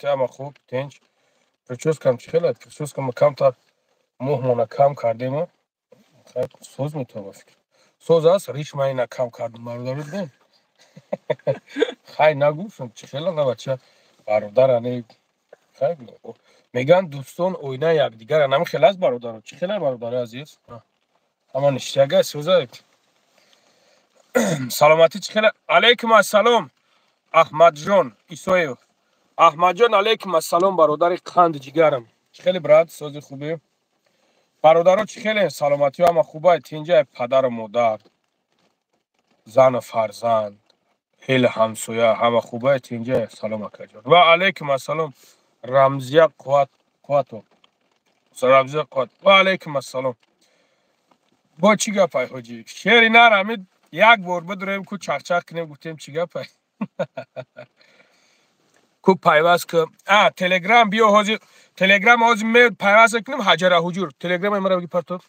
Саломатӣ ҳама хуб, тинч. Прическам чӣ хеле? Прическам камтар мӯҳмона кам кардем. Соз метавон фикр. Соз аст, риш ман ина кам кардам, бародаро дидем. Хай нагуфтам, чӣ хеле на бача бародар ане хай меган дӯстон оина якдигар ана хеле аст бародаро. Чӣ хеле бародари азиз? Ҳама ништяга соза. Саломатӣ чӣ хеле? Алейкум ассалом. Аҳмадҷон Исоев. Аҳмадҷон алейкум ассалом бародари қанд ҷигарам. Чӣ хеле брат, сози хубе? Бародаро чӣ хеле? Саломатӣ ҳама хубай, тинҷай падару модар, зану фарзанд, ҳел ҳамсоя ҳама хубай, тинҷай. Салом акаҷон. Ва алейкум ассалом Рамзия Қувват Қувватов. Рамзия Қувват. Ва алейкум ассалом. Бо чӣ гапай ҳоҷӣ? Шери нар ҳамин як бор бидурем ку чахчах кунем, гуфтем чӣ гапай? Ку пайваст ку. А, Телеграм биё ҳозир. Телеграм ҳозир ме пайваст кунем ҳаҷара ҳуҷур. Телеграм мара биги партов.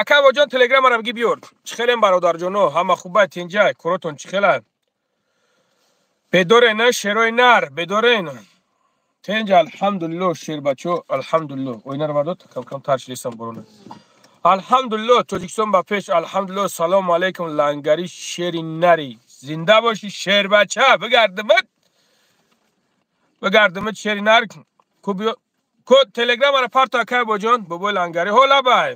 Ака боҷон Телеграм мара биги биёр. Чӣ хелем бародарҷоно, ҳама хубай, тинҷай, коротон чӣ хела? Бедорен, шерои нар, бедорен. Тинҷ алҳамдулилло шербачо, алҳамдулилло. Ойнаро бардор, кам кам тар шидистам борона. Алҳамдулилло Тоҷикистон ба пеш, алҳамдулилло. Салому алейкум лангари шери нари. Зинда бошӣ шербача, бигардимат. Бигардимат шери нар. Ку биё ку Телеграмара парто акай боҷон, бобои лангари. Ҳола бай.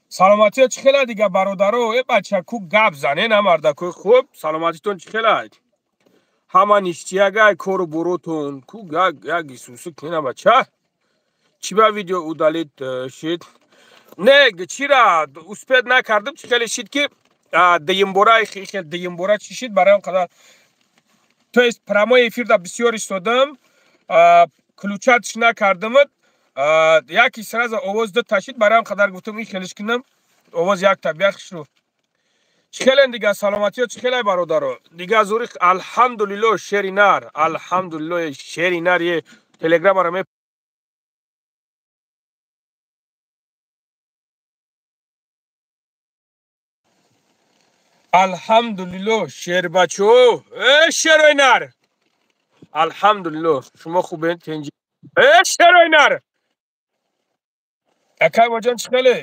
Саломатиё чӣ хела дига бародаро? Э бача ку гап занен амардакои хуб, саломатитон чӣ хела? Ҳама ништиягай кору буротон. Ку як исуси кина бача. Чӣ ба видео удалит шид? Не, чира успед накардам, чӣ хеле шид ки дуюмбора хел дуюмбора чӣ шид барои он қадар. То есть прямой эфир да бисёр истодам, ключатш накардамад, яки сразу овоз ду ташид, барои он қадар гуфтам ин хелиш кунам, овоз як та бияхшру. Чӣ хелен дига саломатиё чӣ хелай бародаро? Дига зури алҳамдулилло шери нар, алҳамдулилло шери нар е телеграмаро ме алҳамдулилло шербачо, э шерои нар. Алҳамдулилло шумо хубен тинҷи. Э шерои нар. Акай боҷон чӣ хеле?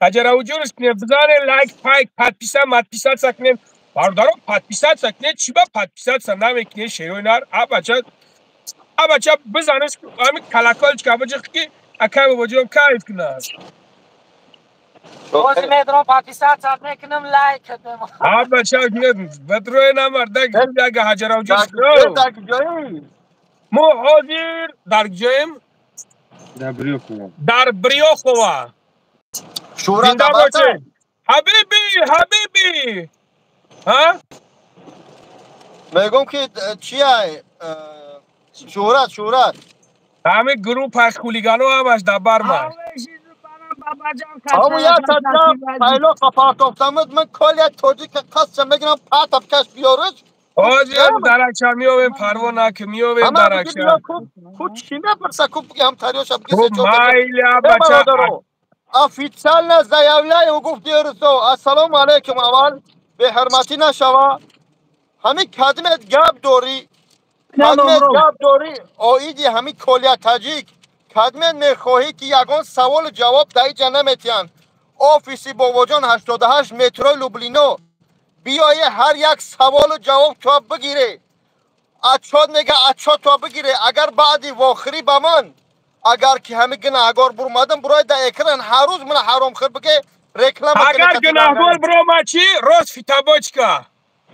Ҳаҷара ҳуҷурш кунем, бизанем лайк, пайк, подписа, подписаться кунем. Бародаро подписаться кунем, чӣ ба подписаться намекунем шерои нар? А бача, а бача бизанеш ҳамин колокольчика биҷиқ ки акай бобоҷон кайф кунад. Бози медром подписаться мекунам, лайк мемонам. А бача бадрои намардак яга ҳаҷара ҳуҷурш кунем. Дар куҷоем? Мо ҳозир дар куҷоем? Дар Брёхово. Дар Брёхово. Шӯра Зинда бошед. Ҳабиби, ҳабиби. Ҳа? Мегӯм ки чия? Шӯҳрат, шӯҳрат. Ҳамин группаи хулигано ҳамаш дар барма. Ҳамун як таҷа пайло қапартофтамуд, ман кол як тоҷика қасдша мегирам, патап каш биёриш. Ҳозир даракша меовем, парво наки меовем даракша. Ку чӣ мепурса, ку буги ҳамтариёша буги Ку майли бача. Официально заявляю, гуфт дирӯзо. Ассалому алайкум аввал, беҳурматӣ нашава. Ҳамин кадмет гап дорӣ, кадмет гап дорӣ оиди ҳамин колия таҷик. Кадмет мехоҳӣ ки ягон саволу ҷавоб дар иҷа наметиҳанд. Офиси бобоҷон 88 метрои Люблино. Биёе ҳар як саволу ҷавоб то бигире. Отчёт мега, отчёт то бигире. Агар баъди вохирӣ ба ман, агар ки ҳамин гунаҳгор бурмадам, бурои дар экран ҳар рӯз мана ҳаромхӯр биге реклама. Агар гунаҳгор биромад чӣ? Рост фитобочка.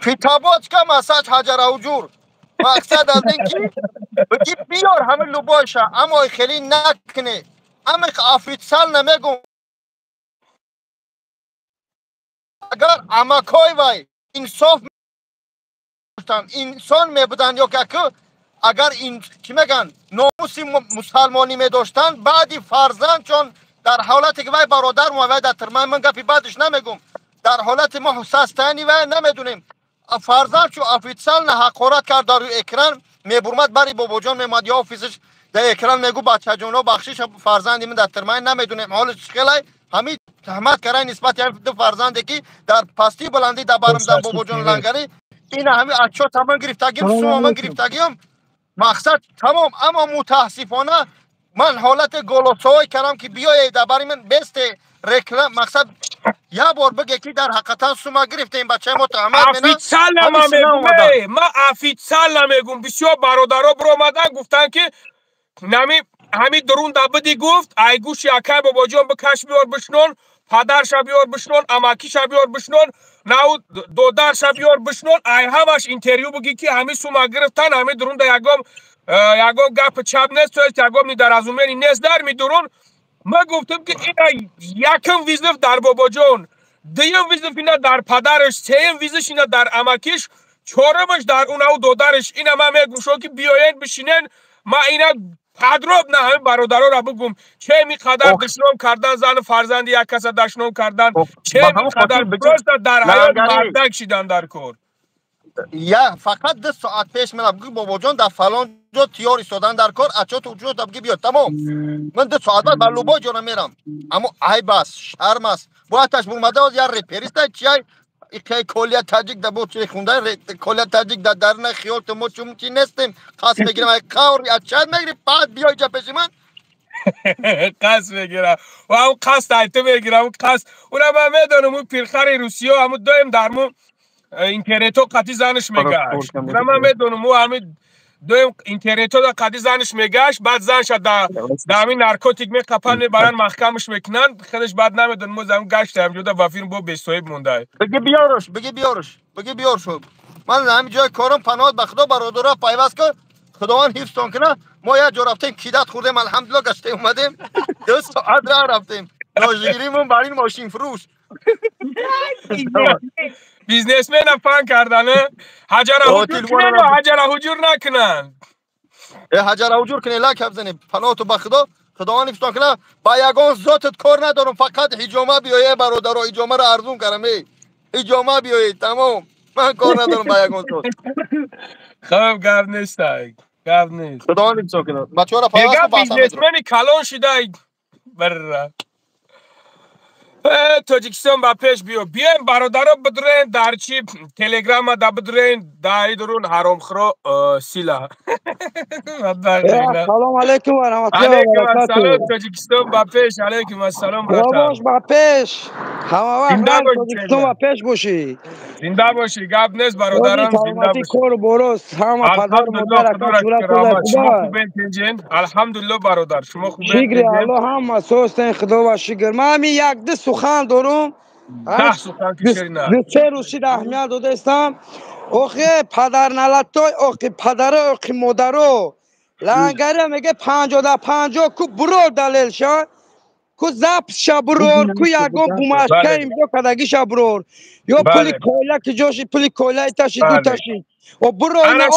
Фитобочка масаҷ ҳаҷараҳуҷур. Мақсад аз ин ки биги биёр ҳамин любойша, аммо хеле накунӣ. Ами официал намегум. Агар амакой вай инсоф инсон мебуданд ё ки агар ин чӣ мегӯянд номуси мусалмонӣ медоштанд, баъди фарзанд чон дар ҳолате ки вай бародар мо вай дар тирмаи ман гапи баъдиш намегум, дар ҳолати мо састаяни вай намедонем. Фарзанд чу официально ҳақорат кард дар рӯи экран мебурмад бари бобоҷон мемад ё офисаш дар экран мегӯ бачаҷоно бахшиш фарзанди ман дар тирмаи намедонем ҳолаш чӣ хелай ҳамин таҳмат кардан нисбати ҳамин ду фарзанде ки дар пастию баландӣ дар барм дар бобоҷон лангарӣ Ина ҳами отчёт ман гирифтагим, сума ман гирифтагим, мақсад тамом. Аммо мутаассифона ман ҳолати голосовой кардам, ки биёед дар бари ман бесте реклам. Мақсад, як бор бигӯ, ки дар ҳақиқатан сума гирифтем, бачаи мо таҳмат. Официально ма мегум, ма официально мегум. Бисёр бародаро биромадан, гуфтанд, ки нами ҳами дурун дабиди гуфт, ай гӯши акай Бобоҷон бикаш, биёр бишнон, падарша биёр бишнон, амакиша биёр бишнон, нау додарша биёр бишнон, ай ҳамаш интервю бугӣ, ки ҳами сума гирифтан, ҳами дурунда ягон гапи чап нест, то есть ягон недоразумение нест дар ми дурун. Ма гуфтам, ки ина якм вызов дар Бобоҷон, дуюм вызов ина дар падараш, сеюм вызов ина дар амакиш, чорумаш дар унау додараш. Ина ман мегум шо, ки биёен, бишинен, ма ина подробно ҳамин бародароро бигум, че ми қадар душном кардан, зану фарзанди як каса дашном кардан, че ми қадар просто дар ҳаёт мардак шидан дар кор. Я фақат 2 соат пеш мерам, бигӯ, Бобоҷон дар фалон ҷо тиёр истодан дар кор, отчёту учёта бигӣ, биёд, тамом. Ман 2 соат баъд ба любой ҷора мерам. Аммо айб аст, шарм аст. Бояд таш бурмада я репериста чиай иқай колия таҷик да бо чи хунда колия таҷик да дарна хиёлту. Мо чун чи нестем, қасд мегирам, ай қаври отчёт мегири, баъд биёй ҷа пеши ман. Қасд мегирам ва ҳам қасд айту мегирам, қасд уна ман медонам. У пирхари русиё ҳаму доим дарму интернето қати занаш мегашт. Уна ман медонам, ӯ ҳами доим интернето да қади занаш мегашт, баъд занша да ҳамин наркотик меқапан, мебаранд, маҳкамаш мекунанд, худаш баъд намедонам, мо зам гашта ҳамҷода ба филм бо бесоҳиб монда. Бигӣ биёрш, бигӣ биёрш, бигӣ биёр шуд. Ман ҳамин ҷои корам, паноҳат ба Худо, бародаро пайваст кун, Худованд ҳифзтон кунад. Мо як ҷо рафтем, кидат хӯрдем, алҳамдулилла, гаштем, омадем, 2 соат раҳ рафтем, ножигиримон бар ин мошинфурӯш. Бизнесмена фан кардан, ҳаҷара ҳуҷур кунен ё ҳаҷара ҳуҷур накунанд? Э, ҳаҷара ҳуҷур кунен, лак бзанем. Паноҳту ба Худо, Худованд ҳифзтон кунад. Ба ягон зотат кор надорам, фақат ҳиҷома биёе, бародаро, ҳиҷомаро арзун кардам. Э, ҳиҷома биёед, тамом, ман кор надорам ба ягон зот. Хоб, гап нестай, гап нест. Худованд ҳифзтон кунад, бачаҳоро пайваст. Мега бизнесмени калон шидай бирра. Тоҷикистон ба пеш биё. Биёем, бародаро, бидурен дар чи телеграма да бидурен даи дурун ҳаромхӯро сила. Салом алейкум ва раҳматуллоҳи ва баракатуҳ. Тоҷикистон ба пеш! Алейкум ассалом, брата. Бош, ба пеш, ҳама вақт Тоҷикистон ба пеш бошӣ. Зинда бошӣ, гап нест, бародарам, зинда бошӣ. Кору борос ҳама падару модар. Шумо хубен, тинҷен? Алҳамдулилло, бародар, шумо хубен? Шукри Аллоҳ, ҳама состен, Худо шукр. Ман ҳамин як ду сухан дорум. Ду се рӯз шид, аҳамият додаистам. Охи падарналатой, охи падаро, охи модаро лангаре меге 50 да 50 ку бурор, далелша ку, записша бурор ку, ягон бумажка имзо кардагиша бурор, ё пули койла ки ҷоши, пули койла иташи, дуташи о буро, ина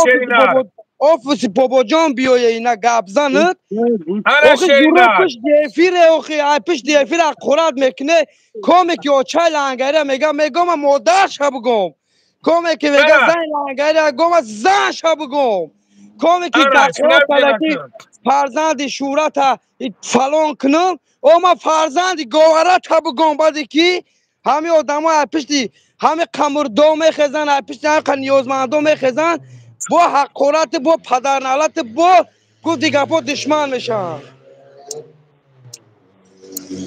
офиси Бобоҷон биёе, ина гап занад. Охи пишти эфире, охи ай пишти эфир ҳақорат мекуне. Коме ки очай лангаре мега, мегома модарша бугом, коме ки мега зани лангаре, гома занша бугом, коме ки ҳақорат карда, фарзанди шӯрата фалон кунам, ома фарзанди говарата бугом. Баъде ки ҳами одамо ай пишти ҳами қамурдо мехезанд, ай пишти ҳами ниёзмандо мехезанд, бо ҳақорати, бо падарналати, бо гуфти гапо душман мешаванд.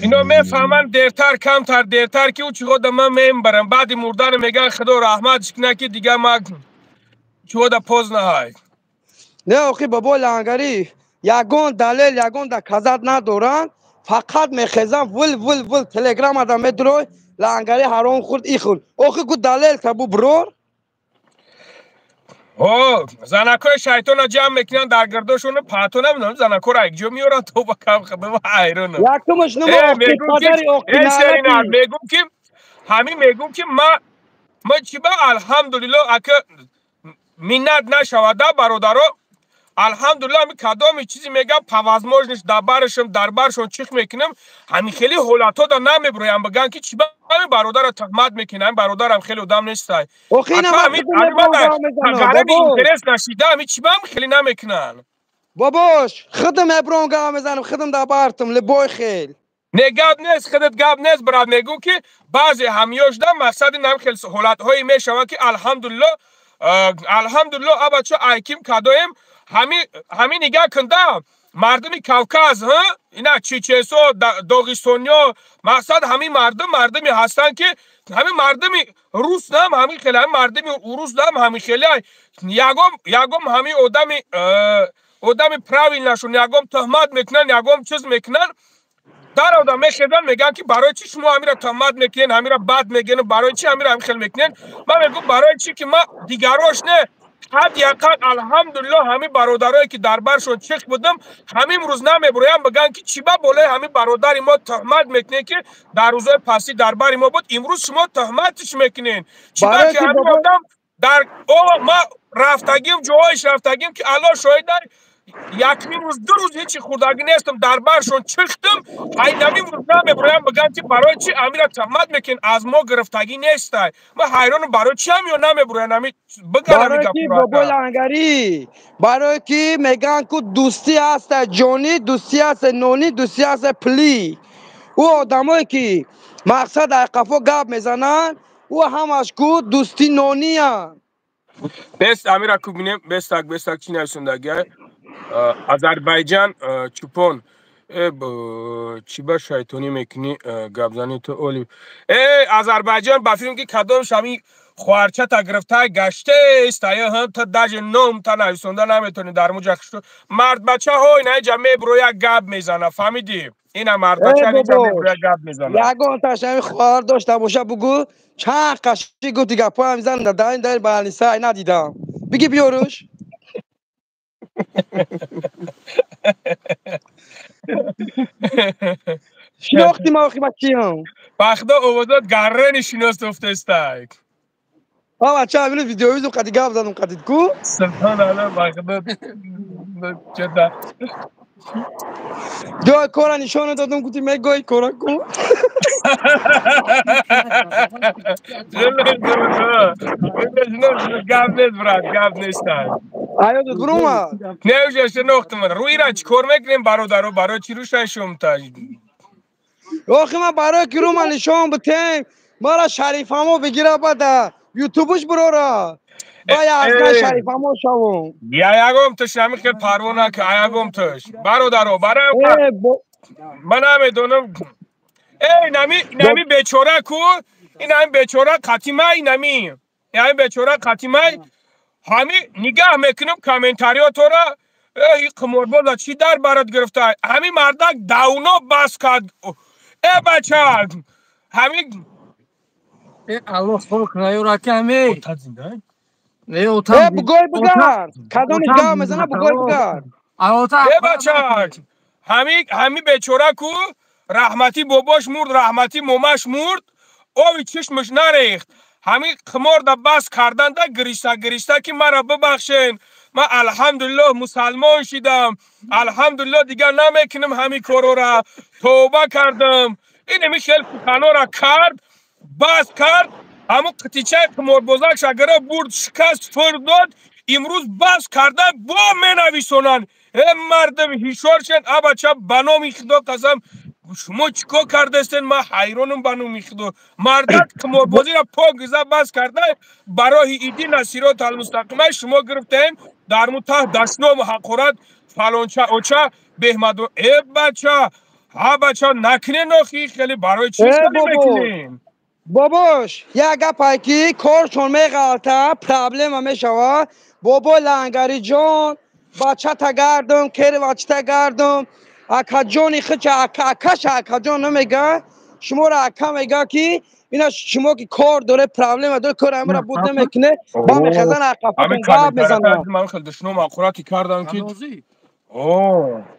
Ино мефаҳманд, дертар, камтар дертар, ки ӯ чиғода ман мембарам, баъди мурдан меган, Худо раҳматш кунад, ки дига ма чиғода поздно ҳай. Не, охи, бобои лангарӣ, ягон далел, ягон доказать надоранд, фақат мехезанд, вил вил вил телеграмада медурой, лангари ҳаром хӯрд, и хӯрд. Охи, гу далел табу брор. О, занакои шайтона ҷамъ мекунанд дар гирдошону паҳто, намедонам, занакоро якҷо меоранд, то ба кам, худо ҳайронам. Якумаш нумо. Мегум, ки ҳамин мегум, ки ма чи ба, алҳамдулилло, ака миннат нашавада, бародаро, алҳамдулилло, ҳами кадоми чизе мегам, по возможность дар барашам, дар баршон чих мекунам. Ҳамин хели ҳолатҳо да намеброям, биган, ки чи ба ҳамин бародарро туҳмат мекунам, ҳамин бародарам хеле одам нестай, интерес нашида, ҳамин чи ба ҳам хеле намекунанд. Бобош, худам эброн гап мезанам, худам дар бартам либой хел. Не, гап нест, худат гап нест, брат. Мегӯ, ки баъзе ҳамёшда мақсади нам хел ҳолатҳое мешавад, ки алҳамдулилло. Алҳамдулилло, абачо айким кадоем ҳами нигаҳ кунда мардуми Кавказ, ина чечесо, доғистониё, мақсад ҳамин мардум мардуме ҳастанд, ки ҳамин мардуми рус нам ҳамин хеле, ҳамин мардуми урус нам ҳамин хеле, ягом ҳамин одами правильнашон ягом туҳмат мекунанд, ягом чиз мекунанд, дар одам мехезанд, мегӯянд, ки барои чӣ шумо ҳамира туҳмат мекунед, ҳамира бад мегӯед, барои чӣ ҳамира ҳамин хел мекунед? Ман мегӯм, барои чӣ ки ман дигарош не, ҳадди ақал алҳамдулилло ҳамин бародарое ки дар баршон чих будам, ҳамин рӯз намебуроям бигӯянд, ки чӣ ба болои ҳамин бародари мо туҳмат мекунед, ки дар рӯзои пастӣ дар бари мо буд, имрӯз шумо туҳматиш мекунед, чӣ ба ки ҳамин одам дар ма рафтагим, ҷоҳоиш рафтагим, ки Аллоҳ шоҳид, якмин рӯз ду рӯз ҳечи хӯрдагӣ нестам, дар баршон чихтам, ҳайнамин рӯз намебуроям бигӯям, ки барои чӣ амира туҳмат мекунед, аз мо гирифтагӣ нестай. Ман ҳайронам, барои чӣ ҳамиё намебуроянд ами бигӯянд. Барои ки, бобои Лангарӣ, барое ки мегӯянд, ку дӯстӣ ҳаста ҷонӣ, дӯстӣ ҳаста нонӣ, дӯстӣ ҳаста пулӣ. Ӯ одамое ки мақсад дар қафо гап мезананд, ӯ ҳамаш ку дӯсти нониянд. Бест амира ку бинем, бестак, бестак, чӣ нависондагиа? Азарбайҷан чупон, чӣ ба шайтонӣ мекунӣ, гапзанӣ ту оли. Э, Азарбайҷан, ба филм ки кадом шами хоҳарчата гирифта гаштест, та даже ном та нависонда наметонӣ дар муҷа. Мардбачаҳо инаҷа мебуроя, гап мезана, фаҳмидӣ? Ина мардбача инаҷа мебуроя, гап мезана. Ягонташ ҳами хоҳар дошта боша, бугӯ, чанд қаши гуфти гапҳоям зан дар балниса надидам, биги биёруш. Шинохти ма охи бачиям. Бахда овозот гаррени шинос уфтестай. А бача, бину видеоизу қади гап задам қадид ку? Субҳаналлоҳ, бахда чета. Ҷой кора нишона додам, гуфти мегӯй кора ку. Гап нест, брат, гап нестай. Аё дурума? Не, уже шинохтам. Рӯира чӣ кор мекунем, бародаро, барои чӣ рӯшай шумта? Охи ман барои ки рӯма нишон битем, мара шарифамо бигира, бада ютубуш бурора. Ба язна шарифамо шавум. Я ягом туш ҳамин хел парво нака, аягом туш. Бародаро, барои ман намедонам. Эй, нами бечора ку, ин ҳами бечора қатимай, нами. Ҳами бечора қатимай. Ҳами нигаҳ мекунам комментариётора, э қиморбоза чӣ дар барат гирифта? Ҳами мардак давно бас кард. Э бача, ҳами э Аллоҳ хор кунад, ами. Не, э бугой бугард. Кадоми гап мезана, бугой бугард. Э бача, ҳами бечора ку раҳмати бобош мурд, раҳмати момаш мурд, ови чишмаш нарехт. Ҳамин қиморда бас карданда гириста гириста, ки мара бибахшен, ман алҳамдулиллоҳ мусалмон шидам, алҳамдулиллоҳ дигар намекунам ҳамин корора, тавба кардам. Инами хел суханора кард, бас кард, ҳамун қитичаи қиморбозакша гирифт, бурд, шикаст, фур дод. Имрӯз бас карда бо менависонанд. Э мардум, ҳишор шен, абача, ба номи Худо қасам, шумо чӣ кор кардастен? Ман ҳайронам, ба номи Худо. Мардак қиморбозиро покиза бас карда, ба роҳи идина сирот алмустақимай шумо гирифтаем, дар мутаҳ дашному ҳақорат, фалонча оча беҳмаду. Э бача, ҳа бача, накунен охи, хеле барои чӣ мекунем? Бобош, як гапае ки коршон меғалта, проблема мешава. Бобои Лангариҷон, бачата гардам, кери бачата гардам, акаҷони хича, акаша акаҷон намега, шуморо ака мега, ки ина шумо ки кор доре, проблема доре, кор амра буд намекуне, ба мехазан ақафатон гап мезанад. Ман хел душном ҳақорати кардам ки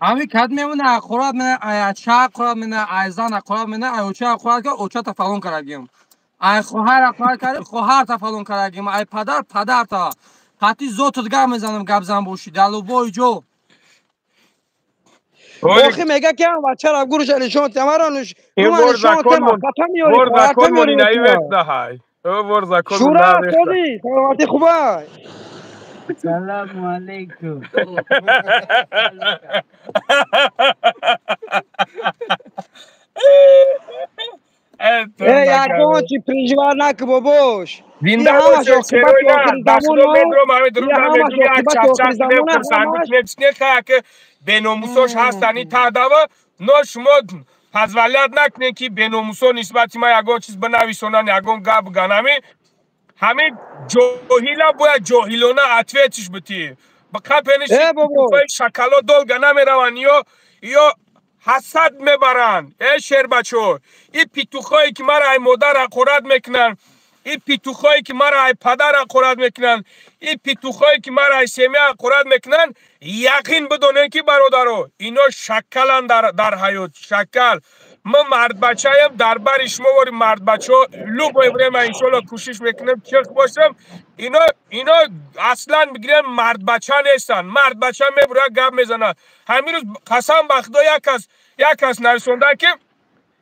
ҳами кад мемона, ҳақорат мена, ай ача ҳақорат мена, ай зан ҳақорат мена, ай оча ҳақорат кар, очата фалон кардагим, ай хоҳар ҳақорат кард, хоҳарта фалон кардагим, ай падар, падарта қати зотат гап мезанам, гапзан бошӣ дар любой ҷо. Охи мега ки ам бачара гуруша нишон тамара нуш нишон тема қата миёри. Бор закон мони наивехта ҳай. Бор закон. Шура тоди саломати хубай. Салому алейкум. Э Ягон чи переживать наку, бобош. Зинда бошед, шероина. Ба худо, медурам, ҳами дурум медум, як чақчақ мехӯрсанд, ки беномусош ҳастанд ин таъдава. Но шумо позволять накунед, ки беномусо нисбати ман ягон чиз бинависонанд, ягон гап бигӯянд. Ҳамин ҷоҳила бояд ҷоҳилона ответ иш битӣ. Ба қапениш шакало долго намераванд, ё ҳасад мебаранд. Э, шербачо, ин петух ое ки мара ай модар ҳақорат мекунанд, ин петух ое ки мара ай падар ҳақорат мекунанд, ин петух ое ки мара ай семья ҳақорат мекунанд, яқин бидонед, ки, бародаро, ино шакаланд дар ҳаёт, шакал. Ман мардбачаем, дар бари шумо вори мардбачаҳо любое время, иншолло, кӯшиш мекунем чиқ бошам. Ино аслан бигирем, мардбача нестанд. Мардбача мебурад, гап мезанад. Ҳамин рӯз, қасам ба худо, як кас нависонда, ки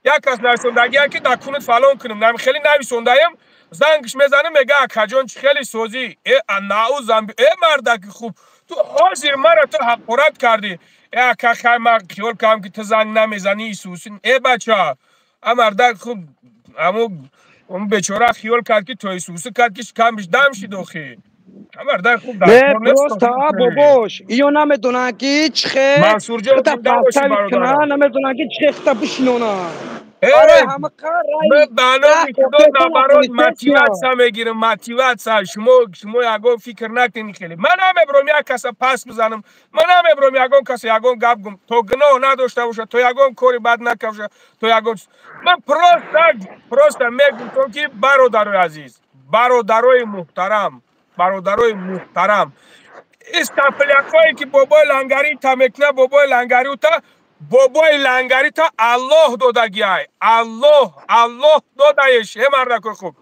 як кас нависондагия, ки дар кунут фалон кунем, хеле нависондаем. Зангш мезанем, мега: «Акаҷон, чӣ хеле созӣ?» Э, наузам, э, мардаки хуб, ту ҳозир мара ту ҳақорат кардӣ. Э, ака, хай, ман хиёл кардам, ки ту занг намезанӣ, исусин. Э, бача, а мардак хуб, аму он бечора хиёл кард, ки то исуси кард, ки шикамбиш дам шид. Охи, мардак хуб. Не, просто, бобош, иё намедонанд, ки чихе Мансурҷон, зинда бошӣ, бародарам. Намедонанд, ки чихе хита бишинонанд. Ба номи худо, наоборот, мотивация мегирам, мотивация. Шумо ягон фикр накунед. Хеле ман намебурам як каса пас бизанам, ман намебурам ягон каса ягон гап гум, то гуноҳ надошта бошад, то ягон кори бад накарда, то ягон. Ман просто мегум то ки, бародарои азиз, бародарои муҳтарам, бародарои муҳтарам, истапляк ҳое ки бобои лангарита мекунад, бобои лангарита, бобои лангарита Аллоҳ додагиай, Аллоҳ, Аллоҳ додаеш. Э, мардакои хуб,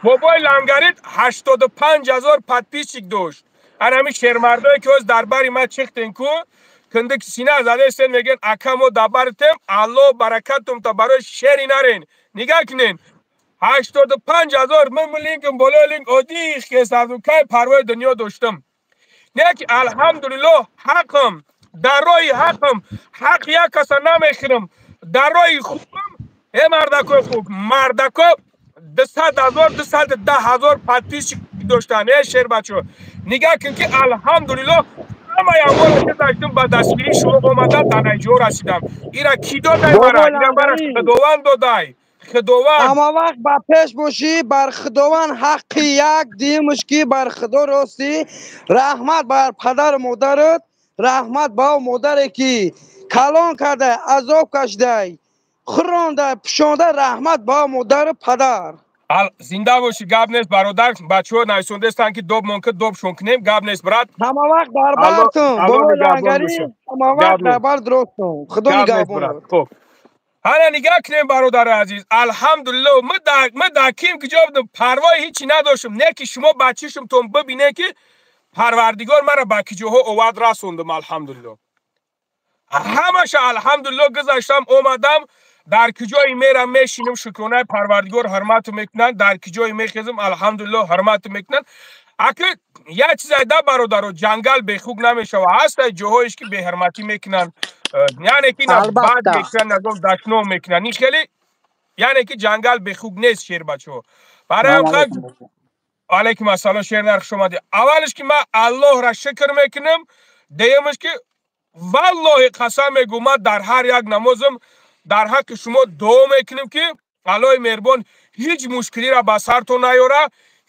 бобои лангарит 85 000 подписчик дошт. Анами шермардое ки ҳоз дар бари ма чихтен ку, киндик сина задаестен, мегӯян: «Ака, мо дар баритем, Аллоҳ баракатум та». Барои шери нарен, нигаҳ кунен, 85 000. Ман линкм болои линк оддӣ хестам, кай парвои дунё доштам? Не ки, алҳамдулиллоҳ, ҳақам дар роҳи ҳақам, ҳақ як каса намехӯрам, дар роҳи хубам. Э, мардакои хуб, мардако 200 000, 210 000 подписчик доштанд. Э, шербачо, нигаҳ кун, ки алҳамдулиллоҳ, ҳамаи амволе ки доштам, ба дастгирии шумо омадам, дар наҷо расидам. Ира кӣ додай мара? Ира мара Худованд додай, Худованд. Ҳама вақт ба пеш бошӣ, бар Худованд ҳаққи як димш, ки бар Худо ростӣ. Раҳмат бар падару модарат, раҳмат ба модаре, ки калон кардай, азоб кашидай, хӯрондай, пӯшондай. Раҳмат ба модару падар. Зинда бошӣ, гап нест, бародар. Бачаҳо нависондестанд, ки доб мон ки добшон кунем. Гап нест, брат. Ҳама вақт дар бартум, лангарӣ, ҳама вақт дар бар дуростум. Худо нигаҳбонат. Хуб, ҳана нигаҳ кунем, бародари азиз. Алҳамдулилло, ма дар ким киҷо будам, парвои ҳичи надоштам. Не ки шумо ба чишмтон бибинед, ки Парвардигор мара ба киҷоҳо овард, расондам. Алҳамдулилло, ҳамаша, алҳамдулилло, гузаштам, омадам. Дар киҷое мерам, мешинам, шукронаи Парвардигор, ҳурмату мекунанд. Дар киҷое мехезам, алҳамдулилло, ҳурмату мекунанд. Аки як чизе да, бародаро, ҷангал бехук намешава. Ҳастай ҷоҳоеш, ки беҳурматӣ мекунанд, яъне ки бад мекунанд, ягон дашном мекунанд. Ин хеле, яъне ки ҷангал бехук нест, шербачаҳо. Барои алайкум ассалом, шернар, хуш омадӣ. Аввалш ки ман Аллоҳра шукр мекунам, дуюмаш ки, валлоҳи, қасам мегӯ, ман дар ҳар як намозам дар ҳаққи шумо дуо мекунем, ки Аллоҳи меҳрубон ҳеҷ мушкилиро ба сартон наёра,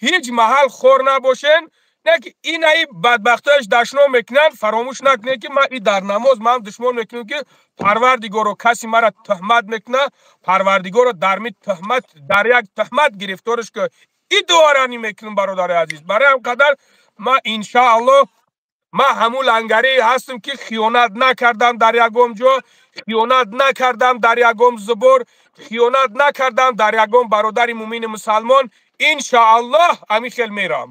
ҳеҷ маҳал хор набошен. Не ки инаи бадбахтояш дашном мекунанд, фаромӯш накунед, ки ман и дар намоз ман душмон мекунем, ки Парвардигоро, каси мара туҳмат мекунад, Парвардигоро дар ми туҳмат, дар як туҳмат гирифторш ки. И дуорани мекунем, бародари азиз. Барои ҳам қадар ман, иншааллоҳ, ман ҳамун лангарие ҳастам, ки хиёнат накардам дар ягон ҷо, хиёнат накардам дар ягон зубор, хиёнат накардам дар ягон бародари мумини мусалмон. Иншааллоҳ, ҳамин хел мерам.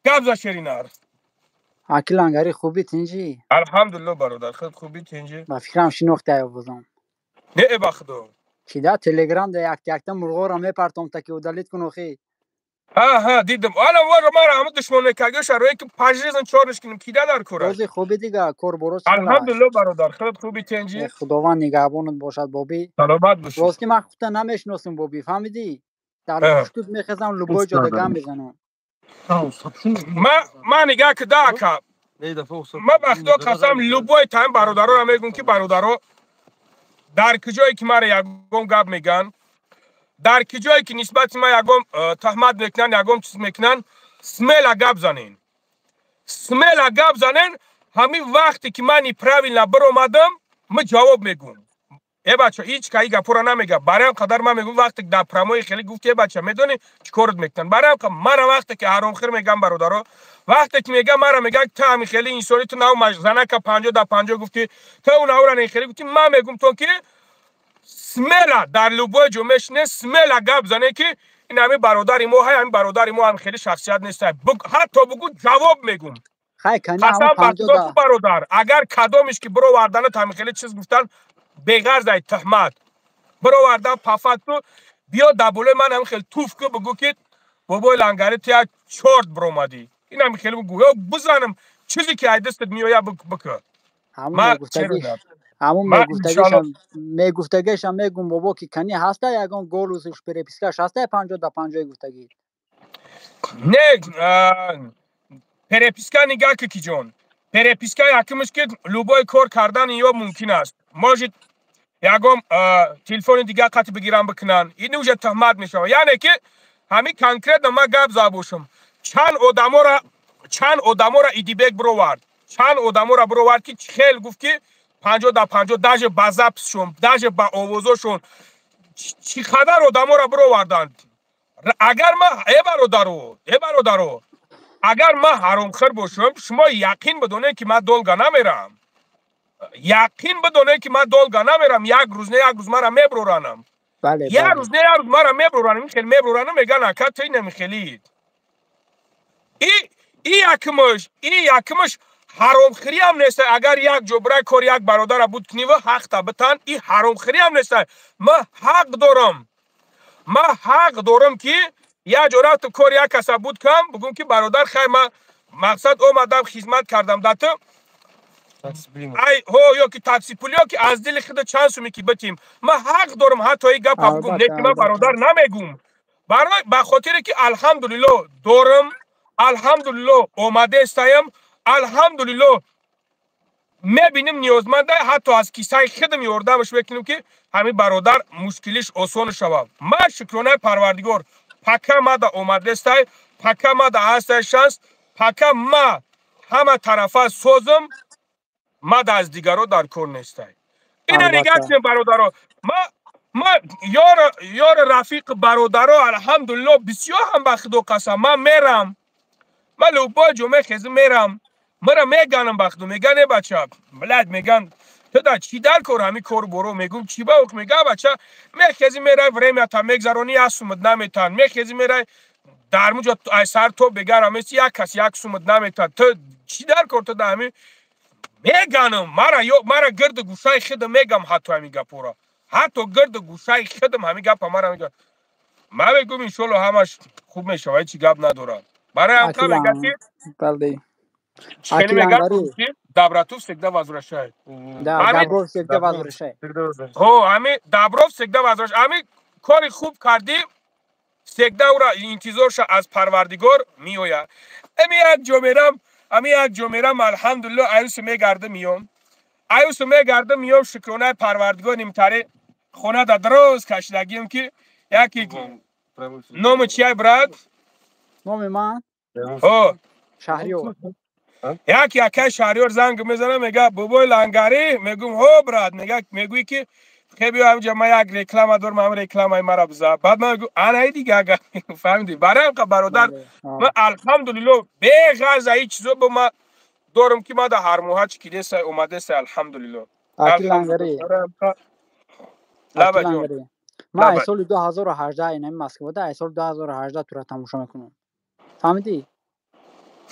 Гап за, шеринар. Аки лангари, хуби, тинҷӣ? Алҳамдулилло, бародар, худ хуби, тинҷӣ? Ба фикрам, шинохтае бозам. Не, ба худо. Чи да Телеграм да як якта мурғоро мепартом, та ки удалить кун охи. Ҳа, дидам. Ана вора мара ҳама душмон мекардиша рӯе ки пажризан чорниш кунем, кида дар кора. Рӯзи хуби дига, кор боро. Алҳамдулилло, бародар, худат хуби, тенҷи? Худованд нигаҳбонат бошад, боби. Саломат бошӣ. Рости, ман худта намешиносам, боби, фаҳмидӣ? Дар пуштут мехезам, любой ҷода гам мезанам. Ма нигаҳ ки да, ака, ма ба Худо қасам, любой тайм бародароро мегӯм, ки бародаро, дар куҷое ки мара ягон гап мегӯянд, дар куҷое ки нисбати ма ягон таҳмат мекунанд, ягон чиз мекунанд, смело гап занен, смело гап занен. Ҳамин вақте ки ман неправильно биромадам, ма ҷавоб мегӯм. Э бача, ҳеҷ ка и гапҳоро намега. Барои қадар ман мегӯм, вақте ки дар прямой хеле гуфти, э бача, медонӣ чӣ корот мекунанд? Барои мара вақте ки ҳаромхир мегам, бародаро, вақте ки мегам, мара меган, ту ҳами хеле инсони, ту нав занака 50 да 50 гуфти, ту унавра не хеле гуфти. Ман мегӯм то ки смело дар любой ҷо мешине, смело гап зане, ки ин ҳами бародари мо ҳай, ҳами бародари мо ҳам хеле шахсият нест. Ҳатто бугӯ, ҷавоб мегӯм. Қасам ба Худо, ку бародар, агар кадомиш ки бироварданат ҳами хеле чиз гуфтан, беғарз ай туҳмат бировардан, по факту биё дар болои ман ҳами хеле туф ку, бугӯ, ки бобои Лангари, ту як чорт биромадӣ. Ин ҳами хеле бугӯ ё бизанам, чизе ки ай дастат меояд, бикӯ. Ҳамун мегуфтагиашам мегум, бобо, ки кани ҳаста ягон голосуш, перепискаш ҳаста, 50 да 50 гуфтагӣ? Не, переписка, нигаҳ ки, ҷон, переписка якумш ки любой кор кардан ё мумкин аст, может, ягон телефони дигар қатъ бигирам, бикунанд, ин уже туҳмат мешавад. Яъне ки ҳамин конкретно ман гап зада бошам, чанд одаморо Идибек бировард, чанд одаморо бировард, ки хел гуфт, ки 50 да 50, даже ба записшон, даже ба овозошон, чӣ қадар одаморо бироварданд. Агар ма, э бародаро, э бародаро, агар ман ҳаромхӯр бошам, шумо яқин бидонед, ки ман долго намерам. Яқин бидонед, ки ман долго намерам. Як рӯз не, як рӯз мара меброранам. Як рӯз не, як рӯз мара меброранам. Хел меброранам, меган: «Ака, ту намехелид». И якмаш, и якмаш ҳаромхӯриам нест. Агар як ҷо бирай, кор як бародара буд кунива, ҳақта битан, и ҳаромхӯриам нест. Ман ҳақ дорам, ман ҳақ дорам, ки як ҷо рафтам, кор як каса буд кам, бугум, ки бародар, хай, ман мақсад омадам, хизмат кардам да ту, ай ҳо, ё ки таксипул, ё ки аз дили худа чанд суме ки битим, ман ҳақ дорам ҳатто и гапа бугум. Не ки ман, бародар, намегум, барои ба хотире ки алҳамдулилло дорам, алҳамдулилло омадаестаям, алҳамдулилло мебинем ниёзманда, ҳатто аз кисаи худам ёрдамаш мекунем, ки ҳамин бародар мушкилиш осон шавад. Ман шукронаи Парвардигор, пока мада омадестай, пока мада ҳастай шанс, пока ма ҳама тарафа созам, мада аз дигаро дар кор нестай. Ина нигаҳ кунем, бародаро. Ма ёр, рафиқ, бародаро, алҳамдулилло, бисёр ҳам, ба Худо қасам, ман мерам, ман любой ҷо мехезм, мерам, мара меганам, ба Худо меган: «Э бача, блядь», меган, «ту да чӣ дар кор ҳами кор боро?» Мегум: «Чӣ ба?» Мега: «Бача, мехези, мерай, времята мегзаронӣ, як сумат наметан. Мехези, мерай, дар муҷо ай сар то бегарам еси, як кас як сумат наметан. Ту чӣ дар кор, ту да ҳами?» Меганам мара, ё мара гирди гӯшаи худам мегам, ҳатто ҳами гапора, ҳатто гирди гӯшаи худам ҳами гапа мара мегам. Ман мегум, иншолло, ҳамаш хуб мешавад, ҳечи гап надорад. Барои ҳамқа мегӯяд, ки мегӯяд: «Доброту всегда возвращает». Добро всегда возвращает. Ҳо, ҳами добро всегда возвращает. Ҳами кори хуб кардӣ, всегда ура интизор ша, аз Парвардигор меояд. Ами як ҷо мерам, ами як ҷо мерам, алҳамдулилло, аюсу мегардам, миём, аюсу мегардам, миём, шукронаи Парвардигор, нимтари хона да дроз кашидагием, ки яки номи чияй, брат? Номи ман? Ҳо. Шаҳриёр. Як якай Шаҳриёр занг мезана, мега: «Бобои Лангарӣ?» Мегум: «Ҳо, брат». Мега, мегӯӣ, ки хе, биё ҳамҷа, ман як реклама дорам, ҳам рекламаи мара биза. Баъд ман мегӯ: «Анаи дига, ага фаҳмидӣ?» Барои ҳамқа, бародар, ман алҳамдулилло, беғарз ҳеҷ чизо бо ма дорам, ки ма да ҳар моҳа чӣ кидеса, омадеса, алҳамдулилло. Аки Лангари, ман аз соли 2018 инами Москвада, аз соли 2018 тура тамошо мекунам, фаҳмидӣ?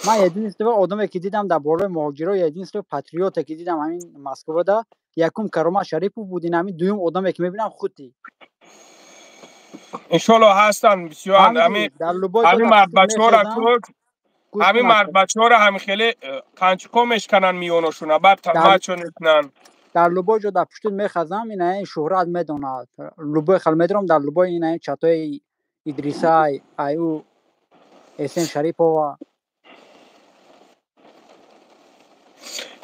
Ман единственное одаме, ки дидам дар болои муҳоҷиро, единственное патриоте, ки дидам ҳамин Москвада, якум Каромат Шарипов буд, ин ҳамин дуюм одаме, ки мебинам, худти. Иншоалло ҳастанд бисёранд. Ҳамин мардбачаҳоро ҳамин мардбачаҳоро ҳамин хеле қанчиқо мешкананд миёношуна, баъд бачо мекунанд. Дар любой ҷо дар пуштут мехазам, ина шӯҳрат медонад. Любой хел медорам дар любой ина чатои Идрисай, аю Эсен Шарипова.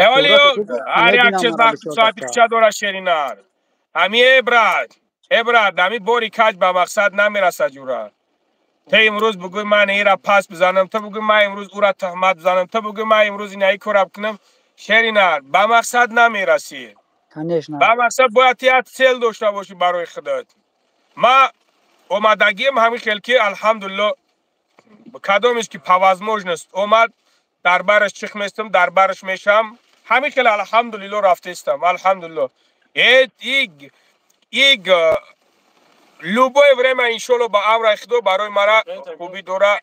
Эвалиё ҳар як чиз вақту соати куча дора шеринар. Ҳами э брат, э брат, ҳами бори каҷ ба мақсад намерасад ҷура. Те имрӯз бугӯй ман ира пас бизанам, ту бугӯй ман имрӯз ура туҳмат бизанам, ту бугӯй ман имрӯз инаи кора бикунам, шеринар, ба мақсад намерасӣ. Ба мақсад бояд як цел дошта бошӣ барои худат. Ма омадагиам ҳамин хел ки алҳамдулилло кадомеш ки по возможность омад дар бараш чих местам, дар бараш мешам. Ҳамин хел алҳамдулилло рафтаистам, алҳамдулилло. Иг любое время иншолло ба амри Худо барои мара хубӣ дора,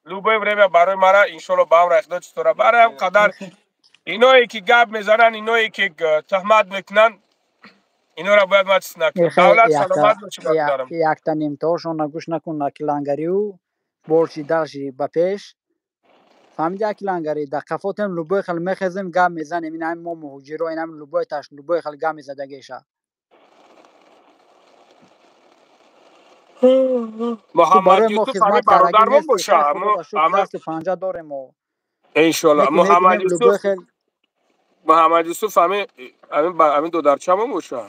любое время барои мара иншолло ба амри Худо чиз дора. Барои ҳам қадар иное ки гап мезананд, иное ки туҳмат мекунанд, инора бояд ман чиз накунам. Давлат саломат боши бародарам. Якта нимтоошонро гӯш накун, аки лангариу борчи дарши ба пеш. Фаҳмиди аки лангари, дар қафотем любой хел мехезем, гап мезанем. Ин ҳами мо муҳоҷиро, ин ҳами любой таш, любой хел гап мезадагеша. Муҳаммад Юсуф ҳами бародармон боша. Дасту панҷа дорем мо. Иншоалло. Муҳаммад Юсуф, Муҳаммад Юсуф ҳами додарчамон боша.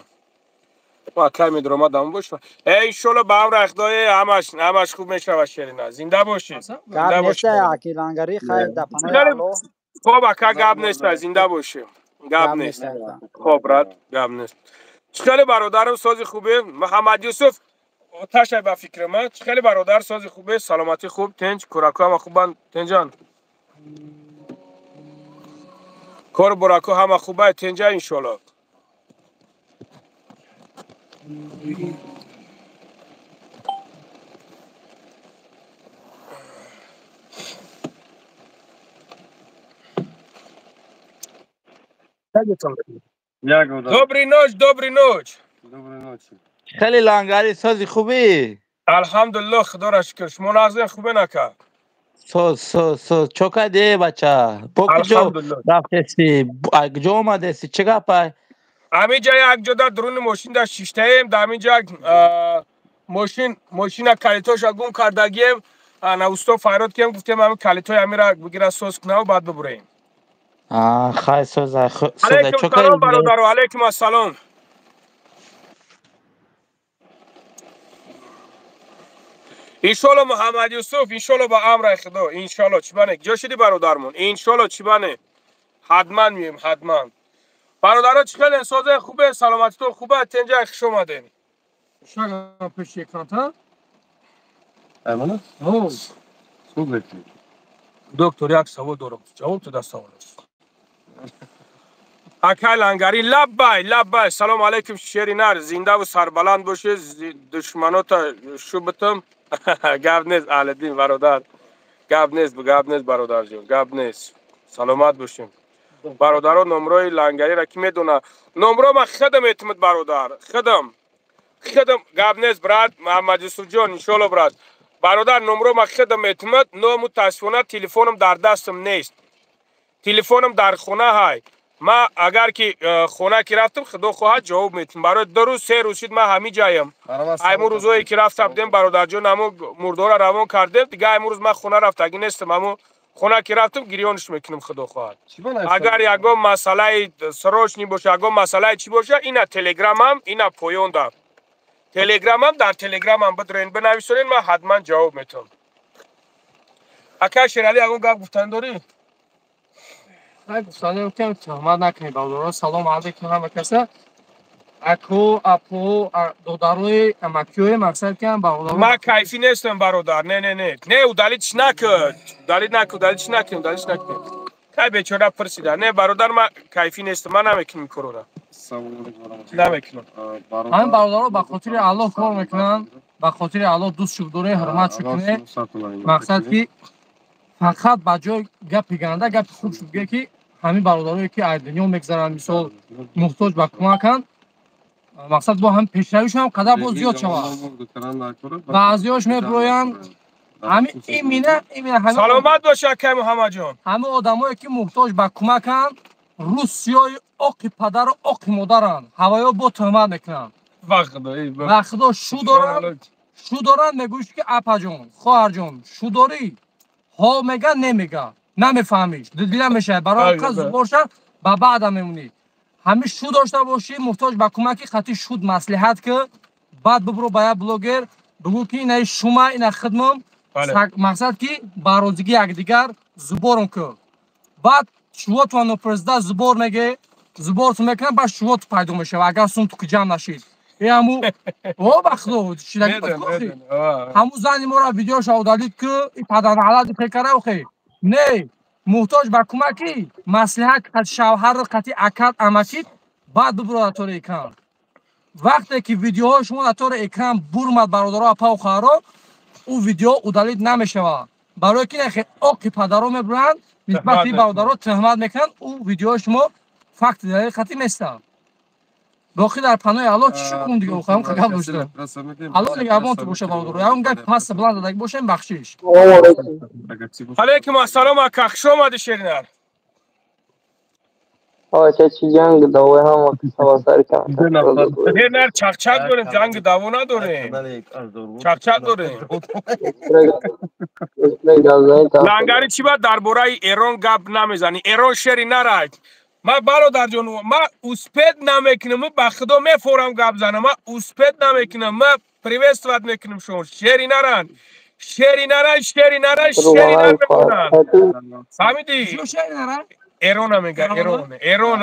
Ма кай медаромадам боша. Э иншоалло ба амри Худои ҳамаш хуб мешавад шерина. Зинда бошӣ. Гап нест аки лангари, хайр дар паноҳи Аллоҳ. Хоб ака, гап нест, зинда бошӣ. Гап нест. Хоб брат, гап нест. Чӣ хеле бародарам сози хубе? Муҳаммад Юсуф оташай ба фикри ман. Чӣ хеле бародар сози хубе, саломатӣ хуб, тинҷ, кӯраку ҳама хубанд, тинҷан. Кору бураку ҳама хуба, тинҷа иншоалло. Добрый ночь, добрый ночь. Доброй ночи. خیلی لنگری سازی خوبی؟ الحمدلله خدا را شکر. شما نازن خوبه نکا؟ سوز سوز سوز چوکا بچه با کجا رفتسی؟ کجا اومدسی؟ چه گپای؟ همینجا یک جا در درون ماشین در شیشته‌ایم، در همینجا ماشین کلیتاش گم کردگیم. انا اوستا فراد کردیم گفتیم همین کلیتای همین را بگیره سوز کنه و بعد ببریم. خیر سوز سوز. علیکم سلام برادر و علیکم السلام. иншолло Муҳаммад Юсуф, иншолло ба амри Худо, иншолло чӣ бане? Ҷо шуди бародармон? Иншолло чӣ бане? Ҳатман мием, ҳатман. Бародаро чӣ хеле созе хубе, саломатитон хубе, тенҷа хуш омадед. Шага пеши экранта? Аймана? Доктор, як савол дорам. Ҷавоб ту дар савол аст. Акай лангари, лаббай, лаббай. Салом алейкум шери нар, зинда ва сарбаланд бошед. Душманота шу битам. Гап нест Аҳлиддин бародар. Гап нест, гап нест бародарҷон, гап нест. Саломат бошем. Бародаро номрои лангариро ки медона? Номро ман худам метимад бародар. Худам. Худам гап нест брат, Муҳаммад Юсуфҷон, иншоалло брат. Бародар номро ман худам метимад, но мутаассифона телефонам дар дастам нест. Телефонам дар хона ҳай. Ман агар ки хона ки рафтам, худо хоҳад ҷавоб метим. Барои 2 рӯз 3 рӯз шуд ман ҳамин ҷаям. Аймун рӯзое ки рафта будем бародарҷон, ҳамо мурдора равон кардем. Дига аймун рӯз ман хона рафтагӣ нестам. Ҳамо хона ки рафтам гирёнш мекунам худо хоҳад. Агар ягон масъалаи срочный боша, ягон масъалаи чӣ боша, ина телеграмам, ина поёнда. Телеграмам, дар телеграмам бидроен бинависонед, ман ҳатман ҷавоб метавам. Ака Шералӣ, ягон гап гуфтан дорӣ? Гуфтанем ки туҳмат накунед бародаро. Салом алейкум ҳама каса. Ако, апо, додарои амакиёи мақсад ки бародаро. Ман кайфӣ нестам бародар. Не, не, не. Не, удалить накун. Удалить накун, удалить накун, удалить накун. Кай бечора пурсида. Не, бародар, ман кайфӣ нестам. Ман намекунам ин корро. Намекунам. Ҳамин бародаро ба хотири Аллоҳ кор мекунанд, ба хотири Аллоҳ дӯст шуд доред, ҳурмат шуд кунед. Мақсад ки фақат ба ҷои гапи ганда гапи хуб шуд ки ҳамин бародарое ки аз дунё мегзаранд, мисол муҳтоҷ ба кӯмаканд, Мақсад бо ҳам пешравишам қадар боз зиёд шавад. Баъзеҳош мебироянд ҳами имина имина ҳами. Саломат бош, акай Муҳаммадҷон. Ҳама одамое ки муҳтоҷ ба кӯмаканд, рӯз сиёҳи оқи падару оқи модаранд, ҳаваё бо туҳмат мекунанд. Ва худо шу доранд, шу доранд. Мегӯиш ки апаҷон, хоҳарҷон, шу дорӣ? Ҳо мега, немега, намефаҳмиш, дудила мешавад. Барои қаз боша ба баъда мемонӣ. Ҳами шу дошта бошӣ, муҳтоҷ ба кӯмаки хати шуд, маслиҳат ки баъд бибро ба як блогер, бигӯ ки инаи шума, ина хидмам. Мақсад ки ба розигӣ якдигар зуборум ку. Баъд шувотвано президент зубор меге, зуборту мекунад, баъд шувоту пайдо мешавад, агар сумту ки ҷамъ нашид. Ҳаму о ба худо ҳаму зани моро видеоша удалить ку, и падарналади пекара. Охе не, муҳтоҷ ба кӯмаки, маслиҳат қати шавҳарро, қати акад, амакит, баъд бибро дар тори экран. Вақте ки видеоҳои шумо дар тори экран бурмад, бародаро, апау хоҳаро, ӯ видео удалить намешавад, барое ки нахе оқи падаро мебуранд, нисбати бародаро туҳмат мекунанд. Ӯ видеои шумо факти далели хати местанд. Боқӣ дар панои Аллоҳ. Чӣ шукун дига, охам гап дошта. Аллоҳ нигаҳбонту боша, бародаро. Ягон гап паста баланд задаги бошем, бахшиш. Алейкум ассалом, ака, хуш омадӣ, шеринар. Чӣ ҷанг давои ҳама савасари. Шеринар, чақчақ дорем, ҷанги даво надорем, чақчақ дорем. Лангари, чӣ ба дар бораи Эрон гап намезанӣ? Эрон шери нарад. Ма, бародарҷон, ма успеть намекунам, ба худо мефорам гап занам, ма успеть намекунам. Ма приветствовать мекунам шумо. Шери наран, шери наран, шери наран, шери нар мекунам, фаҳмидӣ? Эрона мега, Эрон, Эрон,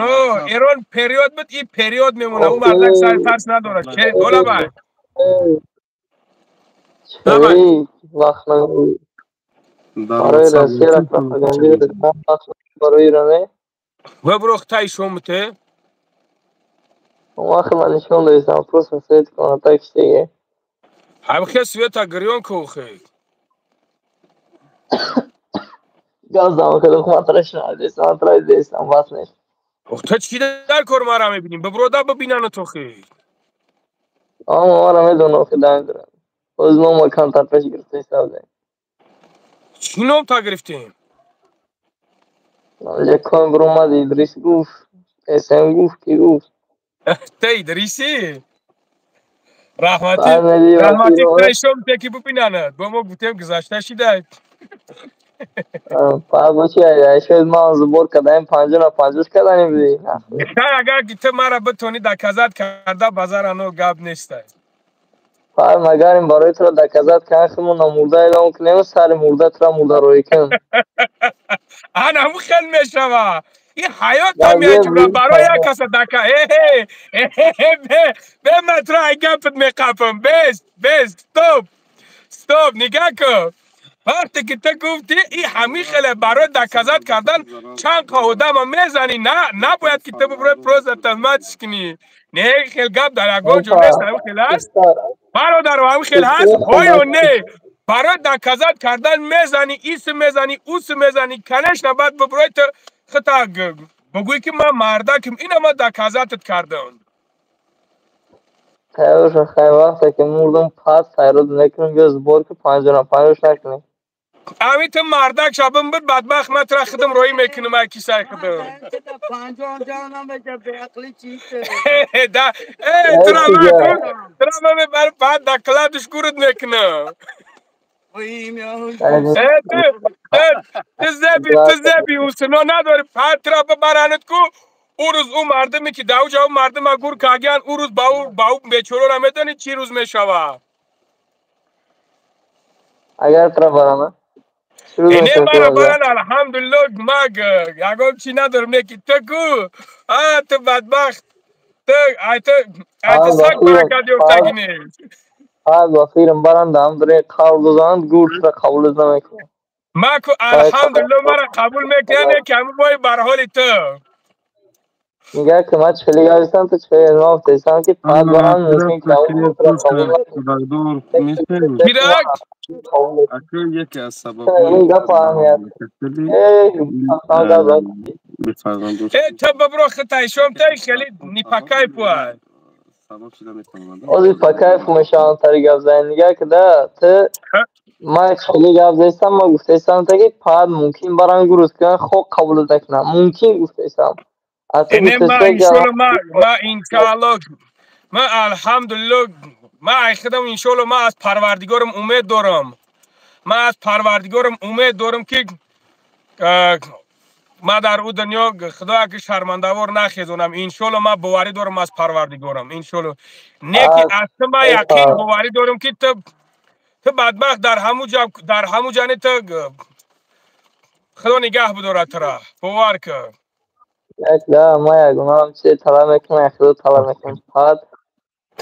Эрон период буд, и период мемона. Ӯ мардак сари тарс надорад. Долабай. Барои Россияро пропагандировать, барои Иране. Выброх тай шомте. Вақт ман нишон додистам, просто свет кона так штеге. Ҳамхе света гирён кухе. Газдам хеле хуматраш надестам, матраш дестам, бас нест. Ох, ту чӣ дар кор мара мебинӣ? Биброда бибинана ту хе. Ама мара медонам, хе намедонам. Оз нома камтар пеш гирифта ҳисоб. Чӣ ном та гирифтем? Якон бромад, Идрис гуфт, СМ гуфт, ки гуфт. Та Идриси? Раҳматӣ, раҳматӣ, шом теки бибинанад. Бо мо гуфтем, гузашта шида. Баъд чи шояд ман сбор кардаем, панҷо на панҷош карданем биди. Агар ки ту мара битонӣ доказать карда, базар ано гап нестай. Фар магарим барои туро доказать кардан, худмона мурда эълон кунем, сари мурда тура мурдароӣ кунем. Ана ҳамун хел мешава. Ин ҳаётам яҷура барои як каса дака бе ман туро ай гапат меқапам. Бес, бес, стоп, стоп, нигаҳ кун. Вақте ки ту гуфтӣ, и ҳамин хеле барои доказать кардан чанд қа одама мезанӣ. На, набояд ки ту биброи, просто туҳматш кунӣ. Не, хел гап дар ягон ҷо нест. Ҳамин хел ҳаст, бародаро, ҳамин хел ҳаст оё не? Барои доказать кардан мезанӣ, ис мезанӣ, ус мезанӣ. Конечно, баъд биброи, ту хута бигӯӣ ки ман мардаким, ина ман доказать ат кардам. Тайёр, хай, вақте ки мурдам, пас сайрод мекунем, биё сбор ки панҷо на панҷош накунем. Ами ту мардак шабам буд, бадбахт, ман тура худам роӣ мекунам ай кисаи худам. Да, э, тура ман мебарам, баъд докладш гурд мекунам. Э, ту зеби, ту зеби усино надори, баъд тура бибаранат ку. Ӯ рӯз ӯ мардуме ки дар ӯ мардума гур кагиян, ӯ рӯз ба ӯ бечорора медонӣ чӣ рӯз мешавад? Агар тура барана. Не, мара баран, алҳамдулилло, ма ягон чӣ надорам. Не ки ту ку, а ту бадбахт, ту ай ту саг баракат ёфтагӣ нест. Ба фирм баранда, ҳам қавл доданд, гур тура қабул намекунам. Ма ку, алҳамдулилло, мара қабул мекунам, не ки ҳамин вой бар ҳоли ту. Нигоҳ ки ман чӣ хеле гавистам, ту чӣ хеле нафтесам ки пад баран мумкин ки Кирак. Ака, яке аз сабабҳои Э, ту бибро, хитай шом тай хеле не по кайфу. Сабаб шуда метавонад. Ози по кайфу мешавам тари гап занем. Нигаҳ кида, ту ман хеле гап застам, ман гуфтаистам таки фақат мумкин баран гуруз кунан, хок қабул накунам. Мумкин гуфтаистам. А ту Не, ма гуфтаистай иншолло, ма иншаалло, ма алҳамдулилло, ма ай худам иншолло, ма аз парвардигорам умед дорам. Ма аз парвардигорам умед дорам, ки ма дар ӯ дунё худоя ки шармандавор нахезонам. Иншолло, ма боварӣ дорам аз парвардигорам, иншолло. Не ки аз ту ма яқин боварӣ дорам, ки ту бадбахт дар ҳамун ҷа, дар ҳамун ҷани ту худо нигаҳ бидорад тура, бовар кун. Як да, ма ягонам чизе талаб мекунам, як худо талаб мекунам. Фақат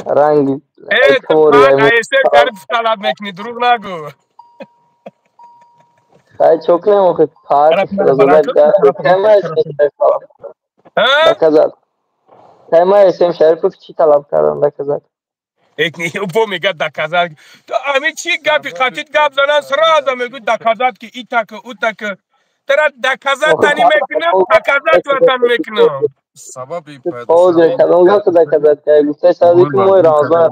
ранги Э, ту кори фақат АСМ Шарипов талаб мекунӣ, дурӯғ нагӯ. Хай, чо кунем охи, фақат худозода кайма СМ Шарипов талаб А? Доказать. Кайма СМ Шарипов чӣ талаб кардам, доказать. Бо мегӯяд доказать. Ту ами чӣ гапи қатит гап занан, сразу мегӯй доказать, ки итак, утак. Тара доказать тани мекунам, доказать ватан мекунам. Сабаби Ҳозир кадом гапто доказать кард? Гуфтаи сади ки моҳи Рамазон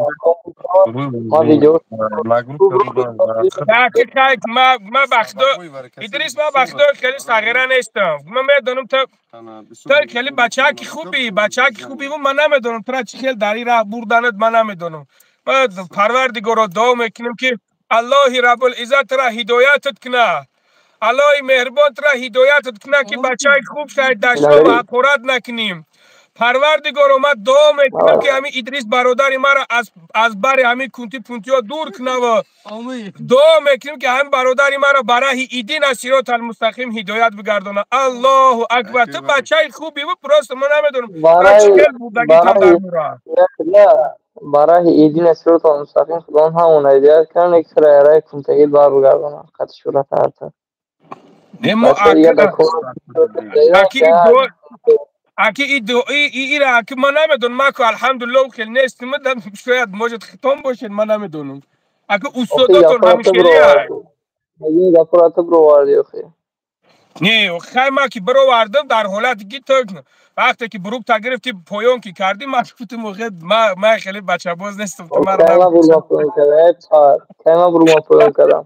ма видео Таки хай, ма ба худо, Идрис, ма ба худо хеле сағира нестам. Ма медонам, ту хеле бачаки хубӣ, бачаки хубӣ. Ма намедонам тура чӣ хел дар ин раҳ бурданат, ма намедонам. Ма парвардигоро дуо мекунем, ки Аллоҳи Раббулиззат тура ҳидоятат куна, Аллоҳи меҳрибон тура ҳидоятат куна, ки бачаи хуб шавед, дашном ва ҳақорат накунем. Парвардигоро, ма дуо мекунам, ки ҳамин Идрис бародари маро аз бари ҳамин кунти пунтиҳо дур кунава. Дуо мекунем, ки ҳамин бародари маро ба раҳи идина сиротал мустақим ҳидоят бигардона. Аллоҳу акбар. Ту бачаи хубӣ, просто ма намедонам чӣ хел бурдагитам дар мура. Ба раҳи идина сиротал мустақим худованд ҳамон ҳидоят кунад, ки тура раҳи кунтагӣ барбигардонад қати шӯрат ҳарта. Не, мо аки аки ира аки ма намедонам, ма ку алҳамдулилло хел нестим, шояд, может, хитом бошед, ма намедонам. Аки устодотон ҳамин хелия. Гапурата бироварди охи. Не, хай, ма ки бировардам, дар ҳолате ки ту вақте ки брук-та гирифти, поён ки кардӣ, ма гуфтам, ма хеле бачабоз нестам. Кайма бурган поён кардам? Кайма бурган поён кардам?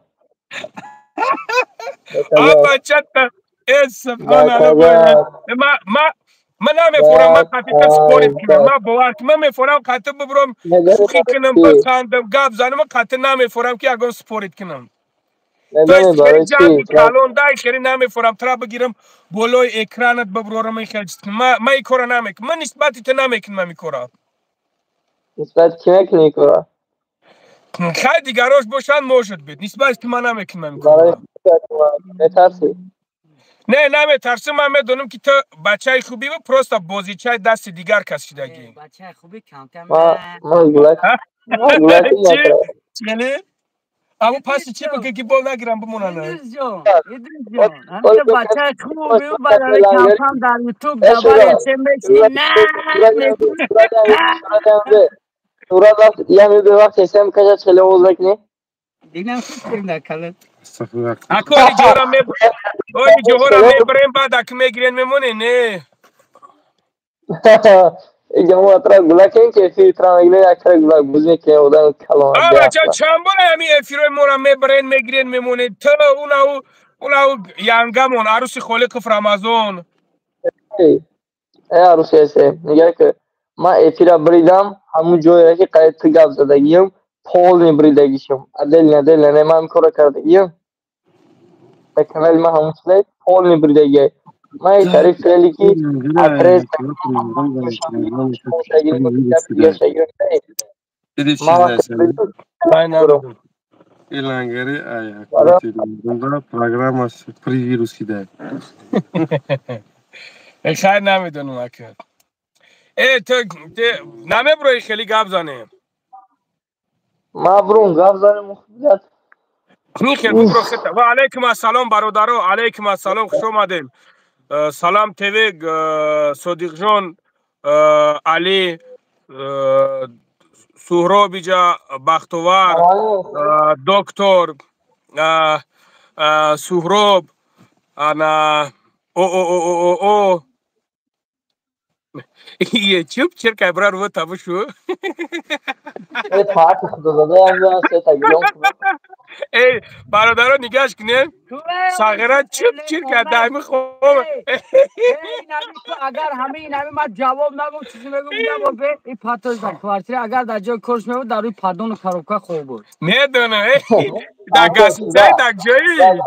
А бачата э субҳаналлоҳ, ма намефорам, ма қатита спорить кунам, ма бовар ки ма мефорам қати бибурам, шӯхӣ кунам, бихандам, гап занам, қати намефорам, ки ягон спорить кунам. То есть хеле ҷанги калон дай, хеле намефорам тра бигирам, болои экранат бибурорам, ин хеле ма ин кора намекунам, ма нисбати ту намекунам ин кора. Нисбати кӣ мекунӣ ин кора? Хай, дигарош бошанд, может быть, нисбати ту ма намекунам ин кора. Метарсӣ? Не, наметарсим, ман медонам, ки ту бачаи хубӣ, просто бозичаи дасти дигар кас шидагӣ. Бачаи хубӣ камтар. Чели аммо паси чӣ бикун, ки бол нагирам, бимонанд. Идрисҷон, Идрисҷон, ҳамиша бачаи хубӣ, барои камтам дар Ютуб давар смс на. Сурат вақт ями бе вақт см каҷа челе овоз мекунӣ? Динам хуб дар калат. Ако ҷора ои ҷоҳора мебарем, баъд аки мегирен, мемонен, не? Иҷамо атра гулакен, ки эфир тра мегирен, яктара гулак буз мекунем, одам калон. А бача, чанд бора ҳамин эфирҳои моро мебарен, мегирен, мемонед, ту, унау янгамон аруси Холиқов Рамазон. Э, аруси эсе, нигаҳ ки, ман эфира бридам, ҳамун ҷоеро ки қайд ту гап задагиям, полный бридагишам. Отдельно, отдельно, не, ман кора кардагиям. Дар канали ман ҳамун чизай полный бридагиай. Ман як тариф фрели ки адрес Диди чиз Илангари ая программа при вирус кидай. Хайр, намедонам ака. Э, ту намеброи хеле гап занем? Ма брум гап занем. Нихел бубро хита. Ва алайкум ассалом, бародаро, алайкум ассалом, хуш омадем. Салам ТВ, Содиқҷон, Али, Суҳробиҷа, Бахтовар, доктор, Суҳроб, ана о о о о о. Е чуп чиркай брар вот табушу. Э паак худозада ям се тагилон. Эй, бародаро нигаш кунем. Сағира чуп чирка дайми хоб. Агар ҳамин ҳамин ман ҷавоб нагум чизе мегум ҷавоб бе и патош дар квартира агар дар ҷои корш мебуд дар рӯи падону коробка хоб буд. Медонам, эй, дар гостиницаи дар ҷои.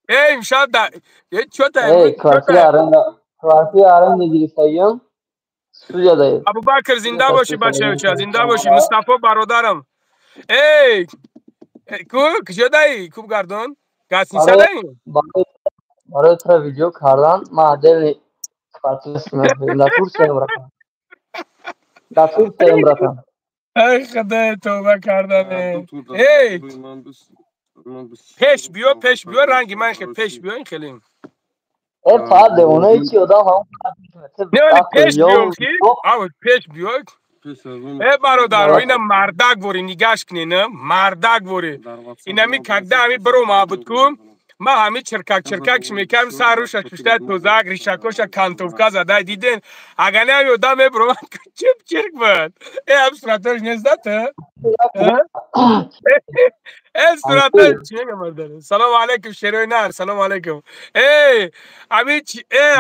Эй, имшаб дар чота. Эй, квартира аренда, квартира аренда гирифтагиам. Студия даед. Абубакр зинда бошӣ бачаюча, зинда бошӣ. Мустафо бародарам. Эй, ку куҷо даи? Куб гардон? Гостиница даи? Барои тура видео кардан ман отдельный квартира снимаю. Дар Турсияем, братан. Дар Турсияем, братан. Ай худои тавба кардаме. Эй, пеш биё, пеш биё, ранги ман хе пеш биё, ин хеле. Э фаат девонаи чи одам ҳам Не, вале пеш биё ки? Ав пеш биё. Э бародаро, ина мардак вори нигаш кунен, мардак вори. Инами когда ами биро маъбуд ку, ма ҳами чиркак чиркак мекардем, саруша шушта тозак, ришакоша кантовка задай диден. Агар не ами одам мебиромад, чип чирк буд. Э ам суратош нест да? Э суратош чӣ мегам бародаро? Салому алайкум шерои нар, салому алайкум. Эй, ами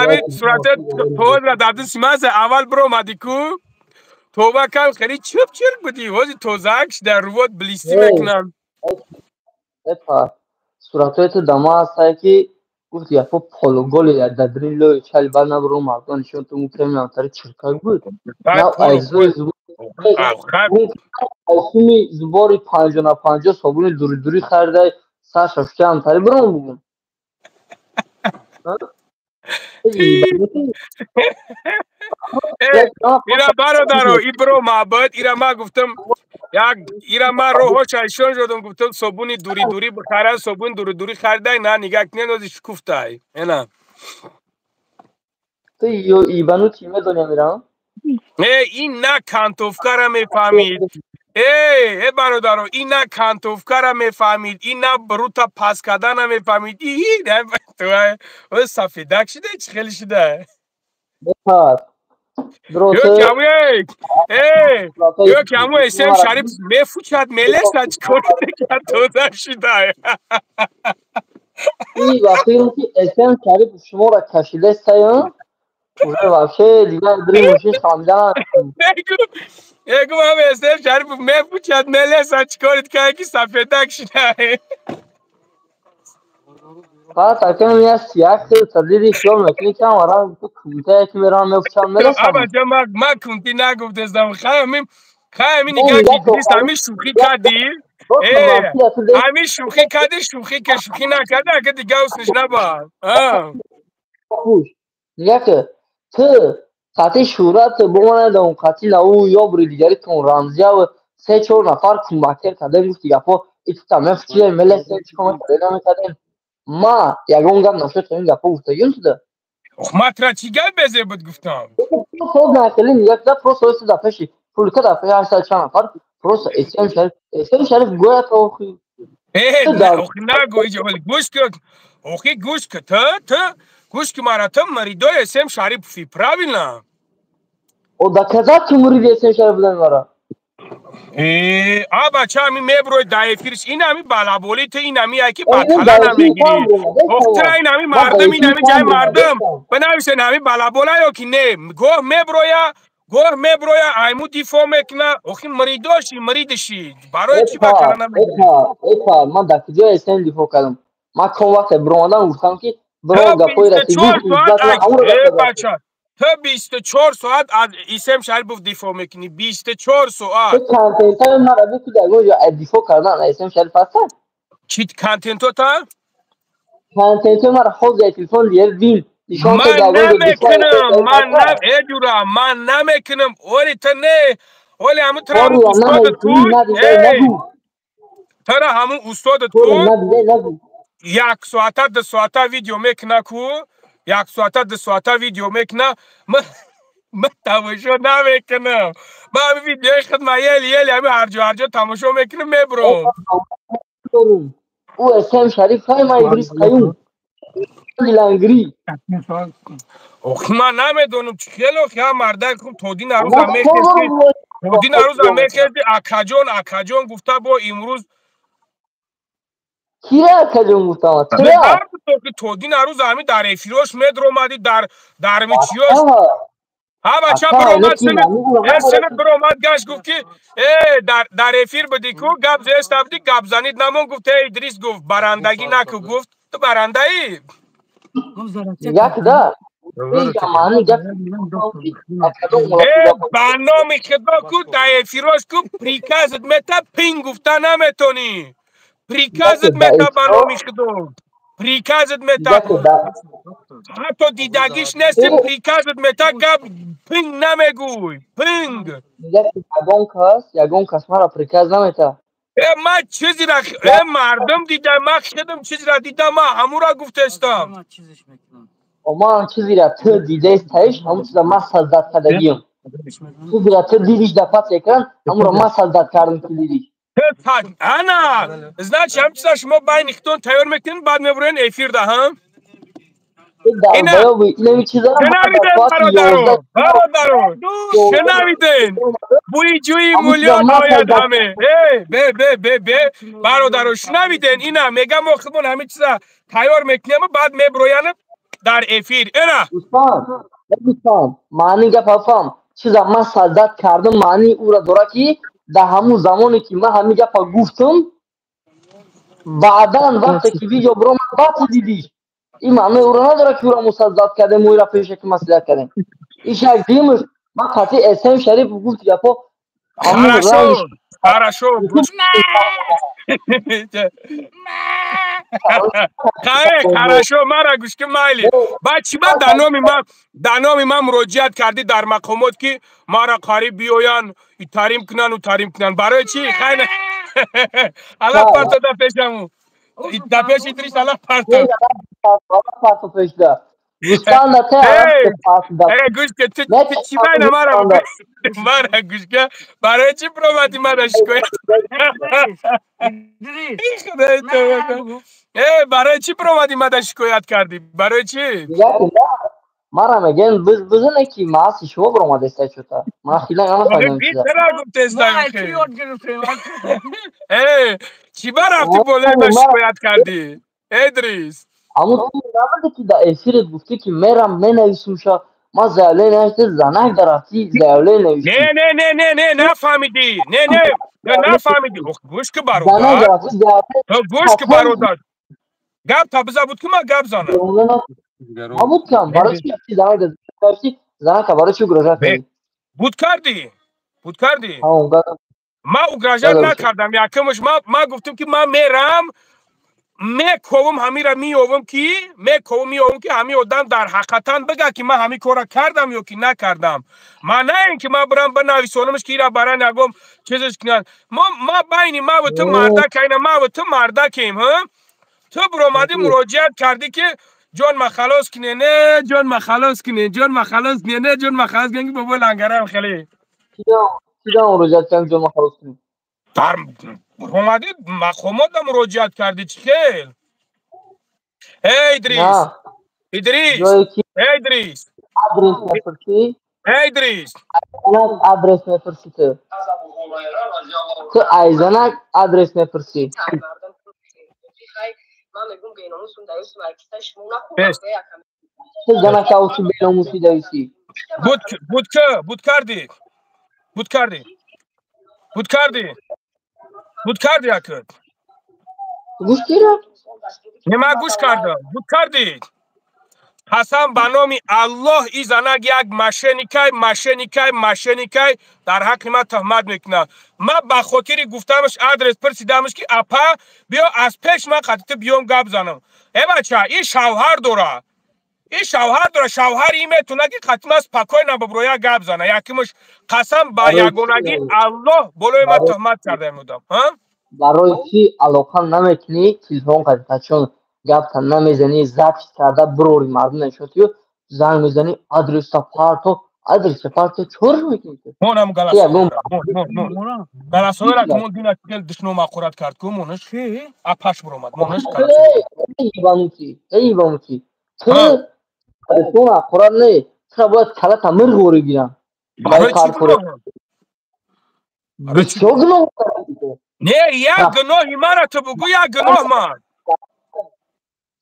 ами сурато тозра дар дасти ман аввал биромадӣ ку? Тавба кам хеле чип чирк будӣ. Ҳози тозак дар рувот блисти мекунам. Эпа, суратҳои ту дар ман ҳастае ки гуфт яфо полуголи дар дрин лои чали баъд набуру мардон нишон ту мукремиам тари чиркак буд. На айзои айсуми зубори 50 на 50 собуни дури дури харидай сар шаштаам тари биром бугум. Ира бародаро, ибро маъбад, ира ма гуфтам, як ира ма роҳоша ишон шудам, гуфтам собуни дури дури бихара, собуни дури дури харидай, на нигаҳ кунен ози шукуфтай. Ена. Ту ё ибану чӣ медонӣ амирам? Э, ин на кантовкара мефаҳмид. Э, э бародаро, ин на кантовкара мефаҳмид, ин на брута пас кардана мефаҳмид. И ту сафедак шуда, чӣ хеле шуда? Ё ки э, ё ки ҳамун эсем Шариф мефучад, мелеса, чӣ кор мекард, тоза шуда. И вақте ки эсем Шариф шуморо кашидастаям, уже вообще дигар дри мошин хамидан. Егум ҳам эсем Шариф мефучад, мелеса, чӣ корит кард ки сафедак шуда. Фақат акам я сиях тадиди хиёл мекунӣ ки ҳама ранг ту кунтае ки мерам мефучам мелесам. Абаҷа ма кунти нагуфтестам. Хай ҳамин хай ҳамин нигаҳ ки Идрис ҳамин шӯхӣ кардӣ. Э, ҳамин шӯхӣ кардӣ, шӯхӣ ки шӯхӣ накарди, ака дига усниш набар. Нигаҳ ки ту қатъи шӯҳрат бо ман надом, қатъи наву ёбри дигари кун рамзияв се чор нафар кӯмакер кардем, гуфти гапо итута мефучидем мелесем, чӣ кор мекардем намекардем. Ма ягон гап нашуд, ин гапо гуфтагим туда. Ма тура чӣ гап безе буд гуфтам? Накали нигаҳ просто оиста дар пеши пулика дар пеши ҳаштсад чанд нафар просто эсем Шариф, эсем Шариф гӯя то охи. Э, охи нагӯ иҷо гӯш кун. Охи гӯш кун, ту гӯш ки мара ту муридои эсем Шарипови, правильно? О доказать ки муриди эсем Шариф будани мара. Э, а бача ҳами меброи дар эфирш, ин ҳами балаболи ту, ин ҳами яки ба тала намегирӣ. Охтира ин ҳами мардум, ин ҳами ҷаи мардум. Бинависен ҳами балабола ё ки не. Гоҳ меброя, гоҳ меброя, айму дифоъ мекуна. Охи муридоши, муридиши. Барои чӣ ба кала намегирӣ? Эпа, ман дар куҷо эсем дифоъ кардам? Ман кон вақте биромадам гуфтам ки биром гапҳои расидӣ. Бача, ту 24 соат аз исем Шарипов дифоъ мекунӣ, 24 соат. Ту контентҳои маро бикуд, ягон ҷо дифоъ кардан аз эсем Шариф ҳастан? Чӣ контентота? Контентҳои маро ҳозир телефон дигар бин. Ман намекунам, ман на э ҷура, ман намекунам. Оли ту не, оли ҳамун тура ҳамун устодат ку, тура ҳамун устодат ку як соата 2 соата видео мекуна ку, як соата 2 соата видео мекуна, ман тамошо намекунам. Ман ҳами видеои худ ман ели ели ҳами ҳарҷо ҳарҷо тамошо мекунам, мебурам. Ӯ эсем Шариф ҳай, ман Идрис Қаюм лангри. Охи ман намедонам чӣ хеле охи ҳам мардак хуб то дин арӯза мехезди, то дин арӯза мехезди, акаҷон, акаҷон гуфта бо имрӯз. Кира акаҷон гуфтам? Тура? То дин арӯза ҳами дар эфирош медромадӣ, дар мичиёш. Ҳа бача биромад, синат биромад, гашт гуфт ки э дар эфир будӣ ку, гап зеста будӣ, гап занид намон, гуфт э Идрис, гуфт барандагӣ наку, гуфт ту барандаӣ. Як да Ба номи худо ку, дар эфирош ку приказат мета, пин гуфта наметонӣ, приказат мета, ба номи худо приказат мета, ҳатто дидагиш нести, приказат мета, гап пинг намегӯй, пинг. Ягон кас мара приказ намета. Э ман чизира э мардум дида, ман худам чизира дидам, ман ҳамура гуфтестам. Ман чизира ту дидаистаиш, ҳамун чиза ман создать кардагиам. Чизира ту дидиш дар паси экран, ҳамуро ман создать кардам, ту дидиш. Ана, значит, ҳам чиза шумо байни худтон тайёр мекунед, баъд мебурен эфирда, ҳа? Шунавиден, бародаро, бародаро, шунавиден, бӯи ҷӯи мулён ояд ҳаме. Э бе бе бе бе, бародаро, шунавиден, ина мегам, мо худмон ҳамин чиза тайёр мекунем, баъд мебуроян дар эфир, ина. Гӯстан, маъни гапа фаҳм. Чиза ман создать кардам, маънии ӯра дорад, ки дар ҳамун замоне ки ман ҳамин гапа гуфтам, баъдан вақте ки видео биромад, баъд ту дидиш. Ин маънои ӯро надорад, ки ӯро мо создать кардем, мо ира пешаки маслиҳат кардем. Иш як димш, ман қатъи эсм Шариф гуфт гапо. Хорошо, хорошо. Хае, хорошо, мара гӯш ки, майли. Баъд чӣ ба дар номи ман муроҷиат кардӣ дар мақомот, ки мара қариб биёянд, тарим кунанд, тарим кунанд? Барои чӣ? Хайна ала парто да пешаму, да пеш Идрис ала парто. Парто пешда. Гӯстанда те. Э, гӯш ки, ту чӣ байна мара гӯш ки, барои чӣ промадӣ мара шикоят? Худои тавба. Э, барои чӣ промадӣ мада шикоят кардӣ? Барои чӣ? Мара мегӯян бизане, ки маъси шумо биромадеста чута. Ман хила нафаҳмидам. Чара гуфтестам? Э, чӣ ба рафтӣ болои ма шикоят кардӣ, Идрис? Ҳамун ту набуде, ки дар эфирет гуфтӣ, ки мерам менависумша, ман заявление навишта, занак дар рафтӣ заявление навиштӣ. Не, не, не, не, не, нафаҳмидӣ, не, не, нафаҳмидӣ. Гӯш ки, бародар, гӯш ки, бародар, гап та биза буд, ки ман гап занам. Буд кам, барои чӣ рафтӣ занак навиштӣ? Занака барои чӣ угрожать кардӣ? Буд кардӣ, буд кардӣ. Ман угрожать накардам. Якумш, ман гуфтам, ки ман мерам мековам, ҳамира меёвам, ки мековам, меёвам, ки ҳамин одам дар ҳақиқатан бига, ки ман ҳамин корра кардам ё ки накардам. Ман на ин ки ман бирам бинависонамш, ки ира баран ягом чизаш кунанд. Ма байни маву ту мардак, айна маву ту мардакем, ҳа? Ту биромадӣ муроҷиат кардӣ, ки ҷон ма халос кине, не, ҷон ма халос кине, ҷон ма халос кине, не, ҷон ма халос кине, ки бобои лангарам хеле. Кидам муроҷиат кардам, ҷон ма халос кине? Дар омадӣ мақомота муроҷиат кардӣ, чӣ хел? Эй Идрис, Идрис, эй Идрис! Адрес мепурсӣ? Эй Идрис! Адрес мепурсӣ ту? Ту айзанак адрес мепурсӣ? Ман мегӯм, беномусум даюсум, акиса шумо нахӯрдам. Ту занака усу беномуси даюси. Буд, буд, ки буд кардӣ, буд кардӣ, буд кардӣ, буд кардӣ, акд. Гӯш кира. Не, ман гӯш кардам. Буд кардӣ. Қасам ба номи Аллоҳ, и занак як мошенникай, мошенникай, мошенникай, дар ҳаққи ман туҳмат мекунад. Ман ба хотири гуфтамаш, адрес пурсидамаш, ки апа, биё аз пеш ман қатъи ту биём гап занам. Э бача, и шавҳар дора, и шавҳар дора, шавҳари и метавона, ки қатъи ман спокойно биброя гап зана. Якимаш, қасам ба ягонагии Аллоҳ, болои ман туҳмат карда имудам. Барои чӣ алоқа намекунӣ телефон қатъи, чун гапта намезанӣ, запись карда бирори, мардум нишон, занг мезанӣ, адреса парто, адреса парто, чор мекунӣ? Монам галасоера мон дина хел душном ақурат кард ку, монаш апаш биромад, монаш. Ебанутый, эй, ебанутый, ту. Телефон ҳақорат не, тура бояд калата мирғорӣ гирам. Барои чӣ гуноҳам? Бисёр гуноҳ кардӣ. Не, як гуноҳи мара ту бугӯ, як гуноҳ ман.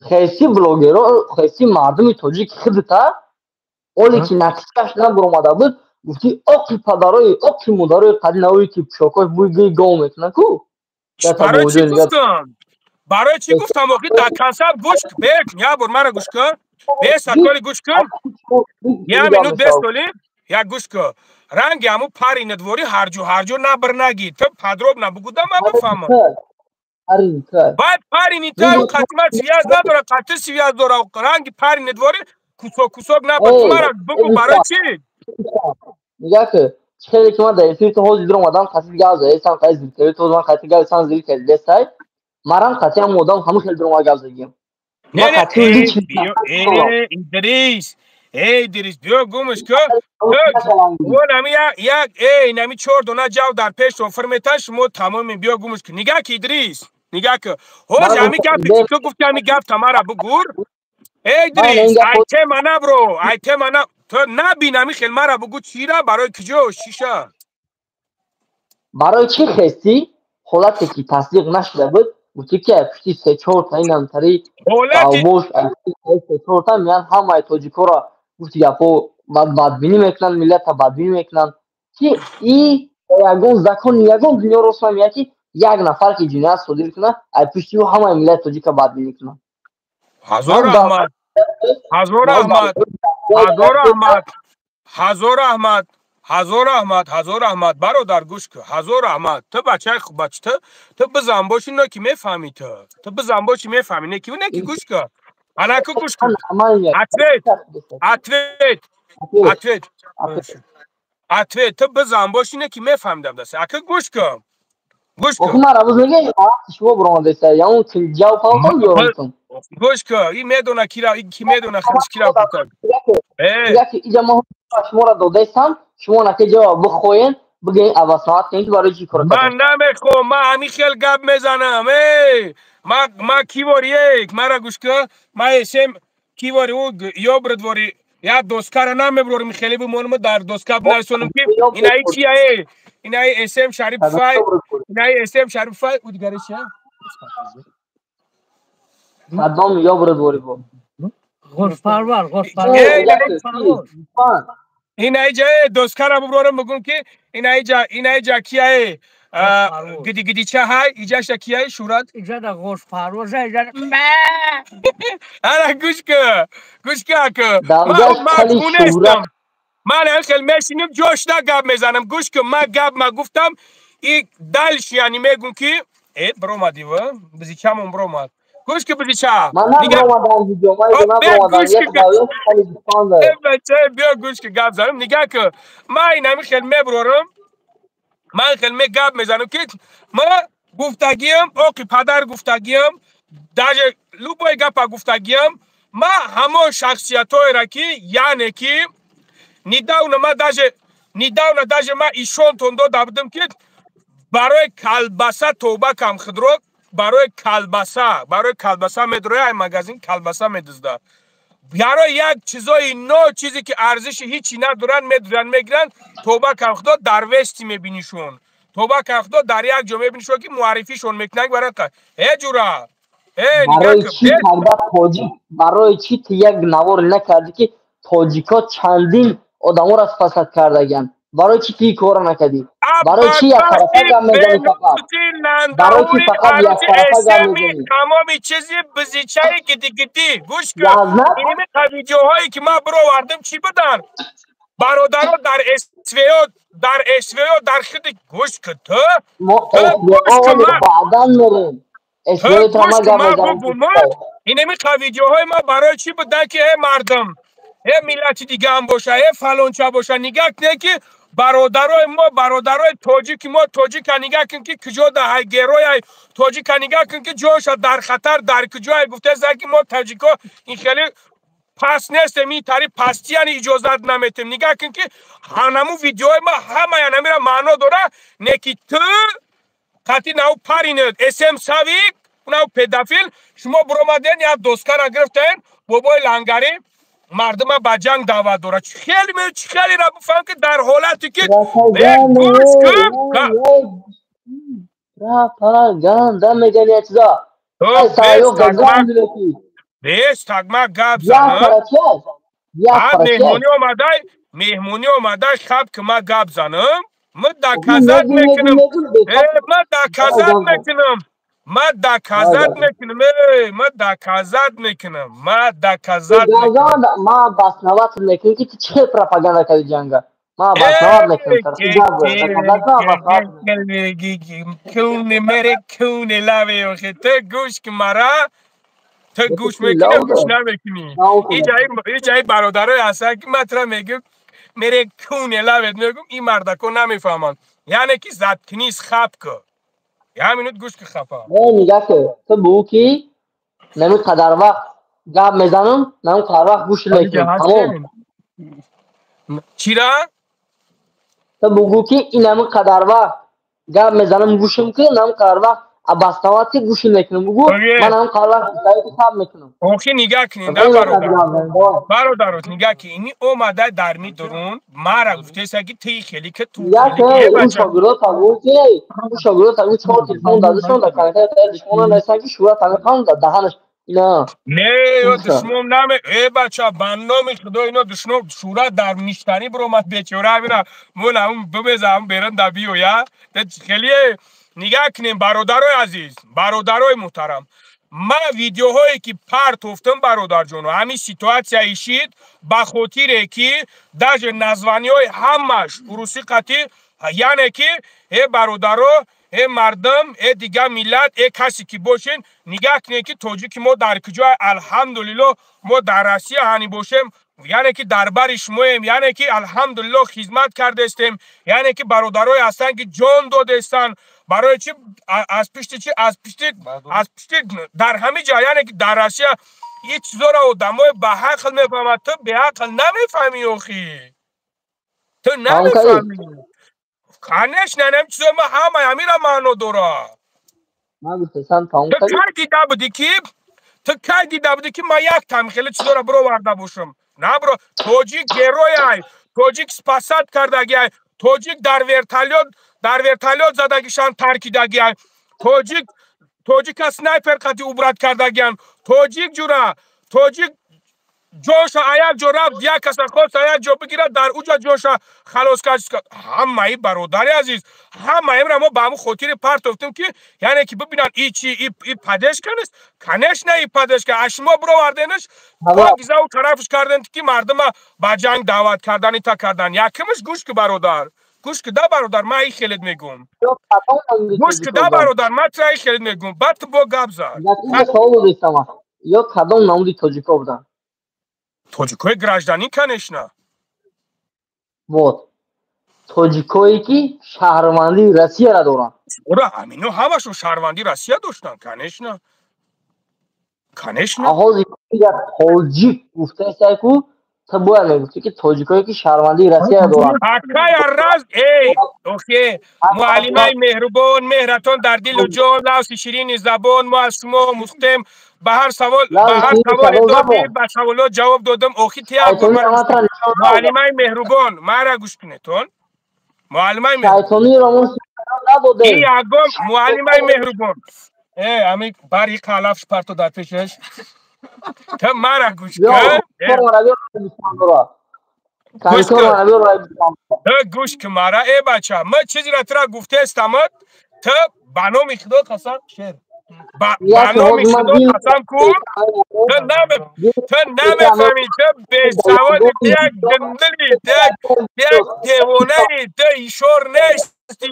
Хеси блогеро, хеси мардуми тоҷик худта, оле ки натиҷааш набуромада буд, гуфти оқи падарои, оқи модарои қади навои ки пӯшокош бӯи гӯи гов мекунад ку. Барои чӣ гуфтам? Барои чӣ гуфтам? Охи дар консерт гӯш бек, як бор мара гӯш кун. Бесаколи гӯш кун. Як минут бестоли, як гӯш кун. Ранги ҳамун пари надворӣ ҳарҷо ҳарҷо набр нагӣ. Ту подробно бугӯ, да ман бифаҳмам. Баъд пари нитай қатима связь надора, қати связь дора. Ранги пари надворӣ кусок кусок набр. Ту мара бугӯ барои чӣ? Нигоҳ кун, хеле ки ман дар эфири ту ҳозир омадам, қати гап задаистам, қати зиркари ту ман қати гап застам, зир кардестай. Марам қати ҳам одам ҳамун хел дурома гап задагим. Не, не, Идрис, эй Идрис, биё гумш кун. Он ами як эй нами чор дона ҷав дар пештон фирметан, шумо тамоми биё гумш кун. Нигаҳ ки Идрис, нигаҳ ки. Ҳозир ҳами гапи ки ту гуфти, ҳами гап тамара бугур. Эй Идрис, ай тема набро, ай тема на. Ту набин ҳами хел мара бугӯ чира, барои куҷо шиша? Барои чӣ хестӣ? Ҳолате ки тасдиқ нашуда буд, гуфтӣ ки пушти се чорта инамтари авбош, се чорта меян ҳамаи тоҷикоро, гуфти гапҳо бадбинӣ мекунанд, миллата бадбинӣ мекунанд, ки и ягон закон, ягон дунё рост намеяд, ки як нафар ки ҷиноят содир кунад, ай пушти ӯ ҳамаи миллати тоҷика бадбинӣ кунанд. Ҳазор раҳмат, ҳазор раҳмат, ҳазор раҳмат, ҳазор раҳмат, ҳазор раҳмат, ҳазор раҳмат, бародар, гӯш кун. Ҳазор раҳмат. Ту бачаи хуб, бач, ту бизан бошӣ, но ки мефаҳмӣ, ту бизан бошӣ, мефаҳмӣ, не ки не ки гӯш кун, анаку гӯш кун. Ответ, ответ, ответ, ответ. Ту бизан бошӣ, не ки мефаҳмидам даст. Ака, гӯш кун, гӯш кун. Шумо биромадеста ягон ҷав палкон биёрам. Гӯш кун, и медона кира, ки медона худш кира гуфта. Иҷа мо шуморо додаистам, шумо нака ҷавоб бихоҳен, бигӯен, авасоат кунед, ки барои чӣ кор. Ман намехоҳам, ман ҳамин хел гап мезанам. Эй, ма кивори, эй, мара гӯш кун, ма эсем кивори ӯ ёбрдвори як доскара намеброрим, хеле бимонам, дар доска бинависонам, ки инаи чия, эй, инаи эсем Шарипфай, инаи эсем Шарипфай, ӯ дигаре чия? Саддом ёбрдвори бо. Ғурфпарвар, ғурфпарвар. Инаиҷа доскара буброрам, бигӯм, ки инаиҷа, инаиҷа кияе, гидигидича ҳай, иҷаша кияе, шӯрат. Иҷада ғурфпарвар, иҷада. Ара, гӯш ку, гӯш ку, ака. Ман нестам. Ман хел мешиним, ҷошда гап мезанам. Гӯш ку, ман гап ма гуфтам и дальше, яъне мегӯм, ки э биромадӣ ва бизичамон биромад. Гӯш ки, бизича. Ман набиромадам видео, ман набиромадам. Бача, биё гӯш ки, гап занам. Нигаҳ ки, ман инами хел мебурорам, ман хел ме гап мезанам, ки ма гуфтагиам, оқи падар гуфтагиам, даже любой гапа гуфтагиам, ма ҳамон шахсиятҳоеро ки, яъне ки недавно ма даже, недавно даже ма ишонтон дода будам, ки барои калбаса тоба кам худро, барои калбаса, барои калбаса медроя, ай магазин калбаса медузда, барои як чизои но чизе ки арзиши ҳичи надоранд, медуранд, мегиранд. Тоба кам худо, дар Вести мебинишон, тоба кам худо, дар як ҷо мебинишон, ки муаррифишон мекунанд барои э ҷура. Барои чӣ карда тоҷик, барои чӣ ту як навор накардӣ, ки тоҷикҳо чандин одаморо фасад кардагианд? Барои чӣ ту ин корро накардӣ? Барои чӣ яктарафа гап мезанӣ фақат? Барои чӣ фақат яктарафа гап мезанӣ? Тамоми чизи бизичаи гидигидӣ, гӯш кун, иними видеоҳое ки ман бировардам, чӣ буданд, бародаро, дар СВО, дар СВО, дар хиди, гӯш кун, ту баъдан мерем. Инами видеоҳои ма барои чӣ буданд, ки э мардум, э миллати дигаам боша, э фалонча боша, нигаҳ кунед, ки бародарои мо, бародарои тоҷики мо, тоҷика нигаҳ кун, ки куҷо даҳай, герояй тоҷика нигаҳ кун, ки ҷоша дар хатар, дар куҷое гуфтеса, ки мо тоҷико ин хеле пас нестем, ин тари пастияни иҷозат наметем. Нигаҳ кун, ки ҳанаму видеои ма ҳамая намира маъно дора, не ки ту қати нав паринед см савик, нав педофил, шумо буромаден, як доскара гирифтен, бобои лангарӣ. Мардума ба ҷанг даъват дорад. Хеле хеле бифаҳм, ки дар ҳолате ки гӯш кун. Пропаганда мегани я чиза. Бес тагма гап занам. Меҳмонӣ омадай, меҳмонӣ омадай, хаб ки ма гап занам. Ма доказать мекунам. Ма доказать мекунам. Ма доказать мекунам. Ма доказать мекунам. Ма доказать мекунам. Ма обосновать мекунам, ки ту чӣ пропаганда кардӣ ҷанга. Ма обосновать мекунам. Куни мере куни лави охи. Ту гӯш ки мара, ту гӯш мекунӣ, гӯш намекунӣ. Иҷаи бародарое ҳастанд, ки ман тура мегӯм мере куни лавет мегӯм, ин мардако намефаҳманд. Яъне ки заткнись, хаб ку. Як минут гӯш ки, хафа. Не, нигаҳ ку. Ту бугӯ, ки нами қадар вақт гап мезанам, нами қадар вақт гӯш мекунам. Тамом. Чира? Ту бугӯ, ки ин ҳами қадар вақт гап мезанам, гӯшам ки, нами қадар вақт обосновать ки гӯшам мекунам. Бугӯ, ман ҳами қадар вақт хаб мекунам. Охи, нигаҳ кунед, да, бародар. Бародаро, нигаҳ ки ини омада дар ми дурун мара гуфтеса, ки ти хеле ки ту шогирдо тагӯ, ки ӯ шогирдо тагӯ чор телефон дадашон дар комментария душмона нависанд, ки шура тамиқан дар даҳанаш ина. Не, ё душмон наме. Э, бача, ба номи худо, ино душмон шура дар ништанӣ биромад, бечора бина мон бимезам беран да биёя. Хеле нигаҳ кунем, бародарои азиз, бародарои муҳтарам. Ман видеоҳое ки партофтам, бародарҷоно, ҳамин ситуация ишид, ба хотире ки даже названиҳои ҳамаш урусӣ қатӣ, яъне ки э бародаро, э мардум, э дигар миллат, э касе ки бошен, нигаҳ кунед, ки тоҷики мо дар куҷо. Алҳамдулилло, мо дар Россия ҳани бошем, яъне ки дар бари шумоем, яъне ки алҳамдулилло хизмат кардестем, яъне ки бародарое ҳастанд, ки ҷон додестанд. Барои чи? Аз пишти чи? Аз пишти дар ҳамин ҷа, яъне ки дар Россия ин чизоро одамои баҳақл мефаҳмад. Ту беақл намефаҳмӣ, охи, ту намефаҳмӣ, конечно. Ҳамин чизои ма ҳама ҳамира маъно дорад. Ту кай дида будӣ, ки ту кай дида будӣ, ки ман як там хеле чизоро бироварда бошам? На, бро, тоҷик герой ай, тоҷик спасать кардаги ай, тоҷик дар вертолёт задагишан таркидаги ай, тоҷик, тоҷика снайпер қати убрать кардагиан, тоҷик ҷура, тоҷик ҷонша аяк ҷо рафт, як каса хост аяк ҷо бигирад, дар уҷа ҷонша халос кард. Ҳамаи, бародари азиз, ҳамаимра мо ба ҳамун хотири партофтем, ки яъне ки бибинанд, и чи, и поддержка нест? Конечно, и поддержка. А шумо бироварденаш, покизаву тарафш кардем, ки мардума ба ҷанг даъват кардани та кардан. Якимаш, гӯш ки, бародар, гӯш ки, да, бародар, ман и хелет мегӯм. Гӯш ки, да, бародар, ман тра и хелет мегӯм, баъд ту бо гап зад. Ё кадом намуди тоҷико буданд? Тоҷикои гражданин, конечно. Вот тоҷикое, ки шаҳрвандии Россияро доранд. Ура, ҳамино ҳамашон шаҳрвандии Россия доштанд, конечно, конечно. Ҳозир тоҷик гуфтаистай ку, ту бояд мегуфтӣ, ки тоҷикое, ки шаҳрвандии Россияро доранд. Акая раз, эй, охе, муаллимаи меҳрубон, меҳратон дар дилу ҷон, лавси ширини забон, мо аз шумо омӯхтем. Ба ҳар саволе додӣ, ба саволот ҷавоб додам. Охи, ти як муаллимаи меҳрубон, мара гӯш кунетон, муаллимаи ягон муаллимаи меҳрубон, э ами бари қалафш парто дар пешаш, ту мара гӯш кун. Ту гӯш кун мара, э бача, ма чизеро тура гуфтаестамад, ту ба номи Худо қасам, шер, ба номи Худо қасам кун, ту намефаҳмӣ, ту бесаводи, ту як гандили, ту як девонаи, ту ишор нести.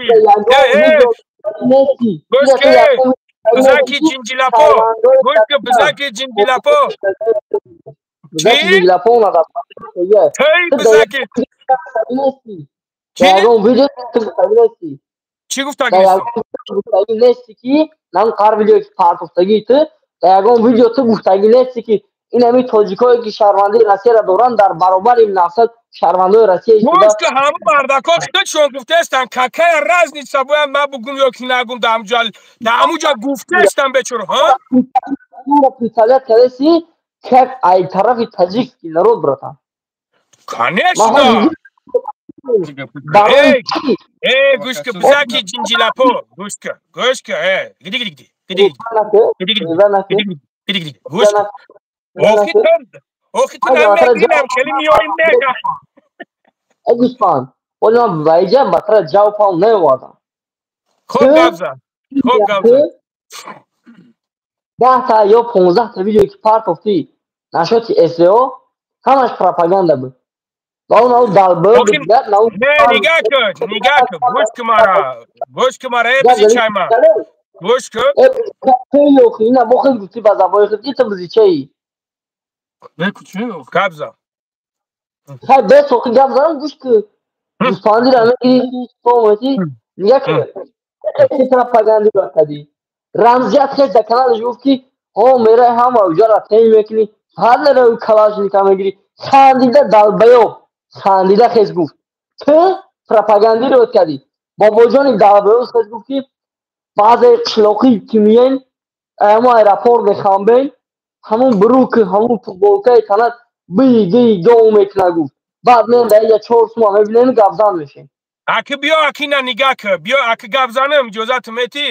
Гӯш ки, бизаки ҷинҷилапо, гӯш ки, бизаки ҷинҷилапо. Чӣ ти бизаки чӣ? Чӣ гуфтагӣ? Ки нам қар видео ки партофтагӣ, ту дар ягон видео ту гуфтагӣ нести, ки ин ҳамин тоҷикое, ки шаҳрвандии Россияро доранд, дар баробари мақсад шаҳрвандои Россия. Гӯш ки, ҳама мардако худшон гуфтаестанд, какая разница, бояд ман бугум ё ки нагум? Дар ҳамуҷа гуфтаестам, бечора, ҳа. Представлять кардеси. Как ай тарафи таджикский народ, братан. Конечно. Эй, гӯш ка, бизаки ҷинҷилапо, гӯш ка, гӯш ка, э, гиди гиди гиди гиди гиди гиди гиди гиди, гӯш ка. Охи ту, охи ту намегирам, хеле миёи мега. Э, гӯспанд, оли ман вайҷа батра ҷавпал наовардам. Хуб гап зад, хуб гап зад. 10 та ё 15 та видео ки партофтӣ нашоти СВО, ҳамаш пропаганда буд. Не, нигаҳ кун, нигаҳ кун, гӯш кун мара, гӯш кун мара, э, бизичай ма, гӯш кун. Ина бо хел гуфтӣ, ба забони худ ки ту бизичаи. Гап зан. Хай, бес охи гап занам, гӯш кун. Гӯспандира мегири, нигаҳ кун, пропаганди кардӣ. Рамзият хеш дар каналаш гуфт ки ҳо мерай ҳама уҷара тем мекунӣ, ҳар нераи калашника мегирӣ. Хандида долбоёб хандида хез гуфт, ту пропагандировать кардӣ. Бобоҷони долбоёб хез гуфт ки баъзе қишлоқӣ ки миёем, ҳамо аэропорт мехамбем, ҳамун бруки, ҳамун футболкаи танат бий дий дов мекуна, гуфт. Баъд меем дар иҷа 4 сума мебинем, гапзан мешем. Аки биё, аки на, нигаҳ ка, биё, аки гап занам, иҷозат метӣ?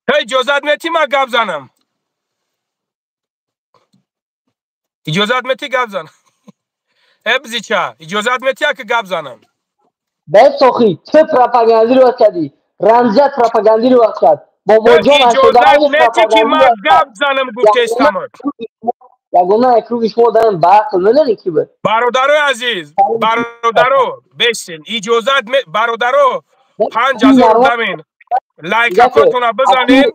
Ту иҷозат метӣ ма гап занам? Иҷозат метӣ гап занам? Э, бизича, иҷозат метӣ аки гап занам? Бесохи, ту пропагандировать кардӣ, Рамзият пропагандировать кард, бобоҷон. Иҷозат метӣ ки ма гап занам, гуфтестамад. Ягона якруги шумо дарем ба ақл медонӣ ки буд? Бародарои азиз, бародаро, бесен, иҷозат, бародаро, 5000 дамен, лайкакотона бизанен.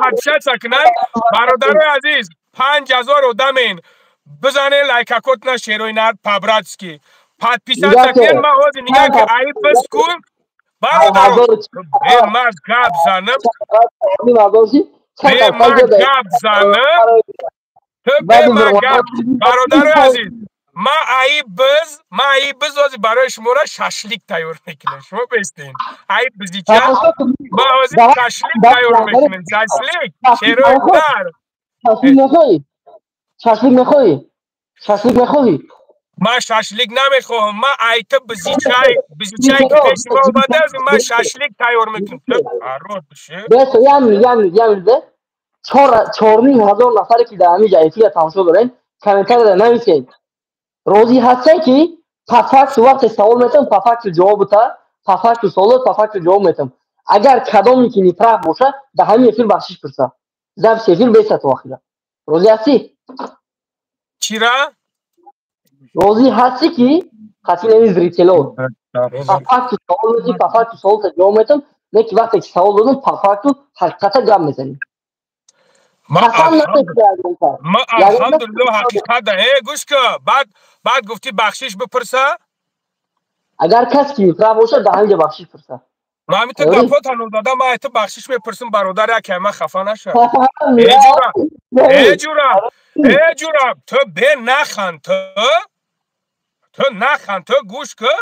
Подписаться кунам. Бародарои азиз, 5000 одамен, бизанен лайкакотна, шерои нар, по-братски подписаться кунен. Ма ҳозир нигаҳ ки аи бискун, бародаро, ма гап занам, ма гап занам, ту бе ма гап. Бародарои азиз, ма аи биз, ма аи биз ҳозир барои шуморо шашлик тайёр мекунем, шумо бестен. Аи бизича ма ҳозир шашлик тайёр мекунем, шашлик шерои нар. Шашлик мехоҳӣ? Шашлик мехоҳӣ? Ма шашлик намехоҳам. Ма айта бизичай, бизичай ки пеши ма омадааст, ма шашлик тайёр мекунем. Арод бише. Бес, 1 минут, 1 минут, 1 минут. 4500 нафаре ки дар ҳамин ҷа эфира тамошо дорем, комментарияда нависед, розӣ ҳастем ки по факту вақте савол метам, по факту ҷавоб бута, по факту саволот, по факту ҷавоб метам. Агар кадоме ки неправ боша, дар ҳамин эфир бахшиш пурса, запись эфир бесат вақида. Розӣ ҳастӣ? Чира? Розӣ ҳастӣ ки қатъи нами зритело по факту савол метӣ, по факту саволта ҷавоб метам, не ки вақте ки савол додам, по факту ҳақиқата гап мезанем? Ма алҳамдулилло ҳақиқат. Э, гӯш ка, баъд гуфтӣ бахшиш бипурса. Агар кас ки неправ бошад, дар ҳаминҷа бахшиш пурса. Ма ҳамин гапҳо танӯ дада, ма айта бахшиш мепурсам, бародар, яке ма хафа наша. Э, ҷура, э, ҷура, э, ҷура, ту бе нахан, ту нахан, ту гӯш ка,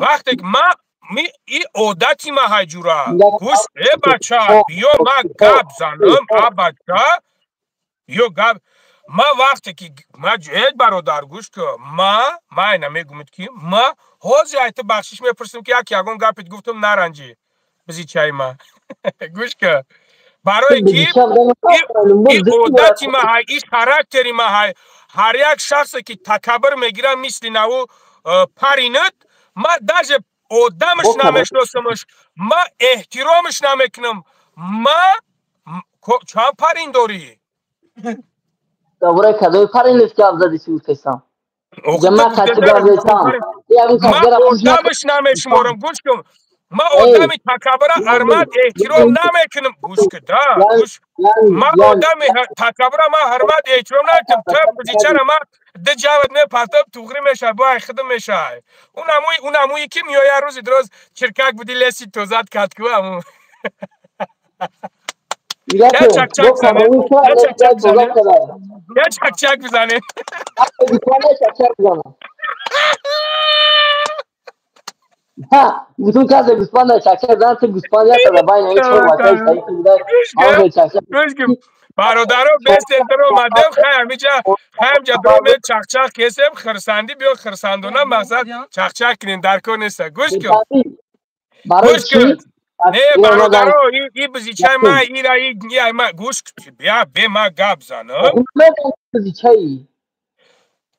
вақте ки ма ми и одати ма ҳай, ҷура, гӯш, э, бача, биё ма гап занам, а бача, биё гап. Ма вақте ки ма, э, бародар, гӯш ка, ма айна мегумед ки ма ҳозир айта бахшиш мепурсам ки як ягон гапет гуфтам, наранҷӣ, бизичаи ма, гӯш ка, барое ки и одати ма ҳай, и характери ма ҳай. Ҳар як шахсе ки такаббур мегирад, мисли наву паринат, ма даже одамаш намешносамаш, ма эҳтиромаш намекунам. Ма чанд парин дорӣ? Добре, кадои паринес гап зади, си гуфтесам? Ма одамаш намешуморам, гӯш кун. Ма одами такаббура ҳурмат эҳтиром намекунам, гӯш кун да, гӯш. Ма одами такаббура ма ҳурмат эҳтиром намекунам. Ту бизичара, ма ду ҷават мепартоб, туғрӣ мешавад, бо ай худам мешавад. Он амуи ки меояд, рӯзи дуроз чиркак буди, леси тозат кад ку, аму я чак-чак занем, я чак-чак занем, я чак-чак бизанем. Чак-чак бизанам. Ҳа, гуфтум, касе гӯспанда чакчак зан, ту гӯспанд якада байни ин чор бачаи саиф буда, ҳамаи чакчак. Гӯш кун, бародаро, бестентар омадем. Хай, ҳамиҷа, ҳамҷа дромед, чақчақ кесем, хирсандӣ. Биё, хирсандона, мақсад, чақчақ кунем, дар кор неста. Гӯш кун. Барои Гӯш кун. чӣ? Не, бародаро, и бизичаи ма, ира и ма, гӯш, бия, бе ма гап занам. Бизичаи?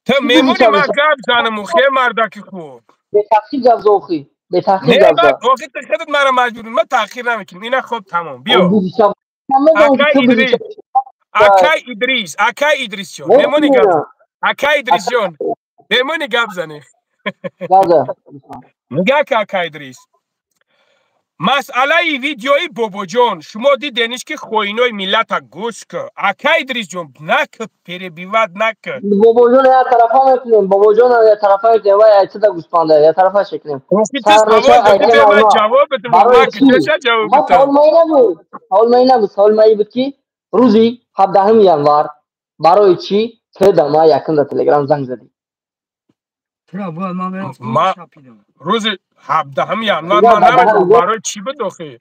Ту мемони ма гап занам, ухе, мардаки хуб? Бетахқир гап за, охи, бетахқир Не, гап за. Охи, ту худат мара маҷбур, ма таъхир намекунем. Ина, хоб, тамом, биё. Бизича. Акай Идрис, акай Идрис, акай Идрисҷон, мемони гап? Акай Идрисҷон, мемони гап занӣ? Гап за. Нигаҳ ка, акай Идрис, масъалаи видеои Бобоҷон, шумо дидениш, ки хоинои миллата. Гӯш ка, акай Идрисҷон, нака, перебивать нака. Бобоҷон як тарафа мекунем, Бобоҷон як тарафа мекунем, вай айтида гӯспанда як тарафа шекунем. Охи, ту савол додӣ, бе ман ҷавоб бидам. Ман куҷоша ҷавоб Ма бидам? савол маи набуд, савол маи набуд. Савол маи буд, ки рӯзи 17-ими январ барои чӣ ту да ма якум да Телеграм занг задӣ? Тура бояд ман мерам. Ма рӯзи 17-ами январ ман намедонам барои чӣ буд, охи,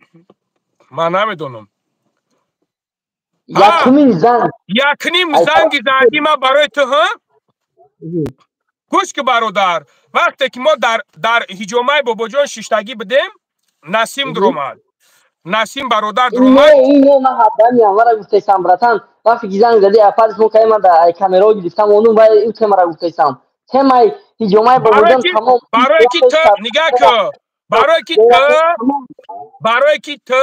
ман намедонам. Якумин занг. Якним занги задӣ ма барои ту, ҳа? Гӯш ки, бародар, вақте ки мо дар ҳиҷомаи Бобоҷон шиштагӣ будем, Насим дуромад, Насим бародар дуромад. Не, не, ман 17-ами январа гуфтесам, братан. Вақте ки занг задӣ, ападис мо кай ман да камерао гирифтам, онум вай ин темара гуфтесам, темаи ҳиҷомаи Бобоҷон тамом. Барое ки ту, нигаҳ ку, барое ки ту, барое ки ту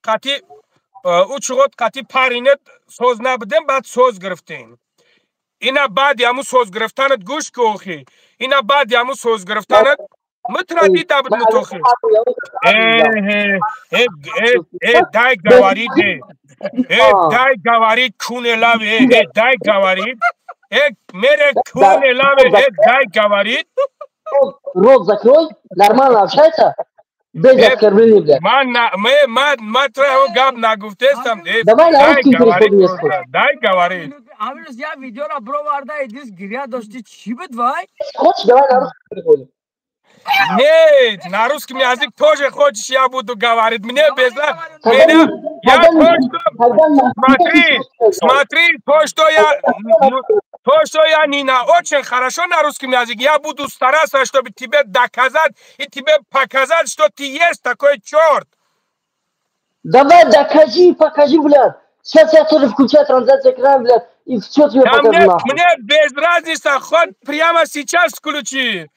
қати ӯ чуғот, қати паринет соз набудем, баъд соз гирифтем. Ина, баъди ҳамун соз гирифтанат, гӯш ку, охи, ина, баъди ҳамун соз гирифтанат мытра дида буд мутохи. Э, дай говорит, э, дай говорит, куне лаве, э, дай говорит, э, мере куне лаве, э, дай говорит. Рот закрой, нормально общайся, без оскорблений, блядь. Ман ман ман тра гап нагуфтестам. Давай на Дай русский говорит. переходим, если. Дай говорит. Амирӯз як видеора бироварда, Идрис гиря дошти, чӣ буд вай? Хочешь, давай на русский переходим. Нет, на русском язык тоже хочешь, я буду говорить. Мне без меня, я то, что, смотри, смотри, то, что я, ну, то, что я не на очень хорошо на русском языке, я буду стараться, чтобы тебе доказать и тебе показать, что ты есть такой черт. Давай докажи, покажи, блядь. Сейчас я тоже включаю трансляцию экрана, блядь, и все тебе Да покажу, мне, нахуй. Мне без разницы, хоть прямо сейчас включи.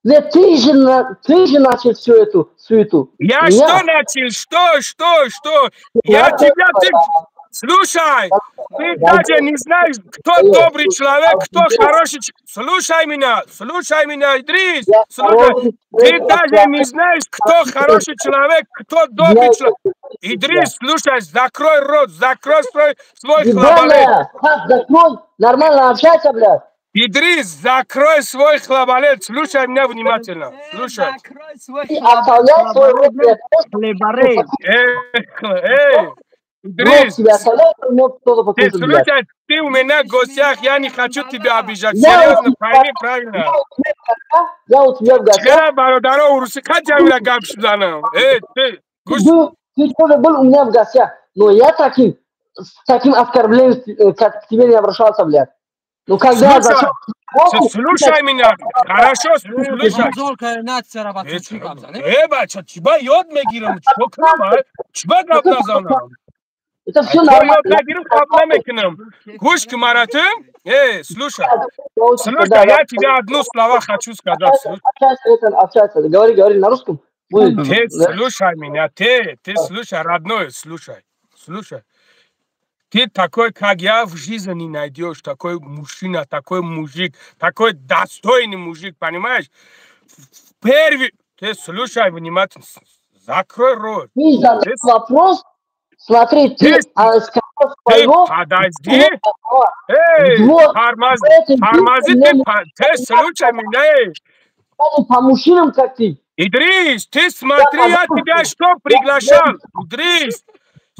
Нет, ты же начал всю эту суету. Я Не что начал? Что, что, что? Я тебя, ты, слушай, ты даже не знаешь, кто добрый человек, кто хороший. Слушай меня, Идрис, слушай. Ты даже не знаешь, кто хороший человек, кто добрый человек. Идрис, слушай, закрой рот, закрой свой хлабалет. Ебаная, как закрой, нормально общайся, блядь. Идрис, закрой свой хлабалет, слушай меня внимательно. Слушай. Закрой свой Ты оставляй свой рот, блядь. хлеборез. Эй, эй, Рот Идрис, тебе оставляй, мог кто-то ты покушать, блядь. слушай, ты у меня в гостях, я не хочу тебя обижать. Я у Серьезно, тебя- пойми правильно. Я у тебя в гостях. Чера, бародаро, уруси хаҷамира гап шуданам. Эй, ты, гӯш, Ты тоже был у меня в гостях, но я таким, с таким оскорблением как к тебе не обращался, блядь. Ну когда Слушай, зашел? Слушай меня, хорошо, слушай. Обзор нацияра ба чӣ гап занем? Э, бача, чиба ёд мегирам, чиба кунам, а? Чиба гап назанам? Это все То ёд нормально. нагирам, гап намекунам. Гӯш ки мараты, эй, слушай, слушай, я тебе одну слова хочу сказать. Слушай. Общайся, это, общайся. Говори, говори на русском. Будет. Ты слушай меня, ты слушай, родной, слушай, слушай. Ты такой, как я, в жизни не найдешь, такой мужчина, такой мужик, такой достойный мужик, понимаешь? В первый, ты слушай внимательно, закрой рот. Ты задал вопрос, смотри, ты сказал Ты своего... подожди, эй, Вот, тормоз, это тормози, мне ты слушай меня, эй. По мужчинам, как ты. Идрис, ты смотри, я тебя что приглашал? Идрис,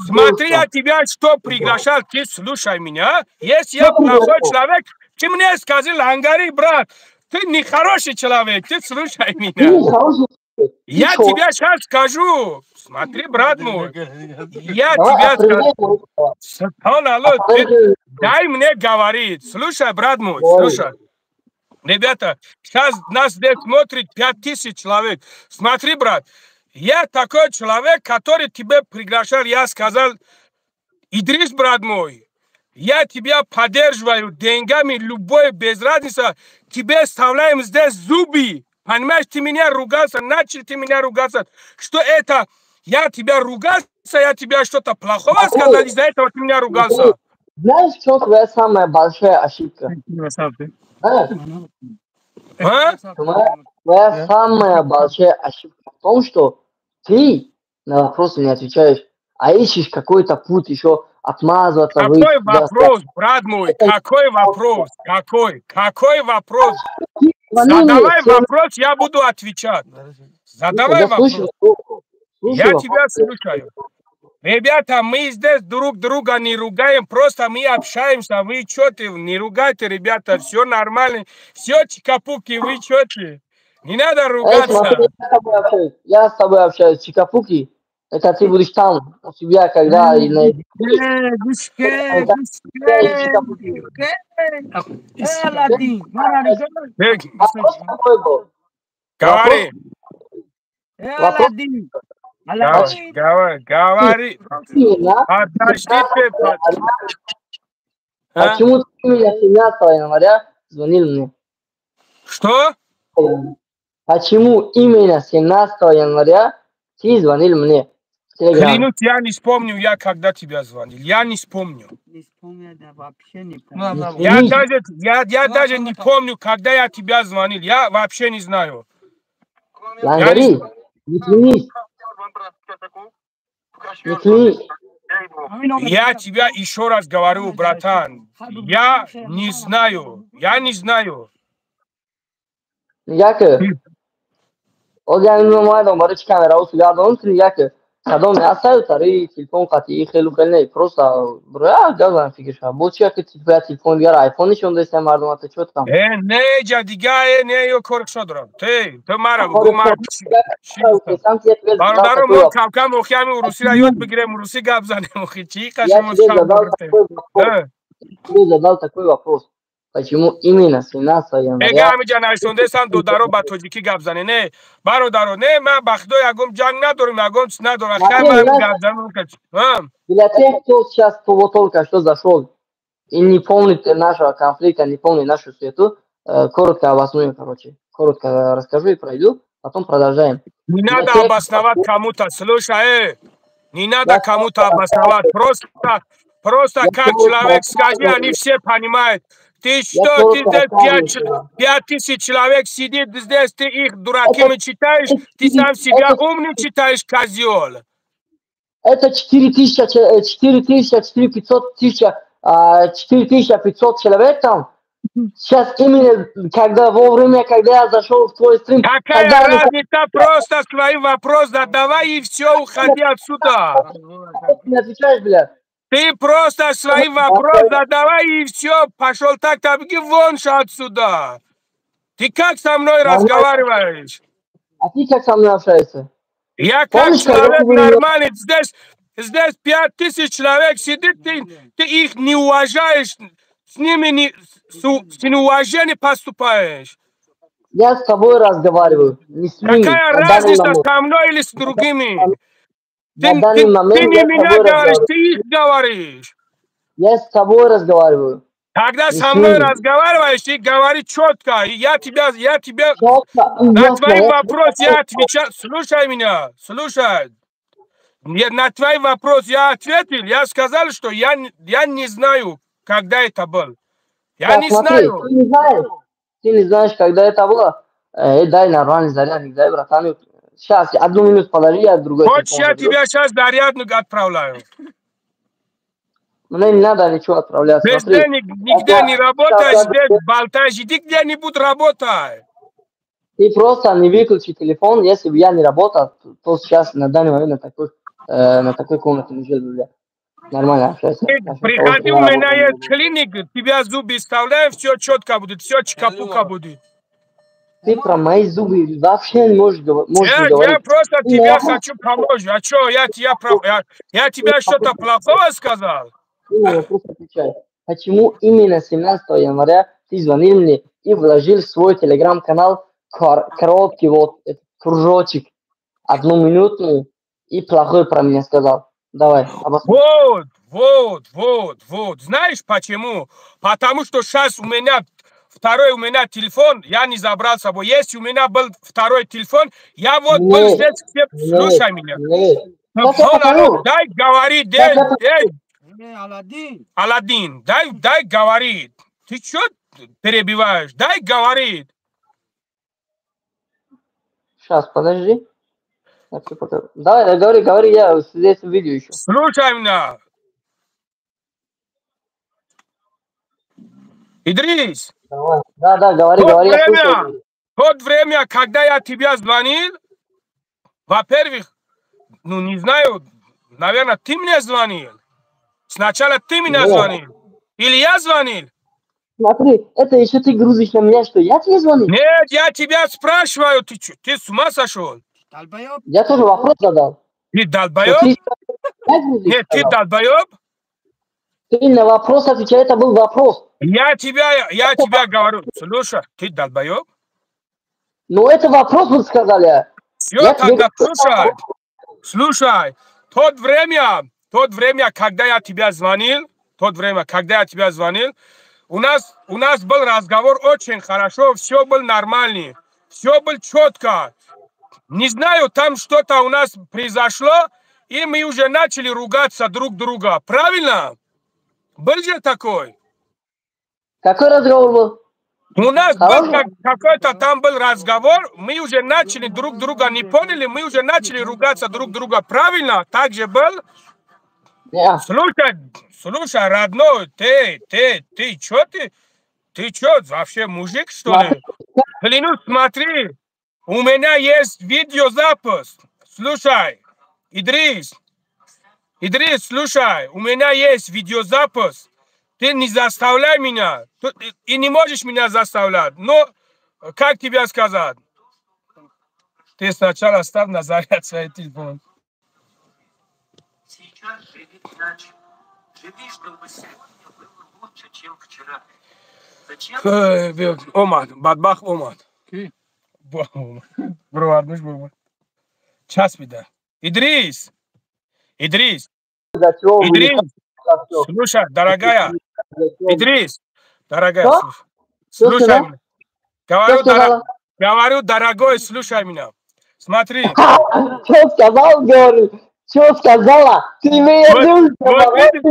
смотри, я тебя что приглашал? Ты слушай меня. Если я плохой человек, ты мне скажи: «Лангари, брат, Ты не хороший человек, ты слушай Ты меня. не хороший человек. Ты Я чё? тебе сейчас скажу. Смотри, брат мой, я Давай тебя скажу. опровергай мои слова. Алло, ты Опровергай. дай мне говорить. Слушай, брат мой, Говори. слушай. Ребята, сейчас нас здесь смотрит 5000 человек. Смотри, брат, я такой человек, который тебя приглашал, я сказал: Идрис, брат мой, я тебя поддерживаю деньгами, любой, без разницы, тебе вставляем здесь зубы. Понимаешь, ты меня ругался, начал ты меня ругаться, что это, я тебя ругался, я тебя что-то плохого сказал, из-за этого ты меня ругался. Знаешь, в чем твоя самая большая ошибка? Знаешь? А? Твоя самая большая ошибка в том, что ты на вопросы не отвечаешь, а ищешь какой-то путь еще отмазываться. Какой выйти, да, вопрос, брат мой? Какой вопрос? Какой? Какой вопрос? Звони мне, Задавай всем- вопрос, я буду отвечать. Задавай Я вопрос. слушаю, слушаю Я вопрос. тебя слушаю. Ребята, мы здесь друг друга не ругаем, просто мы общаемся. Вы что ты, не ругайте, ребята, все нормально. Все чикапуки, вы что ты? Не надо Эй, ругаться. смотри, я с тобой общаюсь. Я с тобой общаюсь. Чикапуки, это ты будешь там у себя, когда и на. Чикапуки. Эй, Вопрос такой был. говори, Вопрос говори, говори, говори. именно. Подожди ты, а? Почему ты именно 17 января звонил мне? Что? Почему именно 17 января ты звонил мне в Телеграм? Клянусь, я не вспомню, я когда тебя звонил. Я не вспомню. Не вспомню, да, вообще не помню. Я даже не помню, когда я тебя звонил. Я вообще не знаю. Лангари, не клянись. Не клянись. Я тебя еще раз говорю, братан. Я не знаю. Я не знаю. Яке? Ози омадам барои чӣ камерао гардонам, ту яке кадом ҳастаю тари телефон қатъи хелу хел не, просто газан фикр шава бо чи яке телефон дигар айфон нишон дастам мардумата чо там. Э, не, ҷа дига, э, не, ё кори шо дорам. Ты мара бугу, мара. Бародаро, мо кам-кам охи ҳами урусиро ёд бигирем, уруси гап занем, охи чӣ Я тебе задал такой вопрос. Тебе задал такой вопрос. Почему именно 17 января? Эга ҳамиҷа нависондесам, додаро, ба тоҷикӣ гап зане. Не, бародаро, не, ман ба худо ягон ҷанг надорам, ягон чиз надорам. Хай, ман гап занам. Для тех, кто сейчас вот только что зашел и не помнит нашего конфликта, не помнит нашу суету, коротко обосную, короче. Коротко расскажу и пройду, потом продолжаем. Не надо обосновать кому-то, слушай, не надо кому-то обосновать, просто как человек скажи, они все понимают. Ты что, ты здесь 5000 человек сидит здесь, ты их дураками читаешь, ты сам себя умным читаешь, козел. Это 4000, 4000, 4500 тысяча, 4500 человек там. Сейчас именно, когда вовремя, когда я зашел в твой стрим. Какая когда разница, просто свои вопрос задавай и все, уходи отсюда. Ты не отвечаешь, блядь. Ты просто свои вопросы задавай и все, пошел так, там, иди вон отсюда. Ты как со мной разговариваешь? А ты как со мной общаешься? Я как Помнишь, когда человек ты меня- нормальный, здесь 5000 человек сидит, ты их не уважаешь, с ними не, с неуважением поступаешь. Я с тобой разговариваю, не с ними. Какая На данный разница, момент. со мной или с другими? На Ты, данный ты момент не я с меня тобой говоришь, разговариваю. ты их говоришь. Я с тобой разговариваю. Когда Не со с мной ними. разговариваешь, ты говори четко. И я тебя Четко и на ясно. твои Я вопросы я отвечаю. Слушай меня, слушай. На твои вопросы я ответил. Я сказал, что я не знаю, когда это был. Я Так, не смотри, знаю. Ты не знаешь, ты не знаешь, когда это было. Эй, дай нормальный зарядник, дай, братан. Сейчас, одну минуту подожди, я другой Хочешь, телефон я заберу. тебя сейчас зарядник отправляю. Мне не надо ничего отправлять, Без смотри. денег нигде не работаешь, здесь болтаешь. Иди где-нибудь работай. Ты просто не выключи телефон. Если бы я не работал, то сейчас на данный момент на такой комнате не жил бы я. Нормально общайся. Ты Насчет приходи, того, у что я меня работаю. есть клиник, тебя зубы вставляю, все четко будет, все чикапука будет. Ты про мои зубы вообще не можешь, можешь не Я говорить. просто Ты тебя на хочу помочь. А что, я тебя что-то плохого сказал? Ты на вопрос отвечай. Почему именно 17 января ты звонил мне и вложил в свой телеграм-канал короткий вот этот кружочек, одноминутный, и плохой про меня сказал? Давай, обоснуй. Вот, вот, вот, вот. Знаешь почему? Потому что сейчас у меня второй у меня телефон, я не забрал с собой. Если у меня был второй телефон, я вот был Нет, здесь, все, нет, слушай меня. нет. Сейчас я Hold on, покажу. дай говорить, Сейчас дай, я дай, покажу. Аладдин. Аладдин, дай, дай говорить. Ты что перебиваешь? Дай говорить. Сейчас, подожди. Я тебе покажу. Давай, да, говори, говори, я здесь видео еще. Слушай меня. Идрис. Давай. Да, да, говори, Тот говори, я время, слушаю. тот время, когда я тебя звонил, во-первых, ну не знаю, наверное, ты мне звонил. Сначала ты меня Нет. звонил. Или я звонил? Смотри, это еще ты грузишь на меня, что я тебе звонил? Нет, я тебя спрашиваю, ты чё, ты с ума сошел? Долбоёб. Я тоже вопрос задал. Ты долбоёб? Ты я грузишь, Нет, ты сказал. долбоёб? Ты на вопрос отвечай, это был вопрос. Я тебя говорю, слушай, ты долбоёб? Ну это вопрос вы сказали. Всё, Я тебе тогда говорю, слушай, слушай, тот время, когда я тебя звонил, тот время, когда я тебя звонил, у нас был разговор очень хорошо, все было нормально, все было четко. Не знаю, там что-то у нас произошло, и мы уже начали ругаться друг друга. Правильно? Был же такой? Какой разговор был? У нас был Хороший? какой-то там был разговор, мы уже начали друг друга не поняли, мы уже начали ругаться друг друга. Правильно? Так же был? Да. Слушай, слушай, родной, ты чё ты? Ты чё, вообще мужик, что ли? Клянусь, смотри, у меня есть видеозапись. Слушай, Идрис, слушай, у меня есть видеозапись. Ты не заставляй меня, и не можешь меня заставлять. Но, как тебе сказать? Ты сначала ставь на заряд свой телефон. Сейчас живи иначе. Живи, чтобы сегодня было лучше, чем вчера. Зачем? Омад, бадбахт омад. Ки? Броварнуш бобо. Час бида. Идрис! Идрис! Идрис! Слушай, дорогая! Идрис! Дорогая, Что? слушай. Что Слушай меня. Говорю, Что сказала? говорю, дорогой, слушай меня. Смотри. Что сказал, говорю? Что сказала? Ты меня Вот, не вот видишь,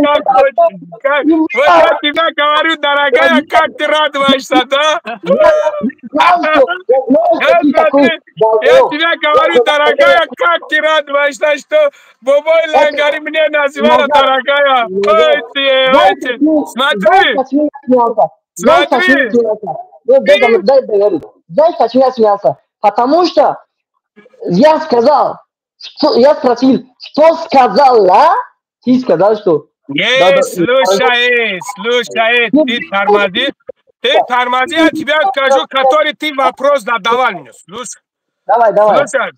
как, вот я тебе говорю, дорогая, как ты радуешься, да? Я Я тебе говорю, дорогая, как ты радуешься, что Бобой Лангари мне назвала дорогая. Ой ты, ой ты. Смотри. Смотри. Дай договорить. Знаешь, почему я смеялся? Потому что я сказал, что, я спросил, что сказала? Ты сказал, что... Не, слушай, слушай, ты тормози. Ты тормози, я тебе скажу, который ты вопрос задавал мне. Слушай. Давай, давай. Слушай,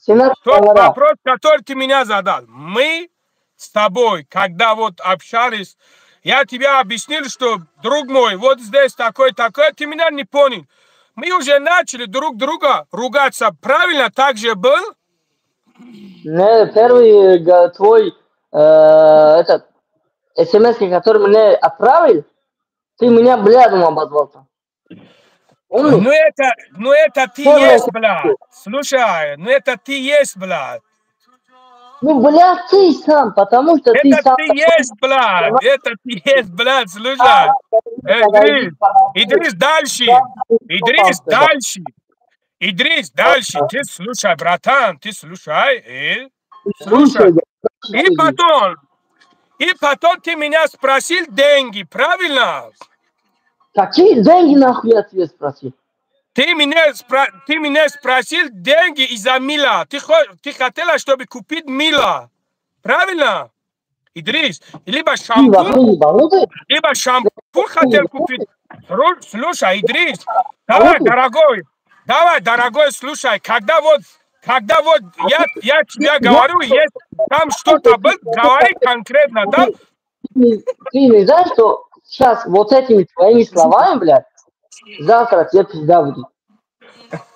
тот вопрос, который ты меня задал. Мы с тобой, когда вот общались, я тебе объяснил, что, друг мой, вот здесь такой-такой, ты меня не понял. Мы уже начали друг друга ругаться. Правильно так же был? Не, первый твой этот смс, который мне отправил, ты меня блядом обозвал. Ну это ты есть, блядь. Слушай, ну это ты есть, блядь. Ну, блядь, ты сам, потому что ты сам. Это ты есть, блядь. Это ты есть, блядь, слушай. Идрис, Идрис, дальше. Идрис, дальше. Идрис, дальше. Ты слушай, братан, ты слушай. Слушай. И потом ты меня спросил деньги, правильно? Какие деньги, нахуй, я тебе спросил? Ты меня спросил деньги из-за мила. Ты хотела, чтобы купить мила. Правильно? Идрис, либо шампунь, либо шампунь хотел купить. Слушай, Идрис, давай, дорогой, Давай, дорогой, слушай, когда вот я тебе говорю, есть там что-то был, говори конкретно, да? Ты не знаешь, что сейчас вот этими твоими словами, блядь, завтра тебе пизда будет.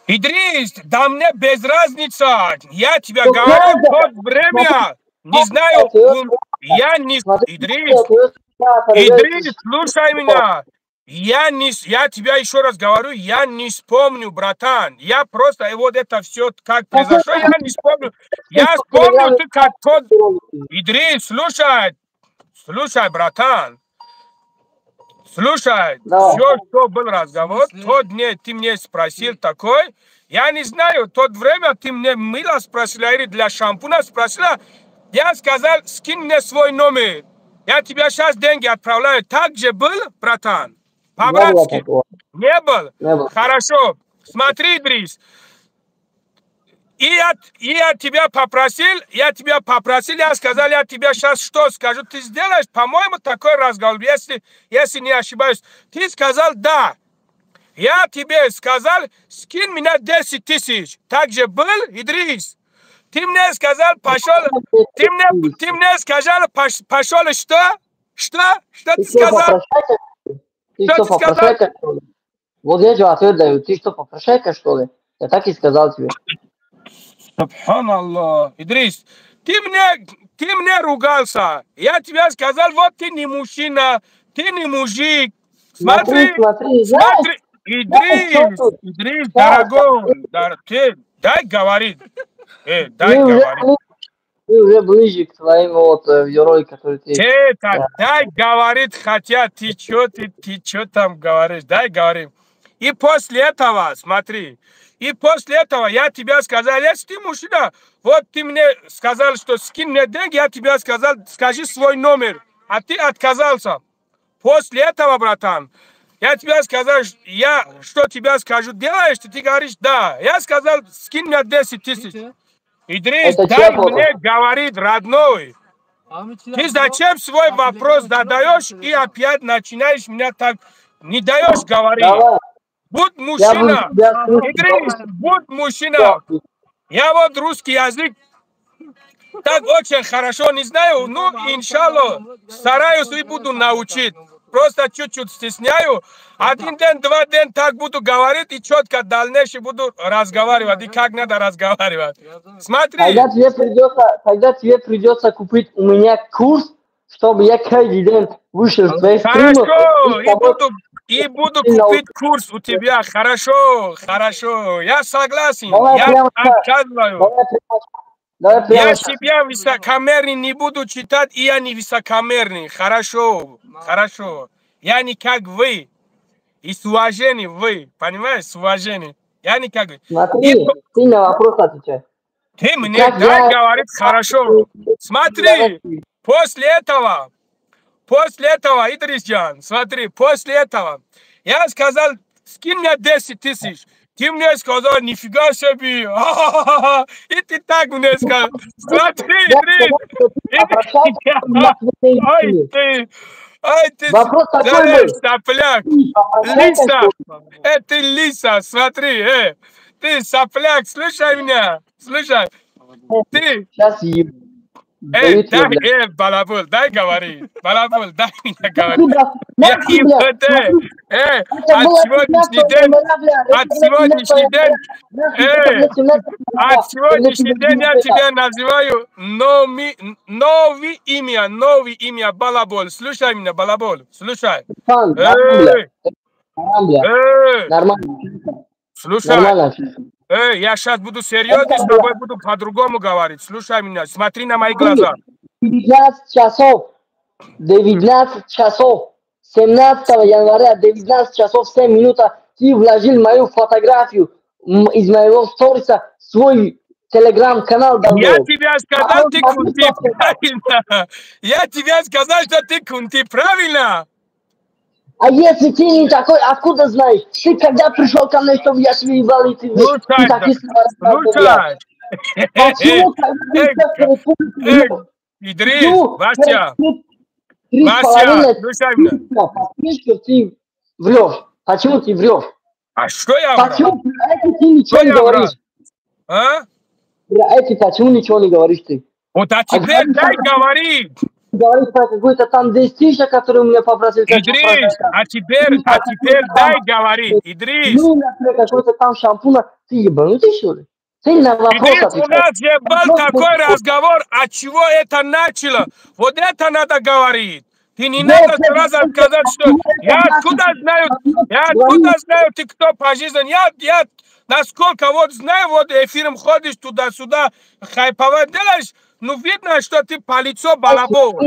Идрис, да мне без разницы. Я тебе говорю, тот время, не знаю, я не... Идрис, Идрис, слушай меня. Я не, я тебя еще раз говорю, я не вспомню, братан. Я просто, и вот это все как произошло, я не вспомню. Я вспомню, ты как тот... Идрис, слушай, слушай, братан. Слушай, Да. все, что был разговор, тот день ты мне спросил такой, я не знаю, тот время ты мне мыло спросила или для шампуня спросила, я сказал, скинь мне свой номер, я тебе сейчас деньги отправляю. Так же был, братан? Не было По-братски. такого. Не был? Не было. Хорошо. Смотри, Идрис. И я тебя попросил, я тебя попросил, я сказал, я тебе сейчас что скажу, ты сделаешь, по-моему, такой разговор, если не ошибаюсь. Ты сказал да. Я тебе сказал, скинь меня 10 тысяч. Так же был, Идрис? Ты мне сказал, пошел, ты мне сказал, пошел что? Что? Что ты Ты что, сказал? попрошайка? Ты Что что, ты сказал? попрошайка, что ли? Вот я тебе ответ даю. Ты что, попрошайка, что ли? Я так и сказал тебе. Субханаллах. Идрис, ты мне ругался. Я тебе сказал, вот ты не мужчина, ты не мужик. Смотри, Смотри, смотри, знаешь, смотри. Идрис, что тут? Идрис, Да, дорогой, ты дай говорить. Дай ты уже, говорить. ты уже ближе к твоим вот видеороликам, которые ты... Это, дай говорит, хотя ты чё там говоришь, дай говори. И после этого, смотри, и после этого я тебе сказал, если ты мужчина, вот ты мне сказал, что скинь мне деньги, я тебе сказал, скажи свой номер, а ты отказался. После этого, братан, я тебе сказал, я что тебе скажу, делаешь, ты говоришь, да. Я сказал, скинь мне 10 тысяч. Идрис, Это дай чья фото? мне говорить, родной. Ты зачем свой вопрос задаешь и опять начинаешь меня так, не даешь говорить? Давай, Будь я буду мужчина. тебя слушать. Идрис, будь мужчина. Я вот русский язык так очень хорошо не знаю, ну, иншаллах, стараюсь и буду научить. Просто чуть-чуть стесняю. Один день, два день так буду говорить и четко дальнейшее буду разговаривать. И как надо разговаривать. Смотри. Тогда тебе придется купить у меня курс, чтобы я каждый день вышел в твоих стримах. Хорошо, и с тобой и буду купить курс у тебя. Хорошо, хорошо. Я согласен. Давай Я прямо сейчас. отказываю. Давай прямо Я сейчас. себя высокомерный не буду читать, и я не высокомерный. Хорошо, хорошо. Я не как вы. И с уважением вы, понимаешь, с уважением. Я не как вы. Смотри, ты на вопрос отвечай. Ты мне Как дай я- говорить хорошо. Смотри, после этого, Идрисджан, смотри, после этого, я сказал, скинь мне 10 тысяч. Ты мне сказал, нифига себе. И ты так мне сказал. Смотри, Я Идрис, сказал, что ты попрощайся, у меня тебе Ай деньги. Ты, ай ты, Вопрос такой знаешь, был. сопляк. Ты попрошайка, Лиса, что ли? Это Лиса, смотри, ты сопляк, слушай меня, слушай, ты, Сейчас еб... эй, Даю тебе, дай, блядь. Балабул, дай говори, Балабул, дай мне говорить. Ты, блядь, Я нахуй, блядь, ИПД, смотри, от это было сегодняшний 15 день, января, бля, от это было сегодняшний 17 день, января, нахуй, это, блядь, 17 января, от сегодняшний когда день я тебе тебя называю новый имя, Балабол. Слушай меня, Балабол, слушай. Пан, нормально, бля. Эй, Нормально, бля. эй, Нормально. Слушай. Нормально. Эй, я сейчас буду серьезный, с тобой буду по-другому говорить. Слушай меня, смотри на мои глаза. 19 часов, 19 часов, 17 января, 19 часов 7 минут, ты вложил мою фотографию из моего сториса в свой телеграм-канал. Я Давно. тебе сказал, ты кунти, правильно? Я тебе сказал, что ты кунти, правильно? А если ты не такой, откуда знаешь? Ты когда пришел ко мне, чтобы я тебе ебал, и ты, Слушай, ты такие слова сказал, слушай. Почему, когда ты сейчас перед публикой Эй, врешь? Идрис, Почему Вася, три с Вася, половиной слушай меня. подписчиков ты врешь? Почему ты врешь? А что я врал? Почему про это ты ничего Что не я врал? говоришь? А? Про это почему ничего не говоришь ты? Вот а А теперь говоришь, дай говорить. говоришь про какой-то там 10 тысяч, который у меня попросил. Как Идрис, а теперь дай говорить. Идрис. Ну, например, какой-то там шампуна. Ты ебанутый, что ли? Ты на вопрос Идрис, у отвечай. нас же был Вопрос такой был. Разговор, от чего это начало. Вот это надо говорить. Ты не Да, надо это- сразу сказать, что я откуда знаю, ты кто по жизни. Я насколько вот знаю, вот эфиром ходишь туда-сюда, хайповать делаешь, ну, видно, что ты по лицу балабол.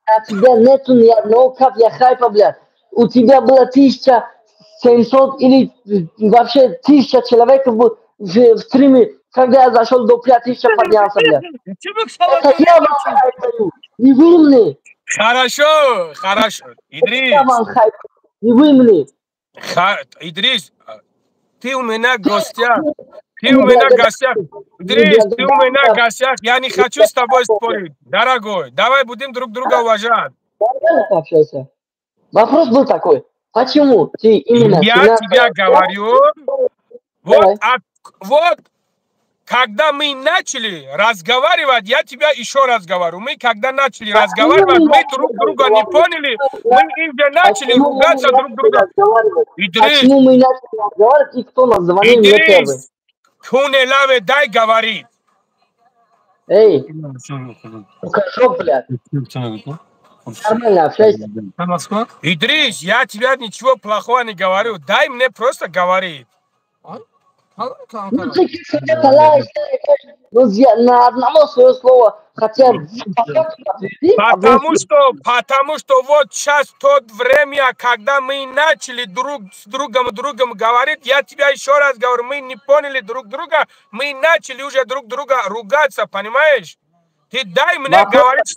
А тебя нету ни одного капля хайпа, блядь. У тебя было 1700 или вообще 1000 человек в стриме, когда я зашел, до 5000 поднялся, блядь. Это я вам хайп даю, не вы мне. Хорошо, хорошо. Идрис. Я вам хайп, не вы мне. Идрис, ты у меня в гостях. Ты у меня в гостях. Идрис, ты у меня в гостях. Я не хочу с тобой спорить. Дорогой, давай будем друг друга уважать. Нормально пообщайся. Вопрос был такой. Почему ты именно Я 17 тебе говорю, вот, вот, когда мы начали разговаривать, я тебя еще раз говорю, мы когда начали разговаривать, мы друг друга не поняли, мы уже начали Почему мы ругаться друг друга. Разговаривать? Идрис, Почему мы начали разговаривать и кто нас звонил мне первый? Идрис, Кунелаве, дай говорить. Эй, ну блядь. Нормально общайся. Идрис, я тебя ничего плохого не говорю, дай мне просто говорить. Ну ты что-то лаешь, ну я на одного свое слово хотя Потому что вот сейчас тот время, когда мы начали друг с другом говорить, я тебя еще раз говорю, мы не поняли друг друга, мы начали уже друг друга ругаться, понимаешь? Ты дай мне Вопрос- говорить.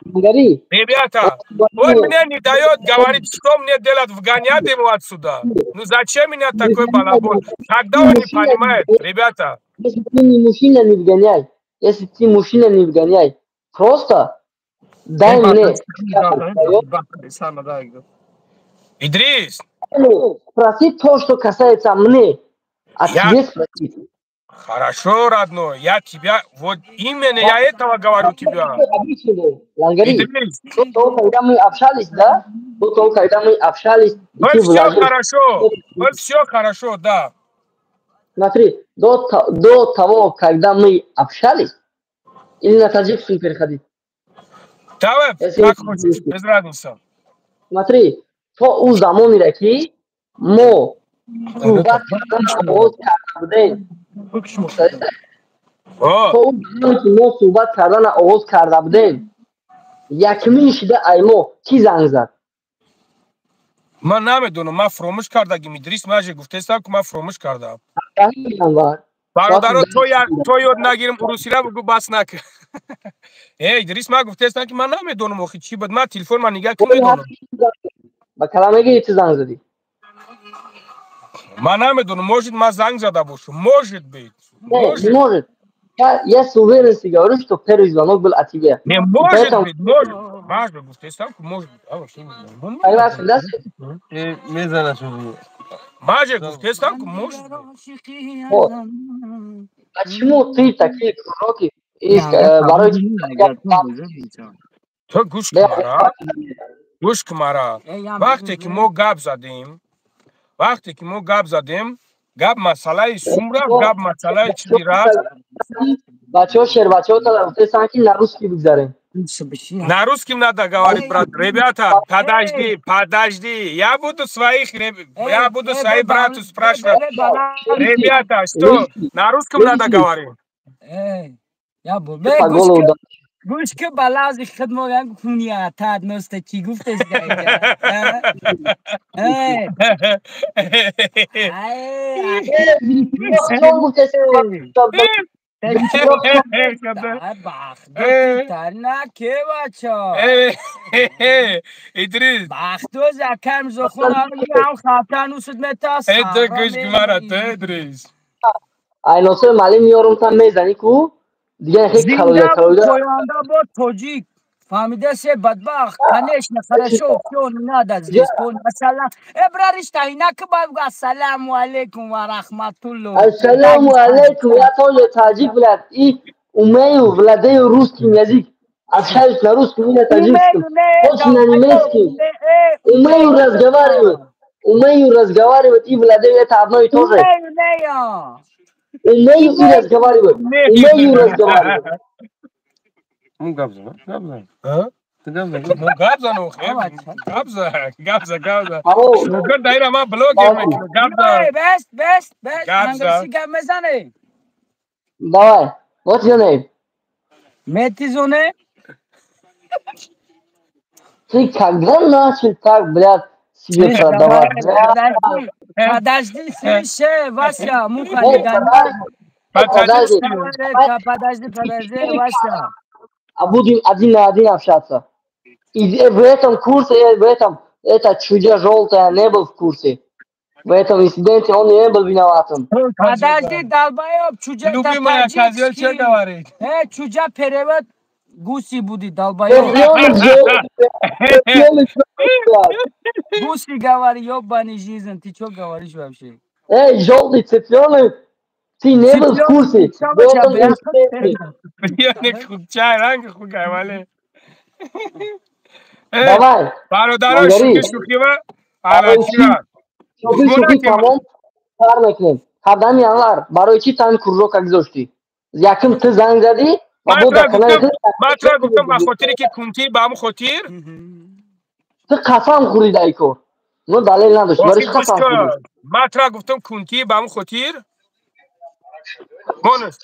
Говори. Ребята, он мне не дает говорить, что мне делать, вгонять его отсюда. Ну зачем меня такой балабол? Когда он не понимает, ребята. Если ты не мужчина, не вгоняй. Если ты мужчина, не вгоняй. Просто дай мне. Идрис. Спроси то, что касается мне. А тебе спроси. Хорошо, родной, я тебя, вот именно я этого говорю тебе. Лангари, Идрис. до того, когда мы общались, да? До того, когда мы общались, и Вот ты все вложил- хорошо, вот все хорошо, да. Смотри, до того, когда мы общались, или на таджикский переходить? Давай, Если как не хочешь, без разницы. Смотри, то ӯ замонере ки мо суҳбат кардан оғоз карда будем, то ӯ замоне ки мо суҳбат кардан оғоз карда будем, якумин шида ай мо кӣ занг зад? Ман намедонам, ман фуромӯш кардагим, Идрис, ман же гуфтестам, ки ман фуромӯш кардам. Январ. Бародаро, то ёд нагирим, урусира бугу, бас нак. Э, Идрис, ман гуфтестам, ки ман намедонам, охи чӣ буд, ман телефон ман нигаҳ ки медонам. Ба каламеги ту занг задӣ. Ман намедонам, может, ман занг зада бошам, может быть. Не, Может. не может. Я с уверенностью говорю, что первый звонок был от тебя. Не, может Поэтому- быть, может. Ман же гуфтестам, ки может быть. А, вообще не знаю. Согласен, да? Мезана шуди. Ман же гуфтестам, ки может быть. Вот. Почему ты такие кроки из барои Ту гӯш кун мара, гӯш кун мара. Вақте ки мо гап задем, вақте ки мо гап задем, гап масъалаи сум рафт, гап масъалаи чизи рафт. Бачаҳо, шербачаҳо гуфтестанд, ки на русский бигзарем. На русском надо говорить, брат. Ребята, подожди, подожди. Я буду своих брату спрашивать. Ребята, что, на русском надо говорить? По голову да. Гӯш ки, ба лавзи худ мо як куниятат носта чӣ гуфтес? Чон гуфтест? На ке, бачо. Идрис. Бахто закам зохун ам хатан усуд метас. Это гӯш кун мара, ту, Идрис. Айносои маълим меёрум, там мезанӣ ку, дигар хел калоида Зинда калоида. Поянда бо тоҷик. Фамидасе бадбахт, конечно, хорошо, все, не надо здесь. Ассалам. Браришта, инак ассаламу алейкум ва рахматуллах. Ассаламу алейкум, я тоже таджик, блядь, и умею, владею русским язык. Общаюсь на русском и на таджикском. Очень на немецкий. Умею разговаривать. Умею разговаривать и владею, это одно и то же. Умею и разговаривать. Умею разговаривать. Ну, габза, габза. А? Ты габза, габза, габза, габза, габза. Шугар даира ма блогер мекунам, габза. Бест, бест, бест. Габза. Давай. What's your name? Метизоне. Ты когда начал так, блядь, себе продавать? Подожди, слушай, Вася, муха не гоняй. Подожди, подожди, подожди, Вася. А будем один на один общаться. И в этом курсе, в этом, эта чудо желтая не был в курсе. В этом инциденте он не был виноватым. Подожди, долбоеб, чудо любимая козел, что говорит? Чудо перевод гуси будет, долбоеб. Гуси говори, ебаный жизнь, ты что говоришь вообще? Эй, желтый цыпленок, ты не был в курсе. Давай. Бародаро, шӯхи шӯхива, алачива. Шӯхи шӯхи тамом кар мекунем. Ҳабдами январ барои чӣ тан кружока гузоштӣ? Якум ту занг задӣ ва бо дар канали ту. Ман тура гуфтам ба хотире ки кунтӣ, ба ҳамон хотир. Ту қасам хӯрӣ дар ин кор. Но далел надошт. Барои чӣ қасам хӯрӣ? Ман тура гуфтам кунтӣ ба ҳамон хотир. Бонус.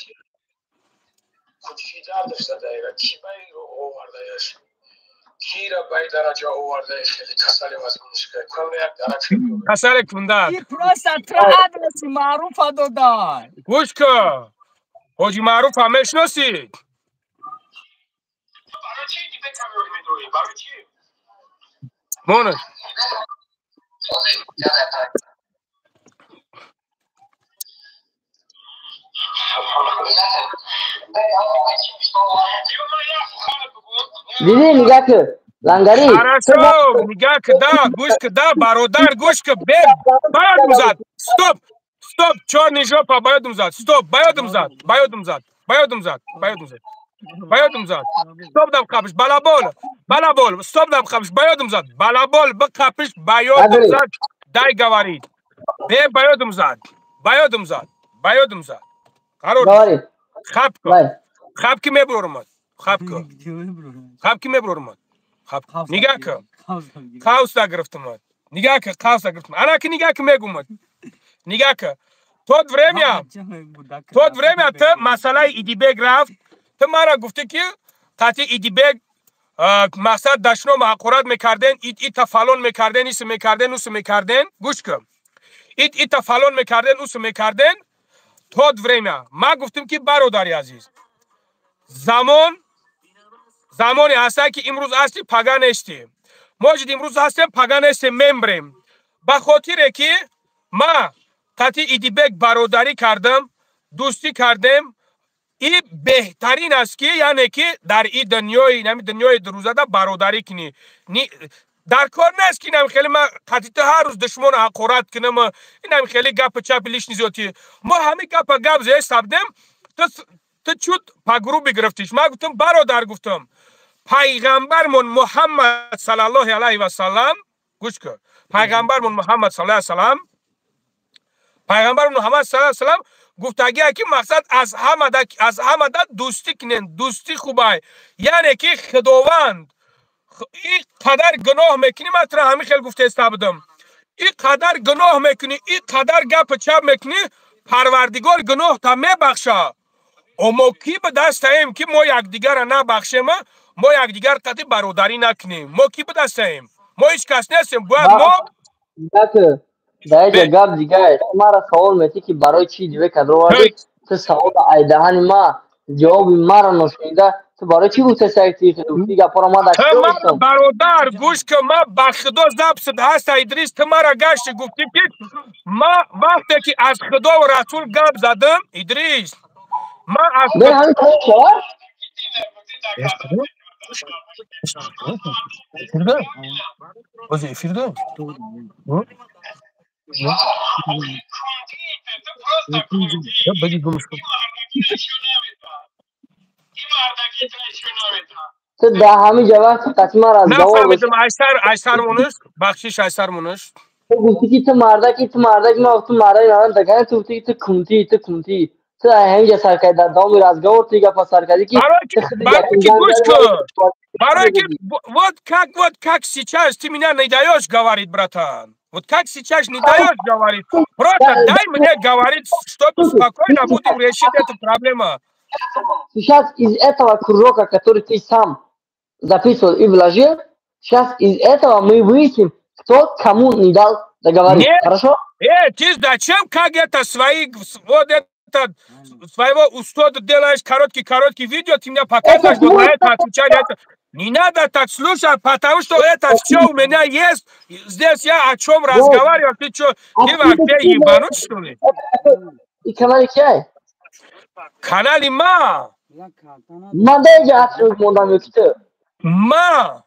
Касале кунда. И просто адреси Маъруфа додай. Гӯш кун. Ҳоҷи Маъруфа мешиносӣ? Бонус. Диди нигоҳ кун. Лангари. Хорошо, нигоҳ кун, да, гӯш кун, да, бародар, гӯш кун, бе, ба ёдум зад. Стоп, стоп, чёрный жопа, ба ёдум зад. Стоп, ба ёдум зад, ба ёдум зад, ба ёдум зад, ба ёдум зад. Ба ёдум зад. Стоп дам қапиш, балабол, балабол, стоп дам қапиш, ба ёдум зад. Балабол, бақапиш, ба ёдум зад. Дай говорит. Бе, ба ёдум зад. Ба ёдум зад. Ба ёдум зад. Қарор. Хаб кун. Хаб ки мебурмад. Хаб кун. Хаб ки мебурмад. Хаб. Нигоҳ кун. Қавса гирифтамад. Нигоҳ кун, қавса гирифтам. Ана ки нигоҳ кун мегумад. Нигоҳ кун. Тот время ту масъалаи Идибек рафт. Ту мара гуфтӣ ки қатъи Идибек мақсад дашном ҳақорат мекарден, ит ита фалон мекарден, ис мекарден, ус мекарден. Гӯш кун. Ит ита фалон мекарден, ус мекарден. Тот время ма гуфтем ки бародари азиз, замон замоне ҳаста ки имрӯз ҳастӣ, пага нестӣ. Может имрӯз ҳастем, пага нестем, мембрем. Ба хотире ки ма қатъи Идибек бародарӣ кардам, дӯстӣ кардем, и беҳтарин аст ки яъне ки дар и дунёи нами дунёи дурӯзада бародарӣ кунӣ. Дар кор нест ки инам хеле ма қатъи ту ҳар рӯз душмоно ҳақорат кунам, инам хеле гапи чапи лишний зиёдӣ. Мо ҳамин гапа гап зия сабдем, ту чуд пагру бигирифтиш. Ма гуфтам бародар, гуфтам пайғамбармон Муҳаммад саллаллоҳи алайҳи васаллам, гӯш кун, пайғамбармон Муҳаммад саллаллоҳи алайҳи васаллам, пайғамбармон Муҳаммад саллаллоҳи алайҳи васаллам гуфтагие ки мақсад аз ҳамада дӯстӣ кунен, дӯстӣ хубай. Яъне ки Худованд ин қадар гуноҳ мекунӣ, ман тура ҳамин хел гуфтаиста будам, ин қадар гуноҳ мекунӣ, ин қадар гапи чап мекунӣ, Парвардигор гуноҳта мебахша. Мо ки ба дастаем ки мо якдигарра набахшем, мо якдигар қатъи бародарӣ накунем? Мо ки ба дастаем? Мо ҳеҷ кас нестем. Бояд мо дар ҷа гап дигар. Мара савол метӣ ки барои чӣ Идибек адровардӣ? Ту савола айдаҳани ма, ҷавоби маро ношунида ту барои чӣ гуфтаси ти гапҳоро ма дар бародар гӯш кун, ма ба Худо запсд ҳаста Идрис, ту мара гашти гуфтӣ ки ма вақте ки аз Худову Расул гап задам, Идрис, ма аз Эфирда? Ози эфирда? Ту дар ҳамин ҷа вақти қатъи ман разговор Нафаҳмидам, айсар, айсар мунуш, бахшиш, айсар мунуш. Ту гуфтӣ ки ту мардаки, ту мардаки, ман гуфтам мардаки надорам, дакана ту гуфтӣ ки ту кунтӣ, ту кунтӣ. Ту ҳамин ҷа сар кардӣ, дар давоми разговор ту гапа сар кардӣ ки Барои ки гӯш кун. Барои ки вот как сейчас ты меня не даешь говорить, братан. Вот как сейчас не даешь говорить. Просто дай мне говорить, чтобы спокойно будем решить эту проблему. Сейчас из этого кружока, который ты сам записывал и вложил, сейчас из этого мы выясним, кто кому не дал договорить. Нет. Хорошо? Ты зачем как это свои, вот это, своего устода делаешь короткий-короткий видео, ты мне показываешь, вот на это отвечай, на это. Не надо так слушать, потому что это все у меня есть. Здесь я о чем разговариваю, ты что, ты вообще ебанут, что ли? И канали кай? Канали ма. Ман дар инҷа атрибут мондам ё ки ту? Ма.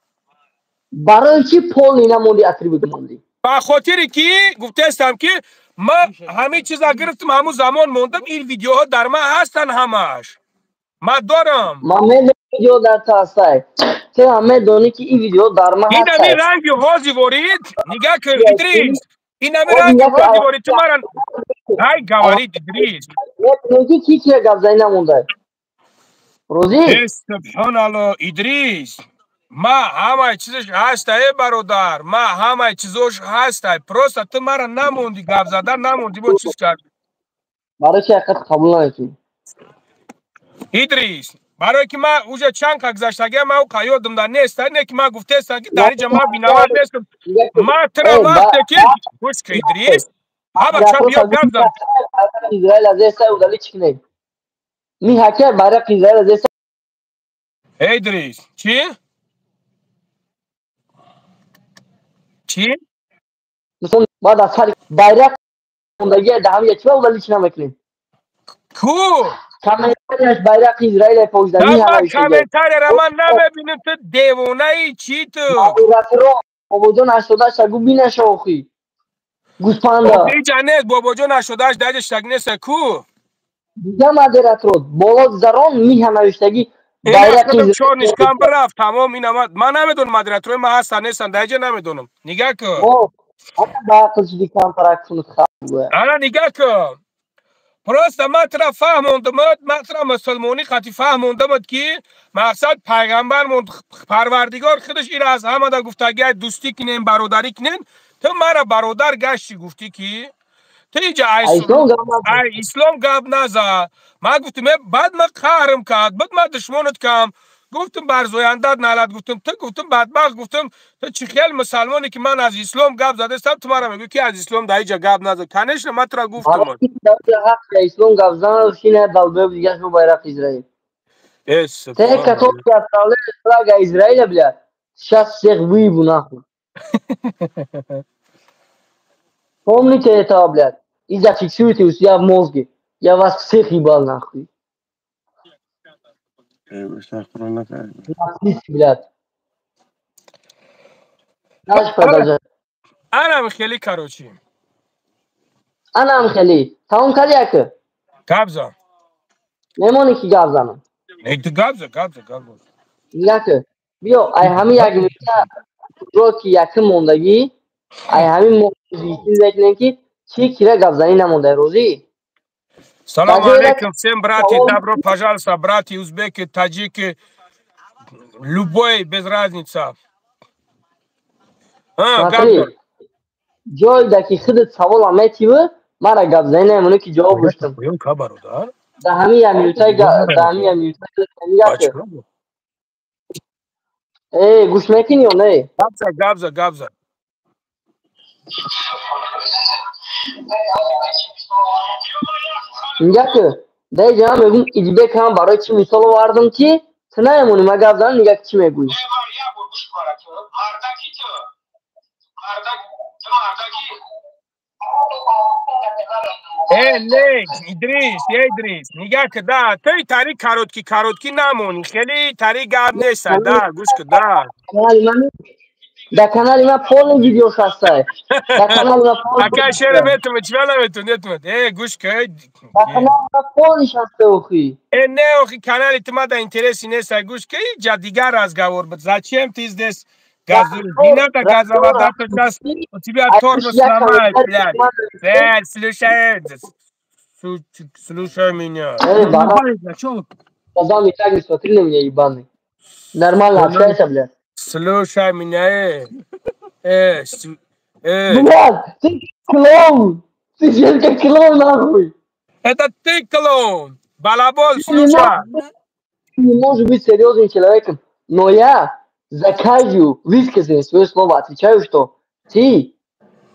Барои чӣ полный намонди, атрибут монди? Ба хотире ки гуфтаистам ки ма ҳамин чиза гирифтам, ҳамун замон мондам, ин видеоҳо дар ман ҳастанд ҳамааш. Ман дорам. Ман медонам видео дар ту ҳастай. Ту ҳам медонӣ ки ин видео дар ман Ин ҳамин ҳастай. ранги ҳози ворид, нигаҳ кун, Идрис. Ин ҳамин ранги ҳози ворид, ту мара ай говорит, Идрис. Медонӣ ки ки кия гап занӣ намондай. Розӣ? Э, субҳоналло, Идрис. Ма ҳамаи чизаш ҳаста, э бародар. Ма ҳамаи чизош ҳаста. Просто ту мара намонди, гап задан намонди, бо чиз кард. Барои чи ҳақиқат қабул намекунӣ? Идрис, барое ки ман уже чанд ка гузаштагия, ман ӯ ёдам да нест, не ки ман гуфтаестам ки дар инҷа ман виноват нестам. Ман тура вақте ки гӯш ки, Идрис, ҳама ча биё гап зан. Израил аз эса удали чӣ кунем? Ми ҳакия байрақи Израил аз эса. Идрис, чӣ? Чӣ? Мисол, баъд аз сари байрақ мондагия дар ҳамин ҷа чӣ удали чӣ намекунем? Ку? Комментарияш байрақи Израил пожда ми Ман ҳамаишага. Комментарияра ман намебинам, ту девонаи чӣ ту? Модераторо, Бобоҷон 88 гу бинаша охи. Гӯспанда. Иҷа нест, Бобоҷон 88 даҷа штак неста ку? Дига модераторо, боло зарон миҳа навиштагӣ байрақи Ина чор нишкан бирафт, тамом ина ман намедонам модераторои ман ҳастан нестан, дар иҷа намедонам. Нигаҳ кун. О, ана ба ақл шуди кампарак кунут хаб. Ана нигаҳ кун. Просто ман тура фаҳмондамад, ман тура мусулмонӣ қати фаҳмондамад ки мақсад пайғамбармон Парвардигор худаш ира аз ҳамада гуфтагиай дӯстӣ кунем, бародарӣ кунем. Ту мара бародар гаштӣ, гуфтӣ ки ту иҷа ай Ислом гап назан. Ай ислом гап наза. Ман гуфтам, э, баъд ман қаҳрм кард, баъд ман душмонат кам. Гуфтам барзояндат налат, гуфтам ту, гуфтам бадбахт, гуфтам ту чӣ хел мусалмоне ки ман аз ислом гап задастам, ту мара мегӯӣ ки аз ислом дар иҷа гап наза. Конечно, ман тура гуфтам. Барои ки дар ҳаққи ислом гап зан, шина долбоёб дигаш бо байрақи Израил. Э, Те, которые отправляют флага Израиля, блядь, сейчас всех выебу нахуй. Помните этого, блядь, и зафиксируйте у себя в мозге. Я вас всех ебал нахуй. Нацисты, блядь. Дальше продолжай. Анам хеле, короче. Анам хеле. Тамом кардӣ ака? Гап зан. Мемонӣ ки гап занам? Не, ту гап зан, гап зан, гап зан. Яке. Биё, ай ҳамин як минута ки якум мондагӣ, ай ҳамин мо мекунем ки чӣ кира гапзанӣ намонда, розӣ? Салам Даже алейкум всем, братья, добро пожалуйста, братья, узбеки, таджики, любой, без разницы. А, Смотри, гап зан. Ҷойда ки худат савола метивӣ, мара гапзанӣ намонӣ ки ҷавоб доштам. Ка бародар? Дар ҳамин як минута, дар ҳамин як минута яке. Э, гӯш мекунӣ ё не? Гап зан, гап зан, гап зан. Нигаҳ дар ҷа ман мегӯм, Идибек ҳам барои чӣ мисол овардам ки ту намемонӣ ман гап занам, нигаҳ чӣ мегӯӣ. Не, Идрис, Идрис, нигаҳ ки да, той тари короткий короткий намонӣ, хеле тари гап нест, да, гӯш ки да. Да канали ма полный видео ҳастай. Да канали ма полный. Ака шера метуме, чӣ наметун, нетуме. Э, гӯш ки. Да канали ма полный ҳастай охи. Э, не, охи, канали ту ма да интереси нест, гӯш ки, ҷа дигар разговор буд. Зачем ты здесь газуешь? Не надо газовать, да, то сейчас у тебя тормоз сломает, блядь. Э, слушай, слушай меня. Эй, баран. Глазами так не смотри на меня, ебаный. Нормально общайся, блядь. Слушай меня, э. Блядь, ты клоун! Ты же как клоун, нахуй! Это ты клоун! Балабол, слушай! Ты не можешь быть серьезным человеком, но я за каждую высказанное свое слово отвечаю, что ты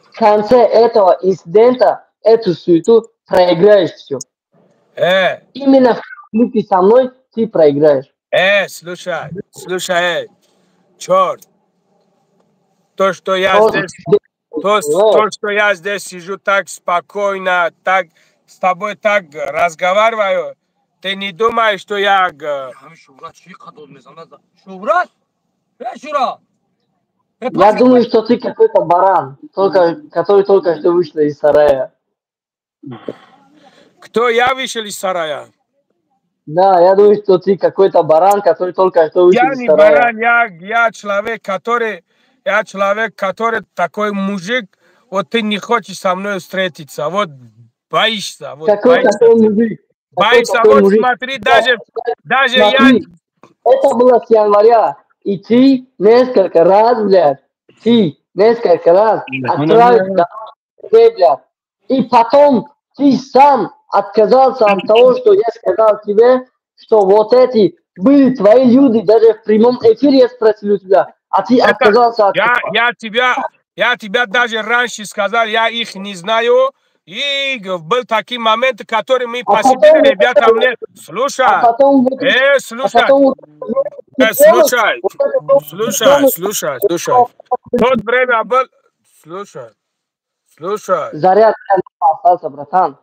в конце этого инцидента, эту суету проиграешь все. Именно в конфликте со мной ты проиграешь. Слушай, слушай, черт. То, что я здесь, то, что я здесь сижу так спокойно, так с тобой так разговариваю, ты не думаешь, что я... Я думаю, что ты какой-то баран, который только что вышел из сарая. Кто, я вышел из сарая? Да, я думаю, что ты какой-то баран, который только что вышел из сарая. Я не баран, я человек, который... Я человек, который такой мужик, вот ты не хочешь со мной встретиться, вот боишься. Вот, какой боишься. Такой мужик? Боишься, какой вот мужик? Смотри, даже смотри, я... Это было с января, и ты несколько раз, блядь, ты несколько раз отправил домой, блядь, и потом ты сам отказался от того, что я сказал тебе, что вот эти были твои люди, даже в прямом эфире я спросил у тебя, а ты отказался от... Я тебя даже раньше сказал, я их не знаю. И был такой момент, который мы посидели, ребята, мне... Слушай, слушай, слушай, слушай. Тот время был... Слушай, слушай. Заряд остался, братан.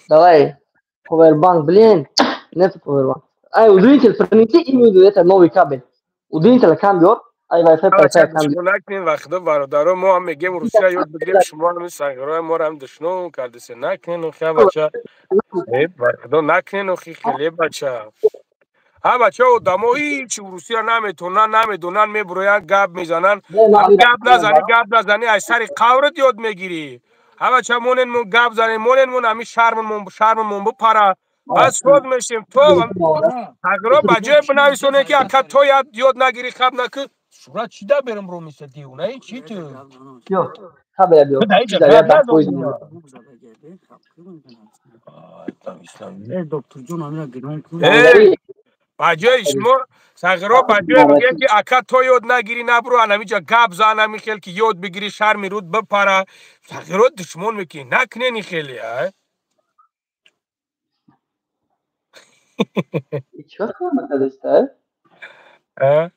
Давай, повербанк, блин. Нет повербанк. Ай, удлинитель, принеси им это новый кабель. Удлинитель кабель. Накунем вақто бародаро, мо ҳам мегем Русия ёд бигирем, шумо ҳам сағирои моро ҳам душном кардесе. Накунен охи бача. Э, вақто накунен охи хеле бача. Ҳа бача, одамо ҳеч Русия наметонан, намедонан, мебуроянд, гап мезананд. Гап назани, гап назани, аз сари қаврат ёд мегирӣ. Ҳа бача, монен мо гап занем, монен мо ҳами шарммон бипара. Бас шод мешем. То сағиро ба ҷое бинависоне ки ака то ёд нагирӣ, хаб накӣ. Шура чӣ да берам ро миса дивона и чӣ ту? Ба ҷои шумо сағиро ба ҷое бигӯем ки ака то ёд нагирӣ набуру анамиҷа гап зан ами хел ки ёд бигирӣ шарми руд бипара. Сағиро душмон мекунӣ накунени хеле, а?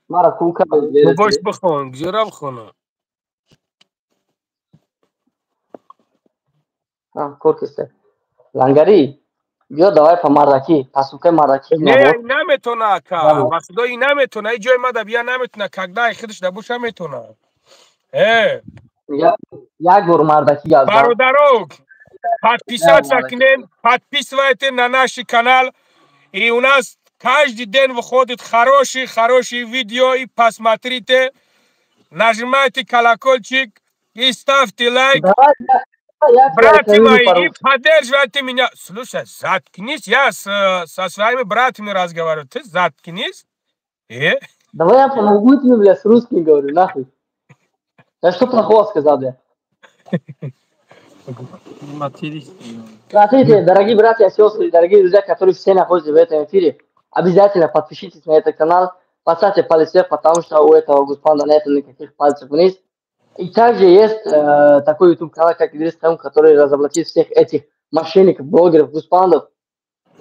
Мара кулка бош бихон, гзира бихона. Кор кисе. Лангари, биё давай па мардаки, пасука мардаки. Не, наметона ака. Ба худо и наметона, и ҷои мада бия наметона, когда худаш да боша метона. Э. Як бор мардаки гап. Бародаро, подписаться кунен, подписывайте на наш канал. И у нас каждый день выходит хорошие видео, и посмотрите, нажимайте колокольчик и ставьте лайк. Братья мои, и поддерживайте меня. Слушай, заткнись, я со своими братьями разговариваю. Ты заткнись. Давай я помогу тебе, бля, с русским говорю, нахуй. Я что плохого сказал, бля? Смотрите, дорогие братья и сестры, дорогие друзья, которые все находятся в этом эфире, обязательно подпишитесь на этот канал, поставьте палец вверх, потому что у этого господа нет никаких пальцев вниз. И также есть такой YouTube-канал, как Идрис Каюм, который разоблачит всех этих мошенников, блогеров, гуспандов.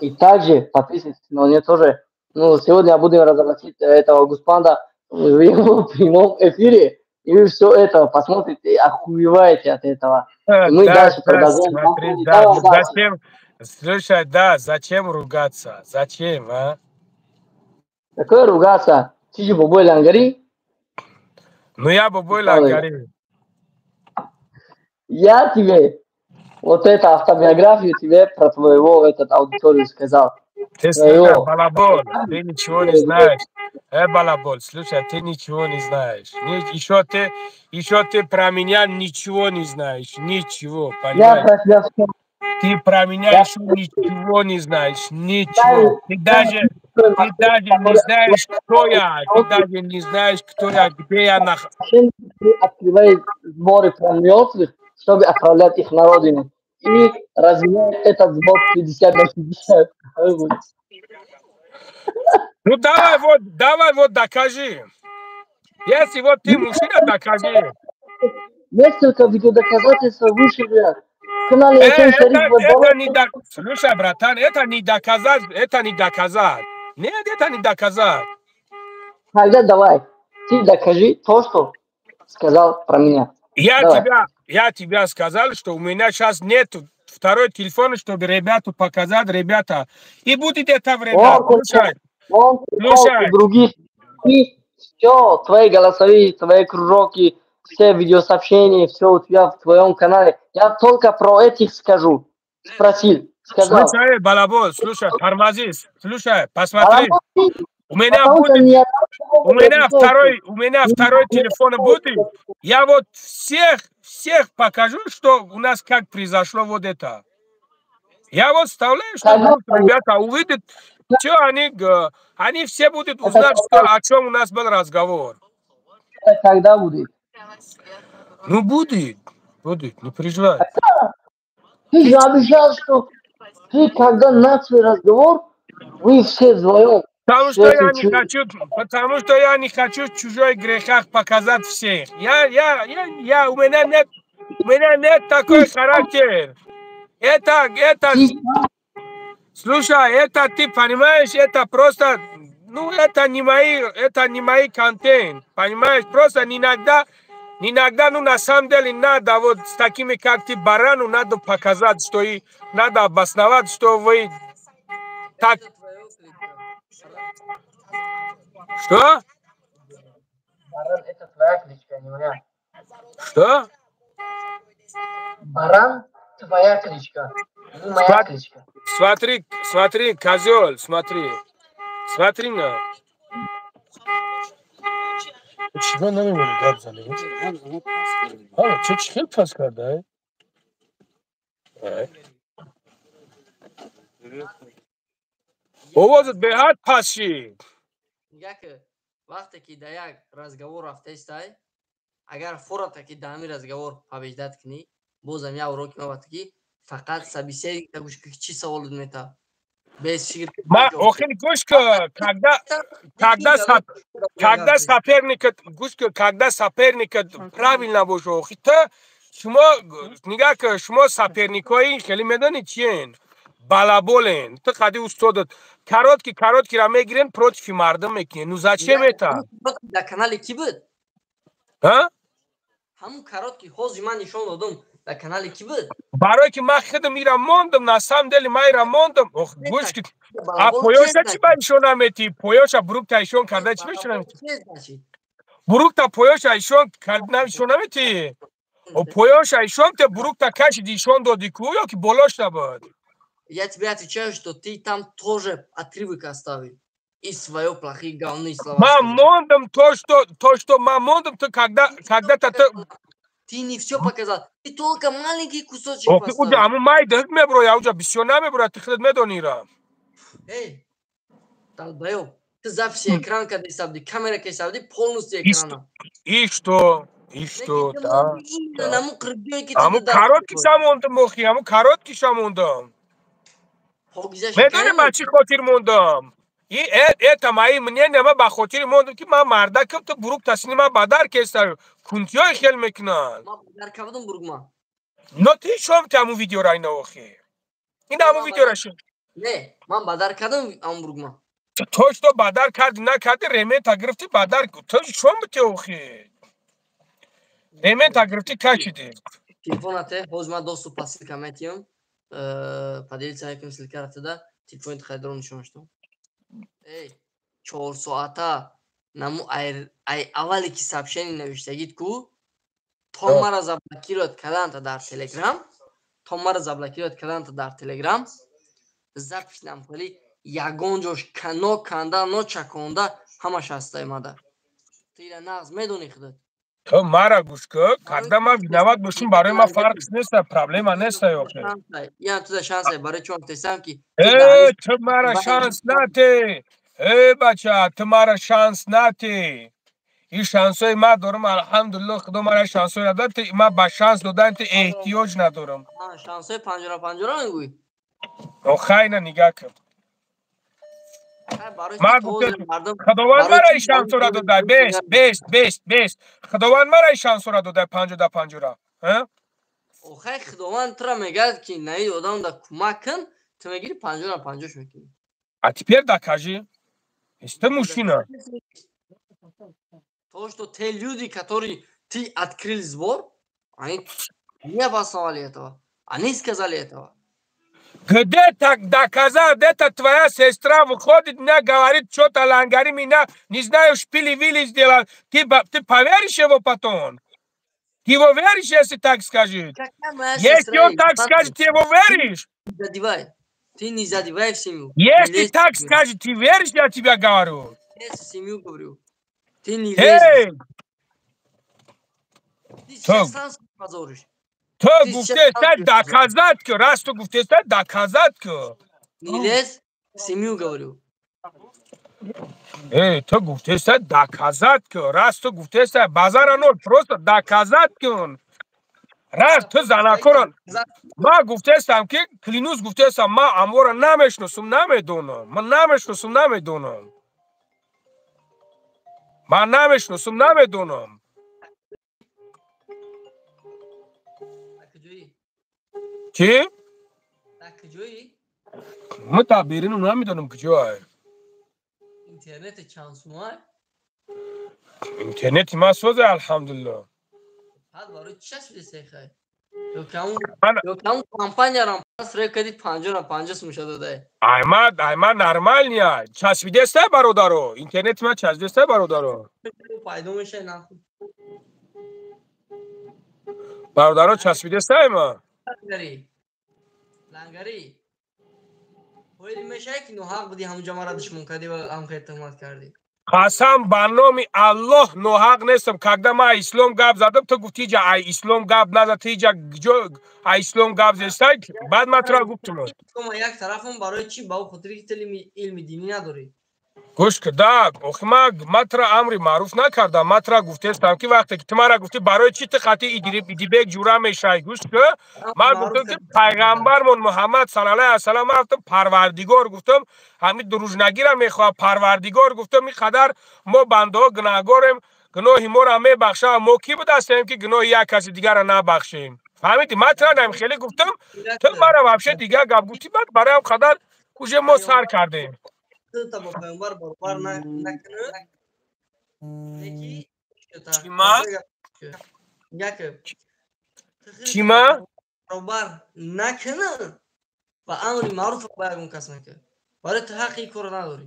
И также подписывайтесь на него тоже. Ну, сегодня я буду разоблачить этого гуспанда в его прямом эфире. И вы все это посмотрите и охуеваете от этого. И мы Да, дальше да, продолжаем. Смотри, да, Давай дальше. Зачем, слушай, да, зачем ругаться? Зачем, а? Какое ругаться? Ты же Бобой Лангари? Ну, я Бобой Правильно. Лангари. Я тебе вот эту автобиографию тебе про твоего этот аудиторию сказал. Ты слушай, Твоего. балабол, ты ничего не знаешь. Балабол, слушай, ты ничего не знаешь. Еще ты про меня ничего не знаешь. Ничего, Я понимаешь? про тебя все Ты про меня Я еще ничего не знаешь. Ничего. Ты даже не знаешь, кто я. Ты даже не знаешь, кто я, где я нах... Открывает сборы про мертвых, чтобы отправлять их на родину. И разменяет этот сбор 50 на 50. Ну давай вот докажи. Если вот ты мужчина, докажи. Несколько видеодоказательств выше, блядь. В канале Ахен Это, Шариф это не до... Слушай, братан, это не доказать, это не доказать. Нет, это не доказать. Тогда давай, ты докажи то, что сказал про меня. Я Давай. тебя сказал, что у меня сейчас нет второй телефон, чтобы ребяту показать, ребята. И будет это время. Он, Слушай, он слушай. у других. И все, твои голосовые, твои кружоки, все видеосообщения, все у тебя в твоем канале. Я только про этих скажу. Спросил, сказал. Слушай, балабол, слушай, тормози, слушай, посмотри. Балабол, У меня потому что будет, ни одного у меня второй телефон будет. Я вот всех покажу, что у нас как произошло вот это. Я вот вставляю, что Когда будут ребята увидят, что они все будут узнать, что, о чем у нас был разговор. Это когда будет? Ну, будет, будет, не переживай. Ты же обещал, что ты, когда начал разговор, вы все вдвоем. Потому что Все я эти не хочу, потому что я не хочу чужой грехах показать всех. У меня нет такой характер. Это, слушай, это ты понимаешь, это просто, ну, это не мои контент, понимаешь? Просто иногда, ну, на самом деле надо вот с такими, как ты, барану, надо показать, что и надо обосновать, что вы так. Что? Баран, это твоя кличка, не моя. Что? Баран, твоя кличка, не моя кличка. Смотри, смотри, козел, смотри. Смотри на. Чего намемонӣ гап занӣ? Ҳа, чӣ чӣ хел пас карда? Ай? Овозат беҳад пас шид. Мега ки вақте ки дар як разговор рафтаистай, агар фората ки дар ҳамин разговор побеждать кунӣ, бозам як уроки мавата ки фақат собеседникта гӯш кун, ки чӣ саволот мета, без шир. Ма охир гӯш кун, когда соперника гӯш кун, когда соперника правильно боша, охи ту шумо нигаҳ кун, шумо соперникои хеле медонӣ чиен? Балаболен. Ту қади устодат короткий короткийра мегирен, против мардум мекунен. Ну зачем это? Дар канали кӣ буд? А? Ҳамун короткий ҳози ман нишон додум, дар канали кӣ буд? Барое ки ман худам ира мондам, на самом деле ман ира мондам. Ох, гӯш ки, а поёша чӣ ба ишон наметӣ? Поёша бурукта ишон карда, чӣ ба ишон наметӣ? Бурукта поёша ишон карда, ишон наметӣ? О, поёша ишон те бурукта кашиди, ишон доди ку, ё ки болош набуд? Я тебе отвечаю, что ты там тоже отрывок оставил. И свое плохие говны слова. Ман мондам то, что ман мондам, то когда-то ты. Ты не все показал. Ты только маленький кусочек Охи, поставил. уҷа ҳамун майда меброя, уҷа бисёр намеброя, ты худат медонӣ ра. Эй, долбоёб. Ты записи экран когда ҳисабди, камера ка ҳисабди, полностью И экрана. И что? И что? Да. Именно наму қирбиёе ки Ҳамун короткийша мондам, охи, ҳамун короткийша мондам. Покизаш. Медонӣ ба чӣ хотир мондам? И это мои мнения, ман ба хотири мондам, ки ман мардакам, ту бурук тасини ман бадар кеста, кунтиёи хел мекунанд. Ман дар кавдум бурук ма. Но ты шом ти ҳамун видеора ина, охи. Ин ҳамун видеора шо. Не, ман бадар кардам ҳамун бурук ма. То что бадар карди, накарди, ремента гирифти, бадар ту шом бите, охи. Ремента гирифтӣ, кашидӣ. Телефонате ҳоз ман доступ по ссылка метиҳам, поделиться мекунем ссылкара туда, телефони хайдро нишон шудам. Эй, 4 соата наму ай аввале ки сообщение навиштагид ку то мара заблокировать карданта дар Телеграм, то мара заблокировать карданта дар Телеграм, запись намхали, ягон ҷош но канда, но чаконда, ҳамаш ҳастай мада. Ту ира нағз медонӣ худат. Ту мара гӯш кун, когда ман виноват бошум, барои ман фарқ неста, проблема неста ёхе. Ям туда шансе барои чон тесам ки Э, ту мара шанс нате. Э, бача, ту мара шанс нате. Ин шансҳои ман дорам, алҳамдулилло, худо мара шансҳои надод, ман ба шанс додан ти эҳтиёҷ надорам. Шансҳои панҷора панҷора мегӯӣ? Охайна нигаҳ кун. Ман гуфтам, худованд мара ин шансҳоро дода, бест, бест, бест, бест. Худованд мара ин шансҳоро дода, панҷода панҷора. Охай, худованд тура мегӯяд ки наи одам да кӯмак кун, ту мегири панҷора панҷош мекунӣ. А теперь докажи. Ты мужчина. То, что те люди, которые ты открыл сбор, они не обосновали этого. Они сказали этого. Где так доказал, где-то твоя сестра выходит, мне говорит, что-то Лангари меня, не знаю, шпили-вили сделал. Ты поверишь его потом? Ты его веришь, если так скажет? Если он так скажет, ты его веришь? Не задевай. Ты не задевай в семью. Если так скажет, ты веришь, я тебе говорю? Я в семью говорю. Ты не лезь. Ты сейчас сам позоришь. Ту гуфтеста доказать ки, раз ту гуфтеста доказать ки. Не лезь в семью, говорю. Эй, ту гуфтеста доказать ки, раз ту гуфтеста базара ноль, просто доказать кун. Раз ту занакорон. Ма гуфтестам ки, клянусь, гуфтестам, ма амвора намешносум, намедонам. Ман намешносум, намедонам. Ман намешносум, намедонам. Чӣ? Ма та берину намедонам куҷоай. Интернети чанд сумай? Интернети ма созе, алҳамдулилло. Ҳад барои чӣ часпиди сехай? Ё кам компаниярам пас реб кади панҷора панҷо сум шуда дай. Айма, айма нормальный ай. Часпидеста, бародаро? Интернети ма часпидеста, бародаро? Пайдо мешай нахуй. Бародаро, часпидеста айма? Лангари. Лангари. Ҳоили мешай ки ноҳақ буди, ҳамунҷа мара душмон кардӣ ва ҳам хел туҳмат кардӣ. Қасам ба номи Аллоҳ, ноҳақ нестам. Когда ма ислом гап задам, ту гуфти иҷа ай ислом гап назад, ту иҷа ҷо ай ислом гап зестай, баъд ман тура гуфтум. Як тарафам барои чӣ? Ба хотире ки ту илми динӣ надорӣ. Гӯш ки да, охи ма тура амри маъруф накардам, ма тура гуфтестам ки вақте ки ту мара гуфтӣ барои чӣ ту хати Идибек ҷура мешавӣ, гӯш ки, ман гуфтам ки пайғамбармон Муҳаммад саллаллоҳу алайҳи васаллам, ман гуфтам Парвардигор, гуфтам ҳамин дружнагира мехоҳад Парвардигор, гуфтам ин қадар мо бандаҳо гунаҳгорем, гуноҳи моро мебахшад, мо кӣ будастем ки гуноҳи як каси дигарро набахшем? Фаҳмидӣ? Ман тура нам хеле гуфтам, ту мара вообще дигар гап гуфтӣ, баъд барои ҳам қадар уже мо сар кардем. Та бо пайғамбар баробар накунӣ, неки Чима? Яке Чима? Баробар накунӣ ва амри маъруф ба ягон кас накунӣ, барои ту ҳаққи ин корро надорӣ.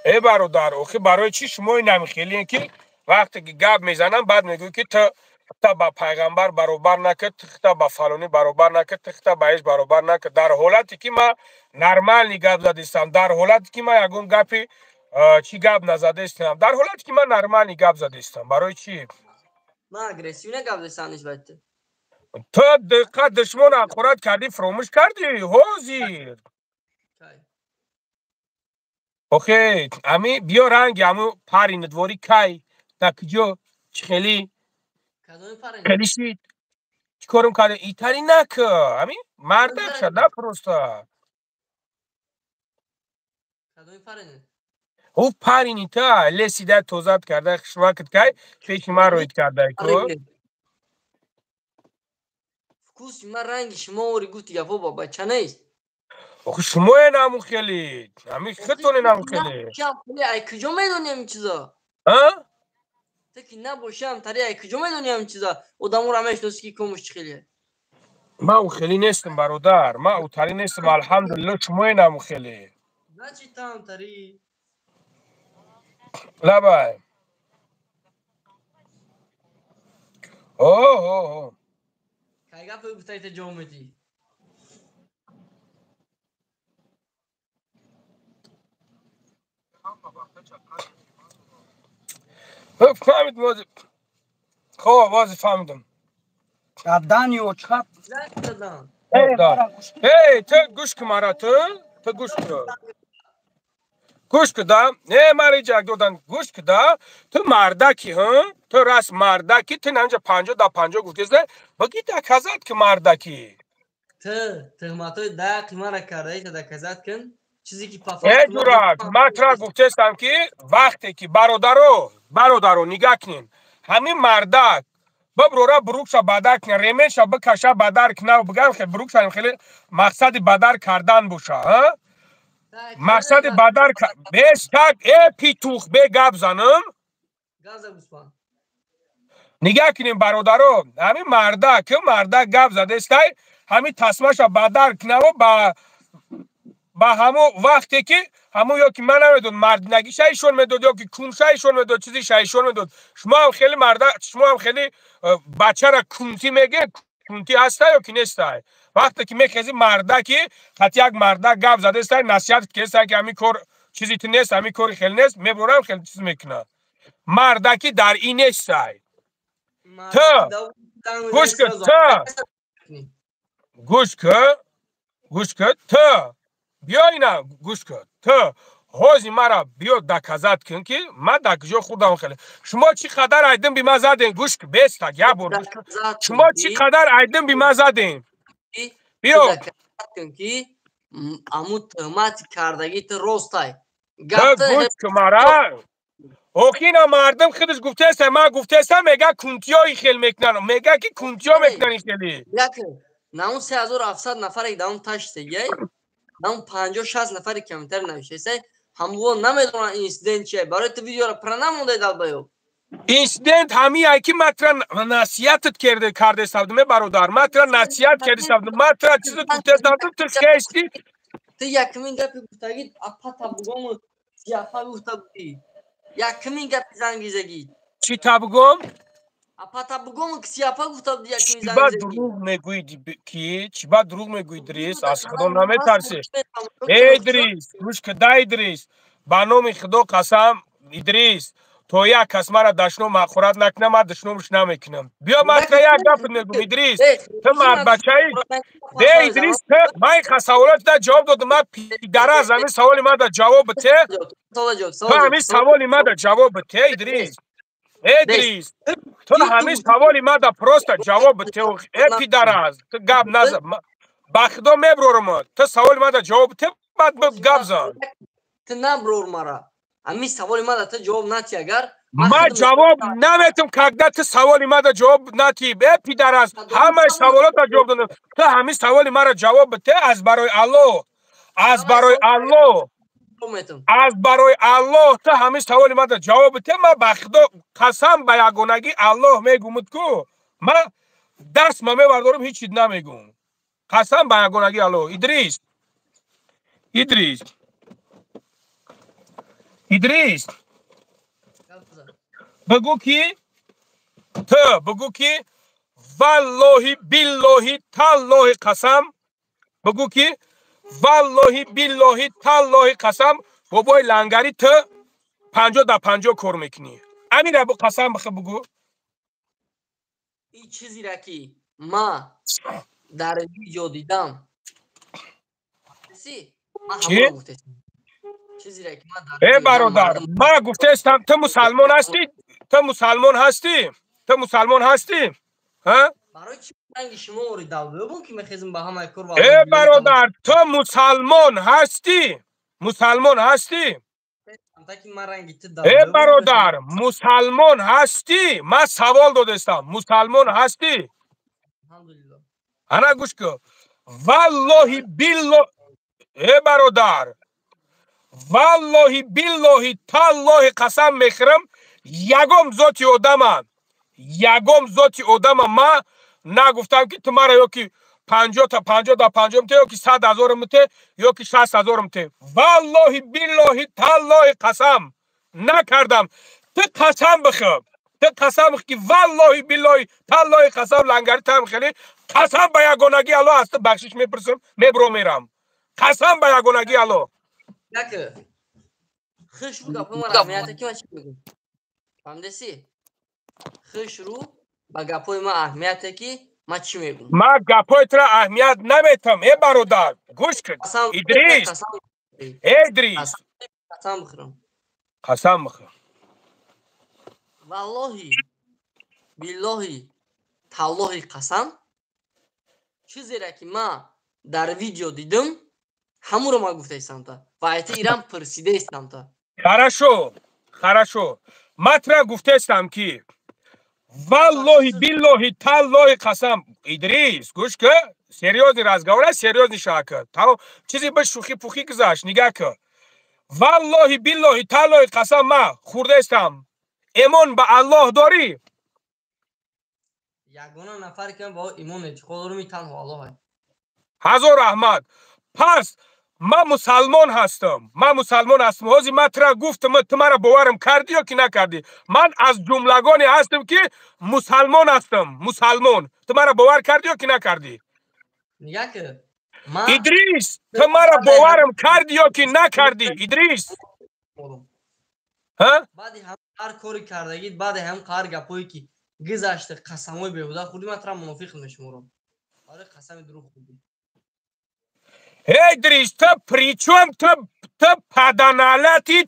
Э, бародар, охи барои чӣ шумо инам хеле ки вақте ки гап мезанам, баъд мегӯӣ ки ту хита ба пайғамбар баробар накард, ту хита ба фалонӣ баробар накард, ту хита ба ҳеҷ баробар накард, дар ҳолате ки ман нормальный гап задистам, дар ҳолате ки ман ягон гапи чӣ гап назадастам, дар ҳолате ки ман нормальный гап задистам, барои чӣ? Ман агрессивно гап задистам нисбати ту. Ту диққат, душмон ҳақорат кардӣ, фуромӯш кардӣ ҳозир. Охе, ами биё ранги аму парин двори кай, дар куҷо, чӣ хелӣ хелӣ шид, чӣ корум карда, итари нака, ами мардак шада просто. Ӯ парини та лесида тозат карда, хушвакт кай пеши ман роид карда ку. Вкуси ман ранги шумо ори гуфти гапо ба бача нест. Охи, шумое наму хеле, ами худтоне наму хеле. Ай куҷо медонем ин чизо? А? Ту ки набошам тари ай куҷо медонӣ ҳамин чиза? Одаморо мешиносӣ ки комуш чӣ хеле. Ман ӯ хеле нестам, бародар. Ман ӯ тари нестам, алҳамдулилло, шумоенам ӯ хеле. Значит, там тари. Лабай. О. Кай гапи гуфтаи та ҷавоб медиҳӣ? Фаҳмид бози. Хоб, бози фаҳмидам. Дани очхат. Эй, ту гӯш кун мара, ту гӯш кун. Гӯш кун да. Не, мара иҷа додан гӯш кун да. Ту мардаки, ҳа? Ту раст мардаки, ту намҷа 50 да 50 гуфтеста. Баги доказать ки мардаки. Ту туҳматҳои дақи мара кардаи та доказать кун. Чизе ки Э, дурак, ман тура гуфтестам ки вақте ки бародаро нигаҳ кунед. Ҳамин мардак биброра брукша бадар кунад, ременша бикаша бадар кунад, бигам хе брукша хеле мақсади бадар кардан боша, ҳа? Мақсади бадар бестак, э питух, бе гап занам. Нигаҳ кунем бародаро, ҳамин мардак, ки мардак гап задестай, ҳамин тасмаша бадар кунаву ба ҳамо вақте ки ҳамо ё ки ман намедонам мардинагиша ишон медод ё ки кунша ишон медод, чизиша ишон медод. Шумо ҳам хеле марда, шумо ҳам хеле бачара кунтӣ мегӯед, кунтӣ ҳаста ё ки нестай? Вақте ки мехези мардаки, хати як мардак гап задестай, насиҳат кестай ки ҳамин кор чизи ту нест, ҳамин кори хеле нест, мебурам хеле чиз мекунад. Мардаки дар ин нестай. Ту гӯш кун, ту гӯш кун, гӯш кун, ту биё ина гӯш кун. Ту ҳози мара биё доказать кун ки ман дар куҷо хурдам хеле. Шумо чӣ қадар айдин би ман задем, гӯш кун, бестак, як бор гӯш кун. Шумо чӣ қадар айдин би ман задем? Биё. Кун ки аму туҳмати кардагӣ ту ростай. Ту гӯш кун мара. Охина мардум худаш гуфтеста, ман гуфтеста, мега кунтиё и хел мекунанд. Мега ки кунтиё мекунанд ин хели. На он 3700 нафаре ки дар он таштегиай, на он 50-60 нафаре комментари навиштаистай, ҳамво намедонанд инсидент чия. Барои ту видеоро пура намондай далбаёб. Инсидент ҳамие ки ман тура насиҳатат кардеста будем, бародар. Ман тура насиҳат кардеста будем. Ман тура чизо гуфтеста будем, ту хести. Ту якумин гапи гуфтагӣ апата бугому сияфа гуфта будӣ. Якумин гапи зангизагӣ. Чӣ та бугом? Апата бугому сияфа гуфта будӣ якумин Чӣ ба зангизагӣ. дурӯғ мегӯӣ ки? Чӣ ба дурӯғ мегӯӣ, Идрис? Аз Худо наметарсӣ? Э, Идрис, гӯш кун да, Идрис. Ба номи Худо қасам, Идрис, то як кас мара дашном ҳақорат накунам, ман дашномш намекунам. Биё ман тура як гап мегӯм, Идрис. Ту мардбачаӣ. Бе, Идрис, ту ман ин саволот да ҷавоб додам, ман пидараз ҳамин саволи ман да ҷавоб бите. Ту ҳамин саволи ман да ҷавоб бите, Идрис. Идрис, ту ҳамин саволи ман да просто ҷавоб бите, э пидараз, ту гап наза. Ба Худо меброрам. Ту саволи ман да ҷавоб бите, баъд гап зан. Ту наброр мара. Ҳамин саволи ман да ту ҷавоб натӣ агар Ман ҷавоб наметам, когда ту саволи ман да ҷавоб натӣ. Э пидараз, ҳамаи саволот да ҷавоб додам. Ту ҳамин саволи маро ҷавоб бите аз барои Аллоҳ. Аз барои Аллоҳ. Аз барои Аллоҳ ту ҳамин саволи ман да ҷавоб бите, ман ба Худо қасам ба ягонагӣ Аллоҳ мегумуд ку. Ман даст ма мебардорам, ҳеҷ чиз намегум. Қасам ба ягонагӣ Аллоҳ. Идрис. Идрис. Идрис. Бигӯ ки ту бигӯ ки валлоҳи биллоҳи таллоҳи қасам, бигӯ ки валлоҳи биллоҳи таллоҳи қасам, бобои лангари, ту 50 да 50 кор мекунӣ. Амира бу қасам бихе бигӯ. Ин чизеро ки ма дар видео дидам, Чӣ? Э бародар, ма гуфтаистам, ту мусалмон ҳастӣ? Ту мусалмон ҳастӣ? Ту мусалмон ҳастӣ? Ҳа? Э бародар, ту мусалмон ҳастӣ? Мусалмон ҳастӣ? Э бародар, мусалмон ҳастӣ? Ман савол додастам, мусалмон ҳастӣ? Ана гӯш кун, валлоҳи билло, э бародар, валлоҳи биллоҳи таллоҳи қасам мехӯрам, Ягом зоти одама, ягом зоти одама ма нагуфтам ки ту мара ё ки 50 та 50 да 50 мте, ё ки 100 ҳазор мте, ё ки 60 ҳазор мте. Валлоҳи биллоҳи таллоҳи қасам накардам. Ту қасам бихӯр, ту қасам бихӯр ки валлоҳи биллоҳи таллоҳи қасам лангари там хеле қасам ба ягонагӣ Аллоҳ аз ту бахшиш мепурсам, мебро мерам. Қасам ба ягонагӣ Аллоҳ. Яке хушрӯ гапҳои ман аҳамияте ки ман чӣ мегӯям, фаҳмидеси? Хушрӯ ба гапҳои ман аҳамияте ки ман чӣ мегӯям. Ман гапҳои туро аҳамият наметам, э бародар. Гӯш кун, Идрис, э Идрис, қасам бихӯрам, қасам бихӯр. Валлоҳи биллоҳи таллоҳи қасам, чизере ки ман дар видео дидам, ҳамуро ман гуфтаистам та ва айти ирам пурсидаистам та. Хорошо, хорошо. Ман тура гуфтаистам ки валлоҳи биллоҳи таллоҳи қасам. Идрис, гӯш кун, серьёзный разговор, серьёзный шака. Тамом, чизе ба шӯхӣ пухӣ гузашт, нигаҳ кун. Валлоҳи биллоҳи таллоҳи қасам ман хӯрдаистам. Имон ба Аллоҳ дорӣ? Ягона нафаре ки ман ба ӯ имон эътиқод дорам, ин танҳо Аллоҳ аст. Ҳазор раҳмат. Пас ман мусалмон ҳастам, ман мусалмон ҳастам. Ҳозир ман тура гуфтам, ту маро боварам кардӣ ё ки накардӣ? Ман аз ҷумлагоне ҳастам ки мусалмон ҳастам, мусалмон. Ту маро бовар кардӣ ё ки накардӣ? Идрис, ту маро боварам кардӣ ё ки накардӣ? Идрис, баъди ҳар кори кардагӣ, баъди ҳам ҳар гапҳое ки гузашта, қасамҳои беҳуда хӯрдӣ, ман тура мунофиқ мешуморам. Барои қасами дурӯғ хӯрдӣ. Идрис, ту причём ту паданалати,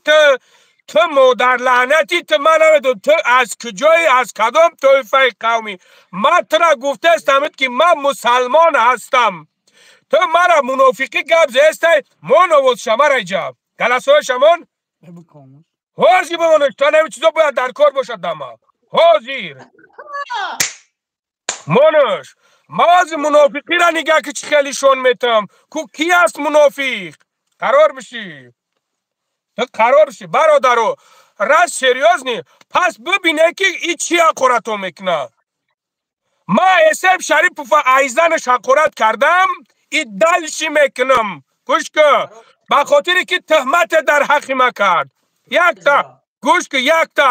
ту модарлаънати, ту ман намедонам ту аз куҷои, аз кадом тоифаи қавмӣ. Ман тура гуфтаистам ки ман мусалмон ҳастам. Ту мара мунофиқӣ гап заестай. Мон овозша мара иҷа галасҳои шамон ҳозир бимонед. То нами чизо бояд дар кор бошад дама ҳозир монаш. Ман ҳозир мунофиқиро нигаҳ ки чӣ хеле шон метам. Ку ки аст мунофиқ? Қарор бишӣ, ту қарор бишӣ бародаро. Раз серьёзный, пас бибине ки и чӣ ҳақорато мекунад. Ман Эсеб Шарипова айзанаш ҳақорат кардам, и дальше мекунам. Гӯш кун, ба хотире ки тӯҳмате дар ҳаққи ма кард. Якта гӯш кун, якта.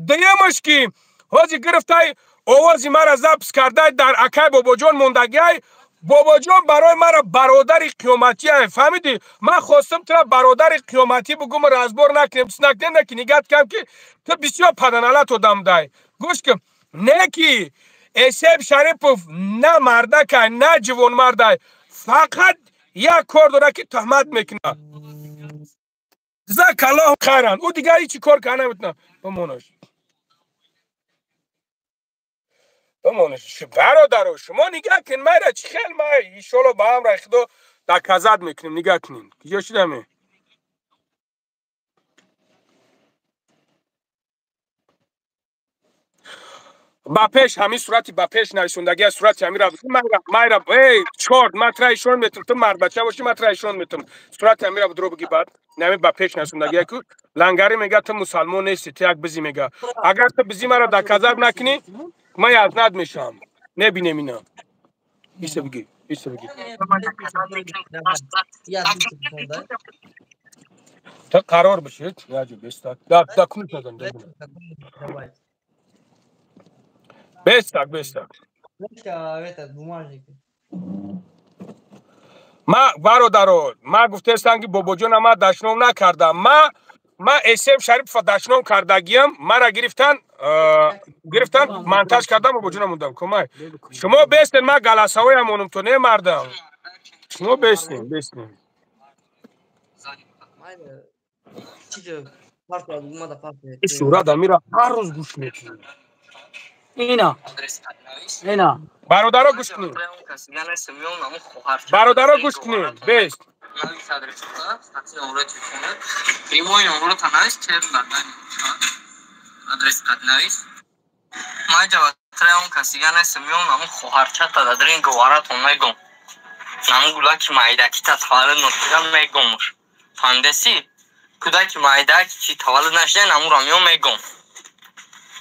Дуюмаш ки ҳозир гирифтай овози мара запис кардай дар акай Бобоҷон мондагиай. Бобоҷон барои мара бародари қиёматиай, фаҳмидӣ? Ман хостам тура бародари қиёматӣ бугум, разбор накунем, чиз накунем, не ки нигаҳ кам ки ту бисёр паданалат одам дай. Гӯш кун, не ки Эсеб Шарипов на мардакай, на ҷивонмардай, фақат як кор дорад ки тӯҳмат мекунад. Ҷазакаллоҳу хайран. Ӯ дигар ҳечи кор карда наметавонад. Бимонаш, бимонаш. Бародаро, шумо нигаҳ кунед майра чӣ хел май иншоалло ба амраи Худо доказать мекунем. Нигаҳ кунед киҷо шудаме. Ба пеш ҳамин сурати ба пеш нависондагия сурати ҳамира майра эй чорт, ман тура ишон метам, ту мардбача бошӣ, ман тура ишон метам. Сурати ҳамира будро биги. Баъд нами ба пеш нависондагия ку лангари мега ту мусалмон нести, ту як бизи мега. Агар ту бизи мара доказать накунӣ, ман язнат мешавам. Небинем ина. Иса биги, иса биги. Ту қарор бишед яҷо бестак да кунӣ задан. Бестак, бестак. Ма бародаро, ма гуфтаистам ки Бобоҷона ма дашном накардам. Ма Эсеб Шарипова дашном кардагиям, мара гирифтан, гирифтан, монтаж кардам, Бобоҷона мондам. Кумай. Шумо бестен, ма галасавоям монум то не мардам. Шумо бестен, бестен. Сурат амира ҳар рӯз гӯш мекунем. Ина. Ина. Бародаро гӯш кунед. Бародаро гӯш кунед. Бест. Прямой номро навис, чер адрес қад навис. Ман ҷаватраи он касига нестам, меом наму хоҳарчата дадрин говаратон мегом. Наму гулаки майдакита таваллуд ношида мегомуш. Фаҳмидаси? Кӯдаки майдаки ки таваллуд нашида, намуро меом мегом.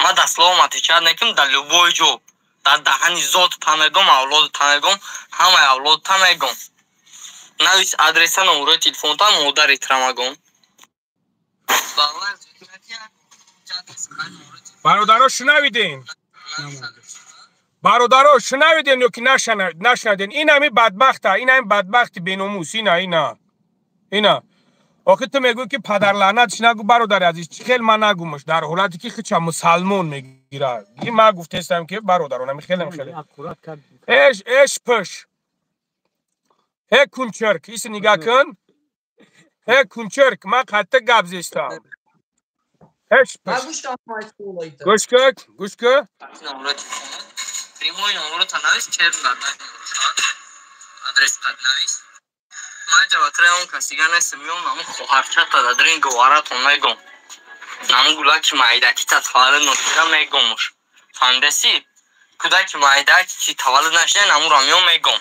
Ман дар словом отвечать мекунам дар любой ҷо. Дар даҳани зотта мегӯм, авлодта мегӯм, ҳамаи авлодта мегӯм. Навис адреса, номерои телефонта, модари тра магӯм. Бародаро, шунавидем? Бародаро, шунавидем ё ки нашунавидем? Ин ҳами бадбахта, ин ҳами бадбахти беномус, ина, ина, ина. Охи ту мегӯӣ, ки падарлаънатш нагӯ, бародари азиз, чӣ хел ман нагумаш дар ҳолате ки хича мусалмон мегирад? И ман гуфтестам, ки бародарон, ами хелем хеле. Эш, эш, пӯш. Ҳе кунчирк, иси нигаҳ кун. Ҳе кунчирк, ман қатта гап зестам. Ҳеш пӯш. Гӯш кун, гӯш кун. Прямой номерота навис, черн адрес қад навис. Ман ҷаватраи он касига нестам, меом наму хоҳарчата дар дрин говаратон мегӯм. Наму гулаки майдакита таваллуд ношида мегӯмуш. Фаҳмидаси? Кӯдаки майдаки ки таваллуд нашида, намуро меом мегӯм.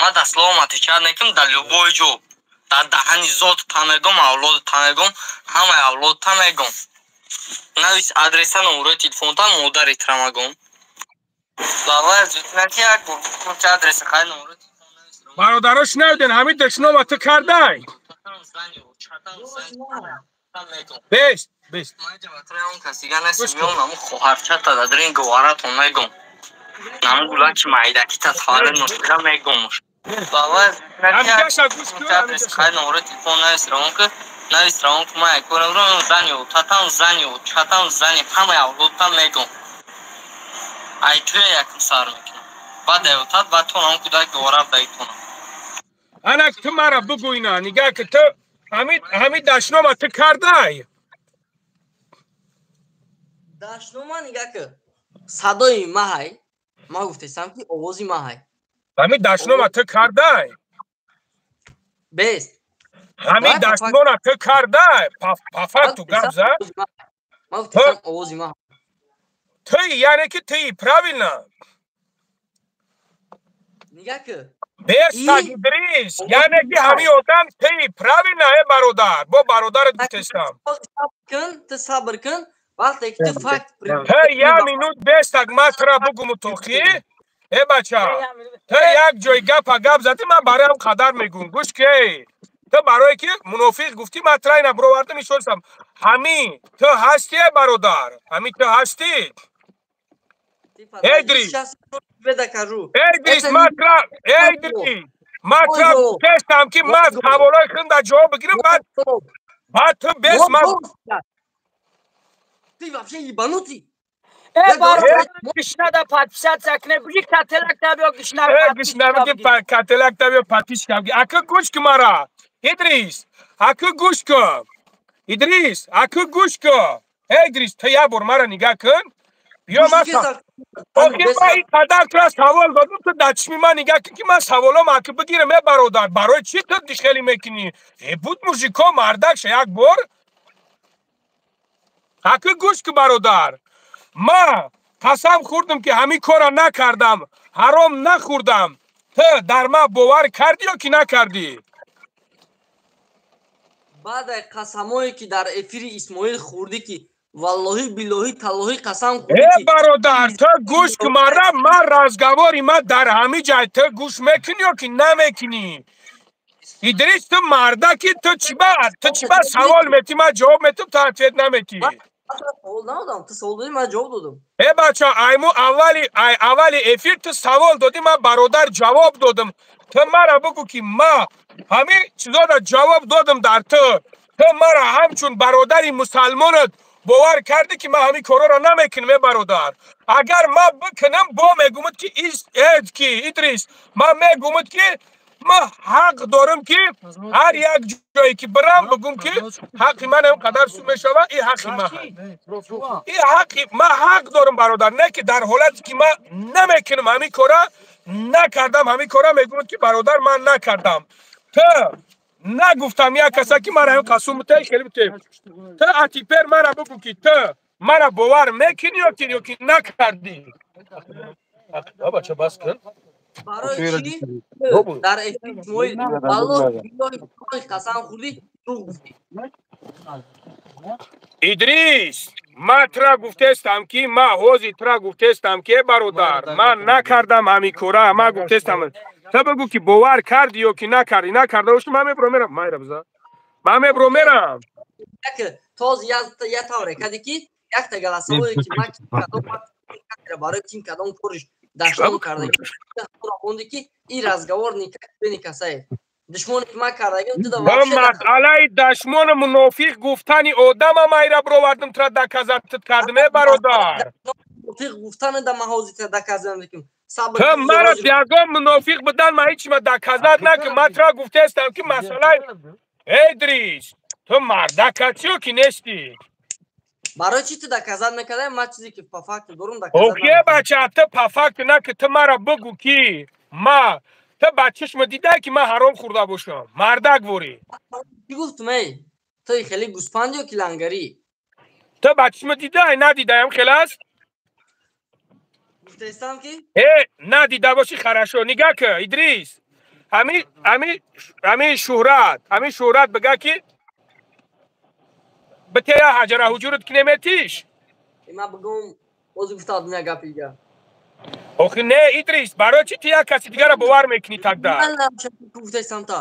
Ман дар словом отвечать мекунам дар любой ҷо. Дар даҳани зотта мегӯм, авлодта мегӯм, ҳамаи авлодта мегӯм. Навис адреса, номерои телефонта, модари тра магӯм. Бародаро, шунавиден, ҳамин дашнома ту кардай? Бест, бест. Хоҳарчата дар дрин говаратон мегӯм. Наму гулаки майдакита таваллуд ношида мегӯмуш. Номерои телефон навис, равон ки, навис, равон ки, ман якорам зани отатам, зани очатам, зани ҳамаи авлодтам мегӯм. Ай туя якм сар мекунам, баъд ай отат, баъд тонам кӯдак говарав даи тонам. Анак ту мара бугӯ, ина нигаҳ ки, ту ҳами дашнома ту кардай? Дашнома нигаҳ ки, садои маҳай, ман гуфтестам, ки овози маҳай. Ҳами дашнома ту кардай? Бест. Ҳами дашнона ту кардай? По факту гап за. Ман гуфтестам, овози маҳай. Ты, яъне ки ты, правильно? Нигаҳ ки. Бестак, Идрис, яъне ки ҳамин одам ты, правильно, э бародар? Бо бародарат гуфтестам. Кун, ту сабр кун, вақте ки ту факт Ту як минут бестак, ман тура бугуму тохӣ. Э бача, ту як ҷои гапа гап задӣ, ман барои ҳам қадар мегӯм. Гӯш ки, ту барое ки мунофиқ гуфтӣ, ман тура ина бировардам, ишорсам. Ҳамин ту ҳастӣ, э бародар? Ҳамин ту ҳастӣ? Идрис, Идрис, матра, Идрис, матра гуфтестам, ки ман саволои хунда ҷавоб бигирам, баъд ту бес ман. Ты вообще ебанутый? Э, бародар, гишнада подписаться кне, буги кателак табио гишна. Э, гишна буги кателак табио подписка. Ака, гӯш ки мара. Идрис, ака, гӯш ку. Идрис, ака, гӯш ку. Э, Идрис, ту як бор мара нигаҳ кун. Биё, ман охир ман ин қадар тура савол додам, ту дар чишми ман нигаҳ кун, ки ман саволом аки бигирам, э бародар. Барои чӣ ту дишхелӣ мекунӣ? Э, буд мужико, мардак ша як бор. Аки, гӯш ку, бародар. Ма қасам хӯрдам, ки ҳамин корро накардам, ҳаром нахӯрдам. Ту дар ман бовар кардӣ ё ки накардӣ? Баъд қасамое ки дар эфири Исмоил хӯрдӣ, ки валлоҳи, биллоҳи, таллоҳи қасам хӯрдӣ. Э бародар, ту гӯш ку мара, ман разговори ма дар ҳамин ҷай, ту гӯш мекунӣ ё ки намекунӣ? Идрис, ту мардаки, ту чиба савол метӣ, ман ҷавоб метам, ту ответ наметӣ? Савол надодам, ту савол додӣ, ман ҷавоб додам. Э бача, айму аввали, ай аввали эфир ту савол додӣ, ман, бародар, ҷавоб додам. Ту мара бугӯ, ки ма ҳамин чизода ҷавоб додам дар ту. Ту мара ҳамчун бародари мусалмонат бовар кардӣ, ки ман ҳамин корҳоро намекунам, э бародар? Агар ман бикунам, бо мегумуд, ки ки Идрис, ман мегумуд, ки ман ҳақ дорам, ки ҳар як ҷое ки бирам, бигум, ки ҳаққи ман ин қадар сум мешавад, и ҳаққи ман, и ҳаққи ман, ҳақ дорам, бародар. Не ки дар ҳолате ки ман намекунам, ҳамин кора накардам, ҳамин кора мегумуд, ки бародар, ман накардам. Ту нагуфтам як каса, ки мара ҳам қасум бите, хеле бите. Ту а теперь мара бугу, ки ту мара бовар мекунӣ ё ки накардӣ? Бача, бас кун. Барои чӣ дар эфир Исмоил валлоҳи, биллоҳи, қасам хӯрдӣ, дурӯғ гуфтӣ? Идрис. Ма тра гуфтестам ки ма ҳози тра гуфтестам ки бародар, ман накардам ҳамин кора, ма гуфтестам. Ту бигӯ ки бовар кардӣ ё ки накардӣ? Накарда бошӣ, ман мебурам мерам. Майра биза. Ман мебурам мерам. Тоз я тавре кади ки якта голосовое ки ма кадом барои ким кадом кориш даштон карда хонди ки ин разговор никак бени касае. Душмоне ки ман кардагим ту да вообще масъалаи дашмону мунофиқ гуфтани одама майра бировардим, тра доказать кардим, э бародар. Мунофиқ гуфтани да ман ҳозир тра доказать мекунам. Ту мара ягон мунофиқ будан ман ҳеч ма доказать накун. Ман тра гуфтаестам ки масъалаи Идрис, ту мардакачиё ки нестӣ? Барои чӣ ту доказать мекардай? Ман чизе ки по факту дорум доказать. Окей, бача, ту по факту наки, ту мара бигӯ ки ма ту ба чишма дидай ки ман ҳаром хӯрда бошам. Мардак ворӣ. Чӣ гуфтум эй? Ту хеле гӯспанд ё ки лангарӣ? Ту ба чишма дидай, надидаям хел аст? Гуфтаистам ки? Э, надида бошӣ хорошо. Нигаҳ ки, Идрис. Ҳами Шӯҳрат бига ки битея ҳаҷара ҳуҷурат ки неметиш? Ман бигӯм, боз гуфта дунё гапи дига. Охи не, Идрис, барои чӣ ту як каси дигара бовар мекунӣ тогда? Гуфтаистам та.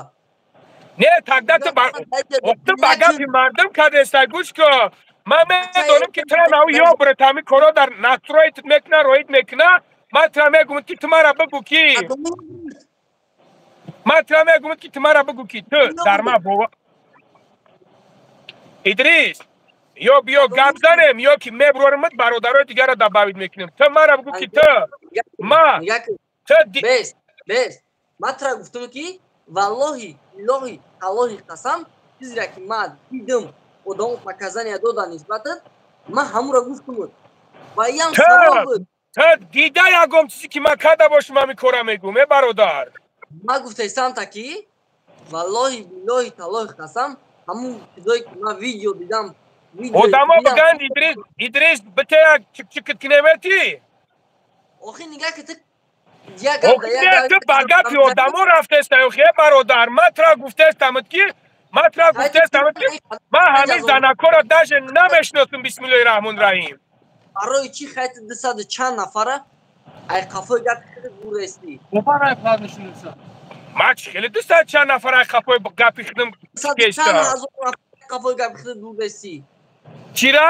Не, тогда ту ба гапи мардум кардестай, гӯш кун. Ман медонам ки тура нав ёбрат ҳами коро дар настроит мекуна, роид мекуна. Ман тура мегӯям ки ту мара бигӯ ки ман тура мегӯям ки ту мара бигӯ ки ту дар ман бовар Идрис, ё биё гап занем, ё ки мебуроримат бародарои дигарро добавить мекунем. Ту мара бигӯ ки ту ма ту бес бес ман тура гуфтам ки валлоҳи иллоҳи аллоҳи қасам, чизеро ки ман дидам одамо показания дода нисбатат, ман ҳамуро гуфтам ва ям савол буд. Ту дида ягом чизе ки ман карда бошам ҳамин кора мегӯм, э бародар. Ман гуфтаистам та ки валлоҳи биллоҳи таллоҳи қасам, ҳамун чизое ки ман видео дидам. Одамо бигӯянд Идрис, Идрис битея чикчикит ки неметӣ? Охи нигаҳ ки ту як гап Охи не, ту ба гапи одамо рафтестай, охи э бародар, ман тура гуфтаестамад ки ман тура гуфтаестамад ки ман ҳамин занакҳоро даже намешиносам, бисмиллоҳи раҳмони раҳим. Барои чӣ хайти дусаду чанд нафара ай қафои гапи худат бурдаистӣ? Ман чӣ хеле дусаду чанд нафар ай қафои гапи худам чанд ҳазор нафар қафои гапи худат бурдаистӣ? Чира?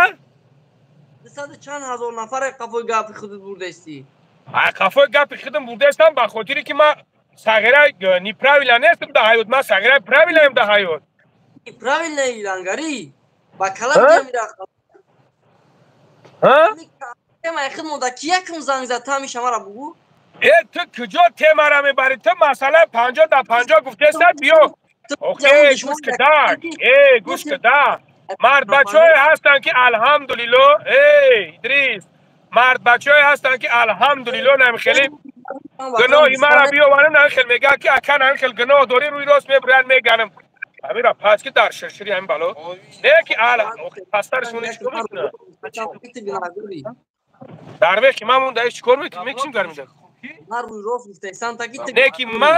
Дусаду чанд ҳазор нафар ай қафои гапи худат бурдаистӣ? Ай қафои гапи худам бурдаистам ба хотире ки ман сағира неправильно нестам дар ҳаёт, ман сағираи правильноем дар ҳаёт. Правильнои лангарӣ? Ба калам мерафт. Ҳа? Темаи худ монда ки якум занг зад, ту ҳамеша мара бугӯ. Э, ту куҷо темара мебарӣ? Ту масъалаи 50 дар 50 гуфтеста, биё. Охе, гӯш кида, э, гӯш кида. Мардбачаҳое ҳастанд ки алҳамдулилло, эй Идрис, мардбачаҳое ҳастанд ки алҳамдулилло намихеле гуноҳи мара биёварем, намихел мегӯянд ки ака намихел гуноҳ дорӣ, рӯи рост мебурянд меганам. Ҳамира пас ки дар ширшири ҳамин бало. Не ки пастаршон чӣ кор мекунад? Дарвехи ман монда чӣ кор мекунӣ? Мекушим гармида. Ман рӯи рост гуфтаистам та ки Не ки ма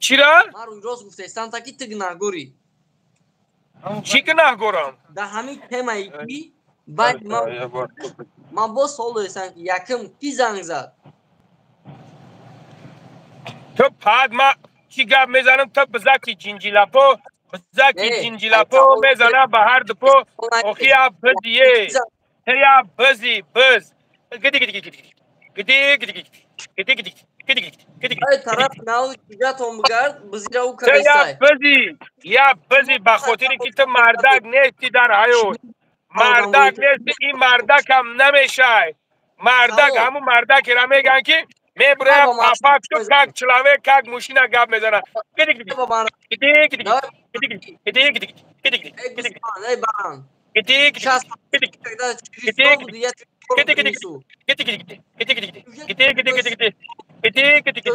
чира? Ман рӯи рост гуфтаистам та ки ту гунаҳгорӣ. Чӣ гунаҳгорам? Дар ҳамин темае ки баъд ман боз савол дористам ки якум кӣ занг зад? Ту пад ма чӣ гап мезанам, ту бизаки ҷинҷилапо, бизаки ҷинҷилапо мезана ба ҳар ду по, охи я бизие, ту я бизи, биз. Гиди гиди гиди гиди гиди гиди гиди гиди гиди гиди гиди. Ай тараф нав ҷигатон бигард, бизира ӯ Ту я кардестай. бизи, я бизи ба хотире ки ту мардак нести дар ҳаёт. Мардак нести, ин мардакам намешай. Мардак ҳамун мардакеро мегӯянд ки мебурая по факту как человек, как мужчина гап мезанад. Гиди гиди гиди гиди гиди гиди гиди гиди гиди Эй баран. гиди Сейчас, гиди когда через гиди стол буду, я тебе корм гиди гиди принесу. гиди гиди гиди гиди гиди гиди гиди гиди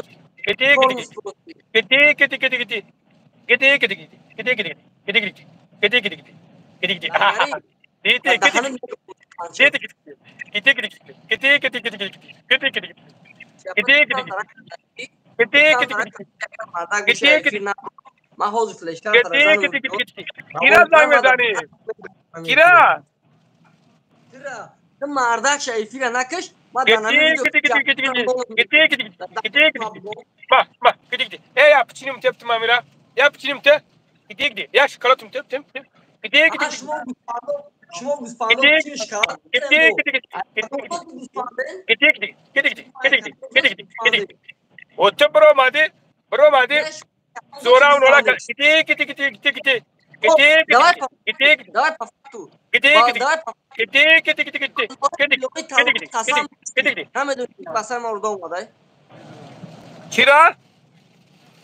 гиди Корм гиди спроси. гиди гиди гиди гиди гиди гиди гиди гиди гиди гиди гиди гиди гиди гиди Лангарӣ, гиди ба гиди даҳанат гиди гиди гиди гиди гиди гиди гиди гиди гиди гиди гиди гиди мардак гиди боши, гиди эфир на. Ман ҳозир флешкартара занам. Кира занг мезанӣ? Кира? Кира. Ту мардак ша эфира накаш. Ман дар ҳамин видео. Э, я пичиним теп ту мамира. Я пичиним те. Гиди гиди. Я шоколадум теп теп. Гиди гиди. Шумо гӯспандо пичини шоколад. Гиди гиди гиди. Гиди гиди. Гиди гиди. Гиди гиди. Гиди гиди. О ту биромадӣ, биромадӣ. Зӯрам рола гиди гиди гиди гиди гиди. Гиди гиди гиди. Давай по факту. Гиди гиди. Гиди гиди гиди гиди. Гиди гиди гиди гиди. Намедонӣ ба сари ма урда омадай? Чира?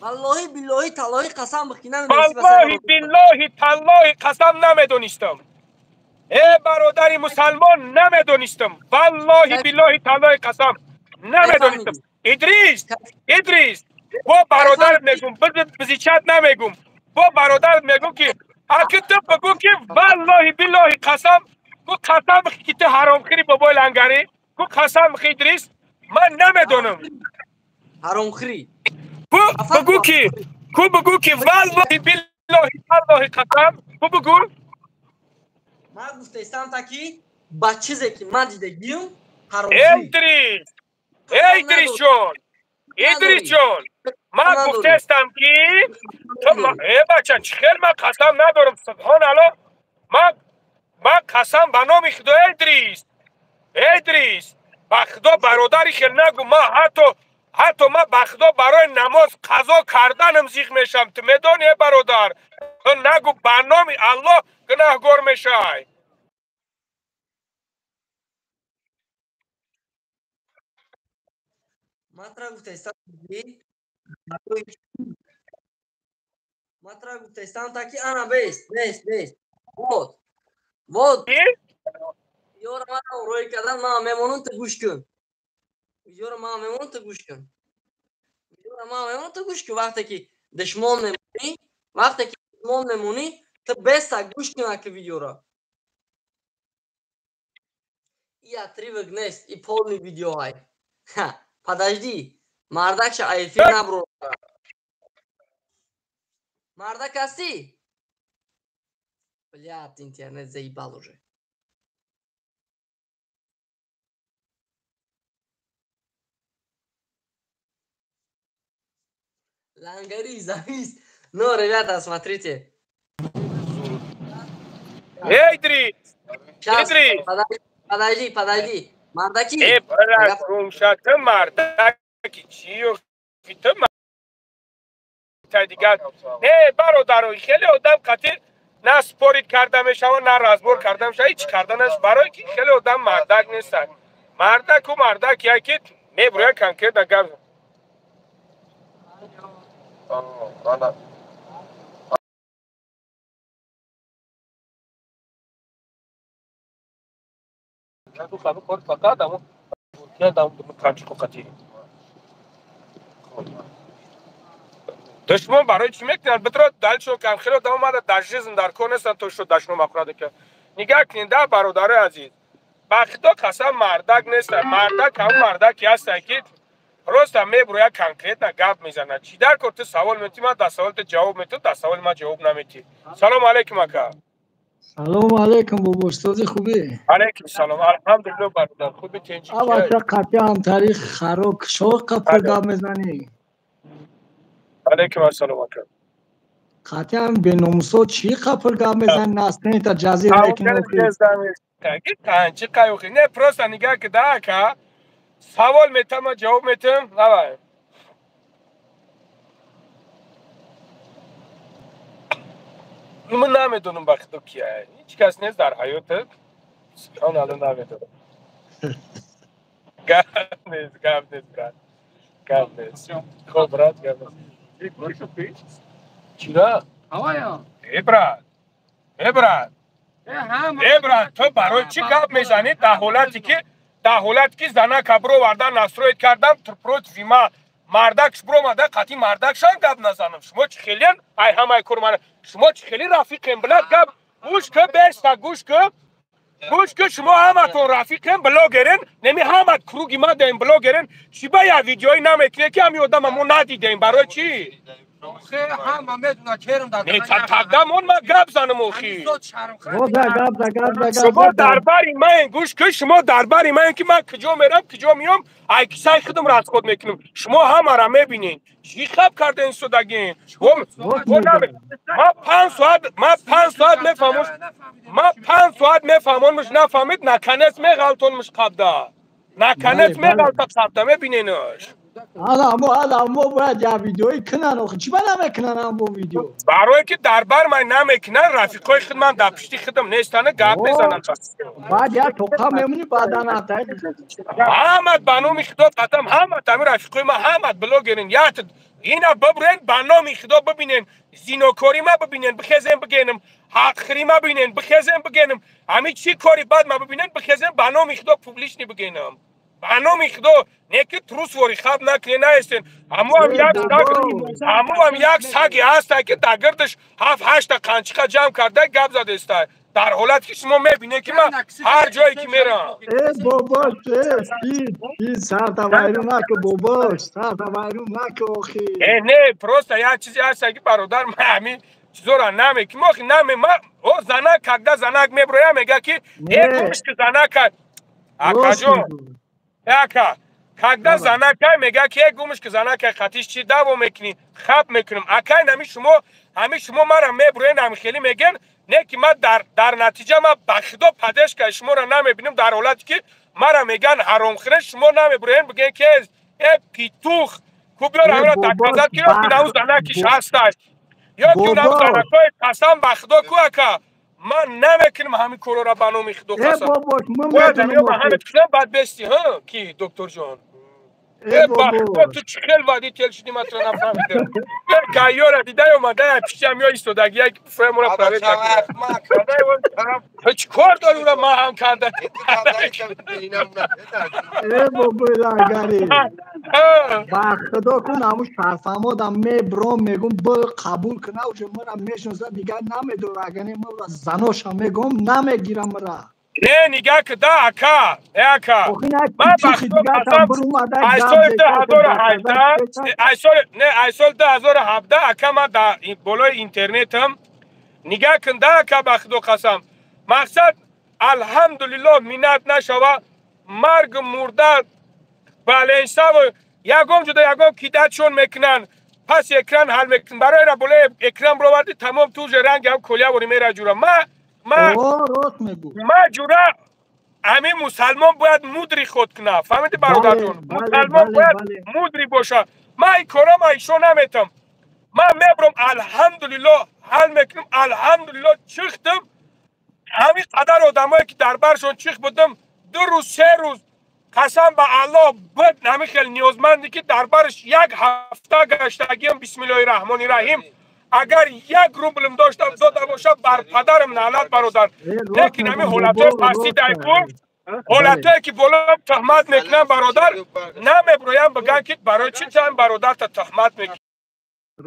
Валлоҳи биллоҳи таллоҳи қасам бих ки намедонистӣ ба сари Валлоҳи биллоҳи таллоҳи қасам намедонистам. Э бародари мусалмон намедонистам. Валлоҳи биллоҳи таллоҳи қасам намедонистам. Идрис, Идрис, бо бародарат мегум, бизичат намегум. Бо бародарат мегум ки аки ту бигӯ ки валлоҳи биллоҳи қасам, гу қасам бих ки ту ҳаромхӯри бобои лангарӣ. Гу қасам бих Идрис, ман намедонам. Ҳаромхӯрӣ. Гу бигӯ ки, гу бигӯ ки валлоҳи биллоҳи таллоҳи қасам, гу бигӯ. Ман гуфтаистам та ки ба чизе ки ман дидагиюм ҳаромхӯрӣ. Идрис, Идрис ҷон, Идрис ҷон, ман гуфтаистам ки э бача чӣ хел ман қасам надорам, субҳоналлоҳ. Ман қасам ба номи Худо Идрис, Идрис, ба Худо бародари хел нагӯ. Ман ҳатто ман ба Худо барои намоз қазо карданам зиқ мешавам. Ту медонӣ э бародар, ту нагӯ ба номи Аллоҳ гунаҳгор мешавай. Ман тра гуфтаистам та ки ана бес, бес, бес. Вот. Вот. Ёра ман рӯй кардан ман мемонам ту гӯш кун. Ёра ман мемонам ту гӯш кун. Ёра ман мемонам ту гӯш кун. Вақте ки душмон мемонӣ, вақте ки душмон мемонӣ, ту беста гӯш кун аки видеора. И отрывок нест, и полный видеоҳай. Ха, подожди. Мардак ша эфир набро. Мардак ҳастӣ? Блядь, интернет заебал уже. Лангари завис. Ну, ребята, смотрите. Эй, Идрис! Идрис! Подожди, подожди. Мардаки! Э, брат, румша, ты мардаки, чиё, ты мардаки, дигар. Не, бародаро, хеле одам қатил на спорит карда мешава, на разбор карда мешава, ҳеч карда наш, барои ки хеле одам мардак нестанд. Мардаку мардак яки мебуря конкретно гап. Душмон барои чӣ мекунанд? Битро далшо кам хеле одам омада дар жизн дар кор нестанд, то шо дашном махӯрад ки. Нигаҳ кунед да бародарои азиз. Ба Худо қасам мардак нестанд. Мардак ҳамон мардаке ҳастанд ки просто мебуроя конкретно гап мезанад. Чӣ дар кор ту савол метӣ, ман дар саволи ту ҷавоб метам, дар саволи ман ҷавоб наметӣ. Салому алайкум ака. Салому алайкум бобо, устоди хубӣ? Алайкум салом. Алҳамдулиллоҳ бародар, хубӣ тинҷӣ? Аввал қатъи таърих хароб шоқ қапур гап мезанӣ. Алайкум ассалом ака. Қатъиан беномусо чӣ қапур гап мезанӣ? Настани та ҷазир мекунӣ. Чӣ қайохи? Не, просто нигаҳ ки да ака. Савол метам, ман ҷавоб метам. Давай. Ман намедонам ба Худо кия. Ҳеҷ кас нест дар ҳаётат. Субҳоналлоҳ намедонам. Гап нест, гап нест, брат. Гап нест. Хоб, брат, гап нест. Чира? Э, брат. Э, брат. Э, брат, ту барои чӣ гап мезанӣ дар ҳолате ки занака бировардан настроит кардам против ма мардакш биромада қатъи мардакшам гап назанам. Шумо чӣ хелен ай ҳамаи кор мана шумо чӣ хели рафиқем блад гап гӯш ки беста гӯш ки гӯш ки шумо ҳаматон рафиқем блогерен неми ҳама круги ма даем блогерен чӣ ба я видеои намекунед ки ҳами одама мо надидем барои чӣ? Ҳама медуна керм дар Не, тогда мон ма гап занам охи. Гап за, гап за, гап. Шумо дар бари ман гӯш кун, шумо дар бари ман ки ман куҷо мерам, куҷо миём, ай кисаи худам расход мекунам. Шумо ҳамара мебинед. Чӣ хаб кардаин судагин? Ма 5 соат, ма 5 соат мефаҳмош, ма 5 соат мефаҳмонмуш, нафаҳмид, наконец меғалтонмуш қабда. Наконец меғалта қабда, мебиненаш. Ала мо бояд я видеои кунан, охи чӣ ба намекунан амбо видео? Барое ки дар бар ман намекунан, рафиқои худ ман дар пишти худам нестана, гап мезанам. Баъд як тоқа мемонӣ, баъдан ҳамат ба номи Худо қасам, ҳамат ами рафиқои ман, ҳамат блогерин, як ина бибурен, ба номи Худо бибинен, зинокорӣ ма бибинен, бихезен бигенам, ҳақхирӣ ма бибинен, бихезен бигенам, ами чӣ кори бад ма бибинен, бихезен ба номи Худо публичный бигенам. Ба номи Худо, не ки трусвори хаб накунӣ, наестен. Ҳамуам як саг, ҳамуам як саги ҳаста, ки дар гирдаш ҳафт ҳашта қанчиқа ҷамъ карда гап задеста. Дар ҳолате ки шумо мебинед, ки ман ҳар ҷое ки мерам. Э бобош, э сарта вайрон наку, бобош, сарта вайрон наку охи. Э не, просто як чизе ҳаста, ки бародар, ман ҳамин чизоро намекунам охи, наме ма. О занак, когда занак меброя, мега ки э гумш ки занака, акаҷон, ака, когда занакай мега ки э гумш ки занакай хатиш чи даво мекунӣ, хаб мекунам, акай. Нами шумо, ҳами шумо мара меброен, ҳами хеле меген, не ки ма дар натиҷа ма ба Худо поддержка и шуморо намебинам. Дар ҳолате ки мара меган ҳаромхӯре, шумо намеброен бигӯен ки э петух ку, биёр ҳамра доказать ки ё ки наву занакиш ҳастай, ё ки наву занакҳои. Қасам ба Худо ку, ака, ман намекунам ҳамин корора, ба номи Худо қасам. Бояд ҳамиё ба ҳамин кунам, баъд бести ки докторҷон. Э ба Худо, ту чӣ хел водитель шудӣ, ман туро нафаҳмидам. Гайёра дида омада, пишам ё истодаги, як фремура проверка. Ту чӣ кор дорӣ ура ман ҳам карда? Э бобои лангари, ба Худо кун, ҳамун шарфамодам мебром, мегум, б қабул куна, уже мара мешноса, дигар намедора. Агар не, мара заноша мегом, намегирам мара. Не, нигаҳ куда, ака, э ака, ман ба Худо қасам, ай соли 2018, ай соли, не, ай соли 2017, ака, ман дар болои интернетам, нигаҳ кун да, ака, ба Худо қасам, мақсад, алҳамдулиллоҳ, миннат нашава, марг мурда баленсаву ягон ҷуда ягон кидатшон мекунанд, пас экран ҳал мекунанд. Барои ра болои экран бироварди, тамом, тоже ранги ҳам колявори мера ҷура. Ма ҷура ҳамин мусалмон бояд мудрый худ кунад, фаҳмиди, бародарҷон? Мусалмон бояд мудрый боша. Ман ин кора ма ишо наметам, ман мебурам, алҳамдулиллоҳ, ҳал мекунам, алҳамдулиллоҳ, чихтам. Ҳамин қадар одамое ки дар баршон чих будам, 2 рӯз, 3 рӯз, қасам ба Аллоҳ, буд ҳамин хел ниёзманде, ки дар барш як ҳафта гаштагиам, бисмиллоҳи раҳмони раҳим, агар як рублм дошта дода боша, бар падарам наълат, бародар. Лекин ҳамин ҳолатҳои пастӣ дайку, ҳолатҳое ки боло туҳмат мекунанд, бародар, намеброям бигӯям, ки барои чӣ тан бародарта туҳмат мекунӣ?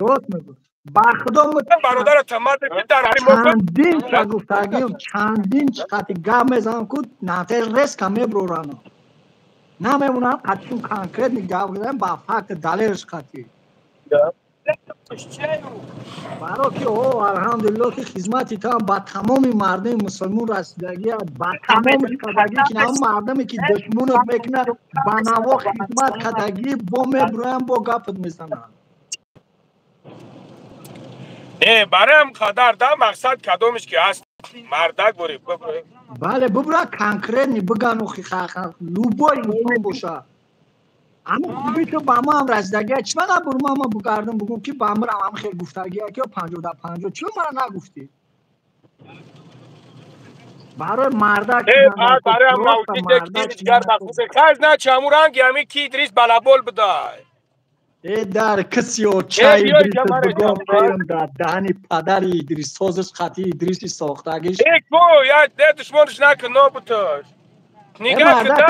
Рост мегӯ, ба Худо. Бародара туҳмат мекунӣ дар Чандин ша гуфтагиам, чандин қати гап мезанам ку, нате резко меброрано, намемонам қатишон конкретный гап мезанам, ба факт, далелш қатӣ. Баро ки о алҳамдулиллоҳ, ки хизмати ту ба тамоми мардуми мусулмон расидагия, ба тамоми кардагӣ, ки ҳам мардуме ки душмунат мекунад, ба наво хизмат кардагӣ, бо меброям, бо гапат мезананд. Не, бароям қадар да мақсад кадомиш ки ҳаст, мардак бори. Бале, бубра, конкретный бигану, любой инсон боша. Ҳамин хуби ту ба ман расидагия, чӣ ман набурма, ма бугардам, бугум, ки ба мирам ҳам хел гуфтагия, ки 50 да 50, чӣ мара нагуфтӣ? Барои мардак. Бароям мавҷуд ҳамун ранги ҳамин ки Идрис балабол будай. Э дар кисиё чай Идрис бугом, ферм дар даҳани падари Идрис созиш, хати Идриси сохтагиш. Э ку я не душмониш накун, нобуташ. Нигаҳ куда.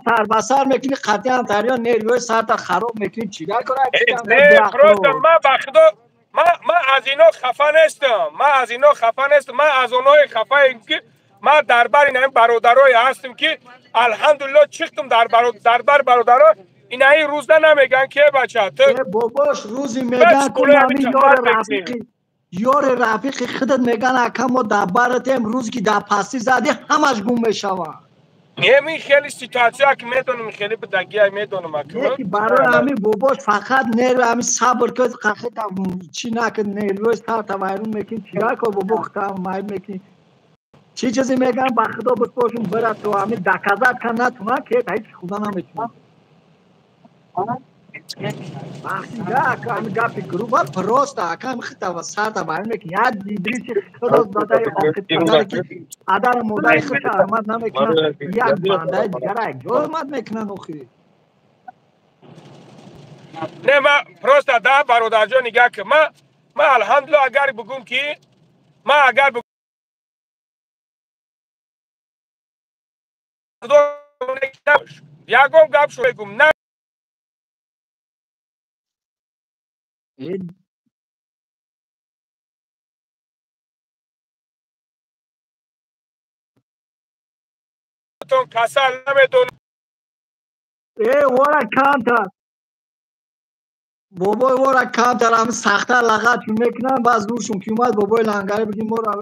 Сар ба сар мекунӣ, қатъиан дарё нервҳои сарта хароб мекунӣ, чига кора? Не, просто ма ба Худо, ма аз ино хафа нестам, ма аз ино хафа нестам, ма аз оное хафаем, ки ма дар бари ин бародарое ҳастем, ки алҳамдулиллоҳ, чихтум дар бар бародаро. Инаи рӯзда намеган ки бача ту бобош рӯзи меган ку ҳамин ёри рафиқи ёри рафиқи худат меган ака мо дар баратем рӯзе ки дар пастӣ задӣ ҳамаш гум мешавад. Ҳамин хеле ситуация ки медонам хеле бадагия медонам ака. Яки барои ҳамин бобош фақат нерв ҳамин сабр кун қахита чӣ накун нервои сарта вайрон мекунӣ чига ко бобо худта майб мекунӣ. Чӣ чизе меган ба худо бипошум бира то ҳамин доказат кан натунад ки ҳеҷ худа наметунад. Вақти ака ҳамин гапи груба просто ака ҳамин худта ва сарта вайрон мекунӣ. Як Идриси худо задаи оқибат ки падару модари худта ҳурмат намекунанд, як бандаи дигара ҷо ҳурмат мекунанд охир. Не, ма просто да бародарҷон нигаҳ кун. Ма алҳамдулилла агар бигӯм ки ма агар ягон гап шо мегӯм на касал намедонам. Вора камтар бобой вора камтар ҳамин сахтар лағат мекунанд баъз рӯшон ки омад бобои лангаре бигим мора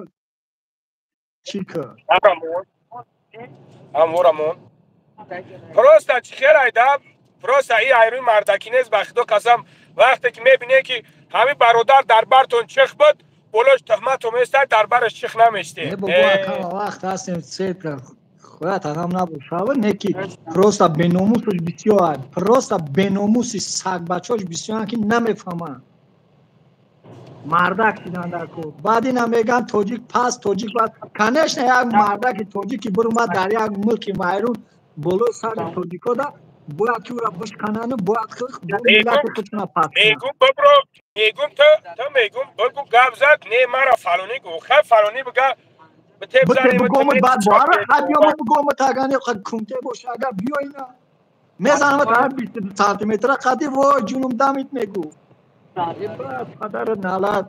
чӣ кар ҳамворамон просто чӣ хел айда просто и айрӯи мардакӣ нест ба худо қасам вақте ки мебине ки ҳамин бародар дар бартон чих буд болош туҳмату местад дар бараш чих наместед. Бобо ака вақт ҳастем цепра худат ҳам набошава не ки просто беномусаш бисёр просто беномуси сагбачош бисёранд ки намефаҳманд мардак шидан дар кор. Баъд ина мегӯянд тоҷик пас тоҷик пас. Конечно як мардаки тоҷики биромад дар як мулки вайрон болои сари тоҷико да бояд ки ӯра бишканану бояд миллати худшона пас кунанд. Мегум бибро мегум ту мегум бигу гап зад не мара фалонӣ гу хай фалонӣ бига бигомад баъд бора хай биёма бигомад агар кумте боша агар биё ина мезанамад ҳар 22 сантиметра қади вой ҷунум дамит мегу. Падарат налат.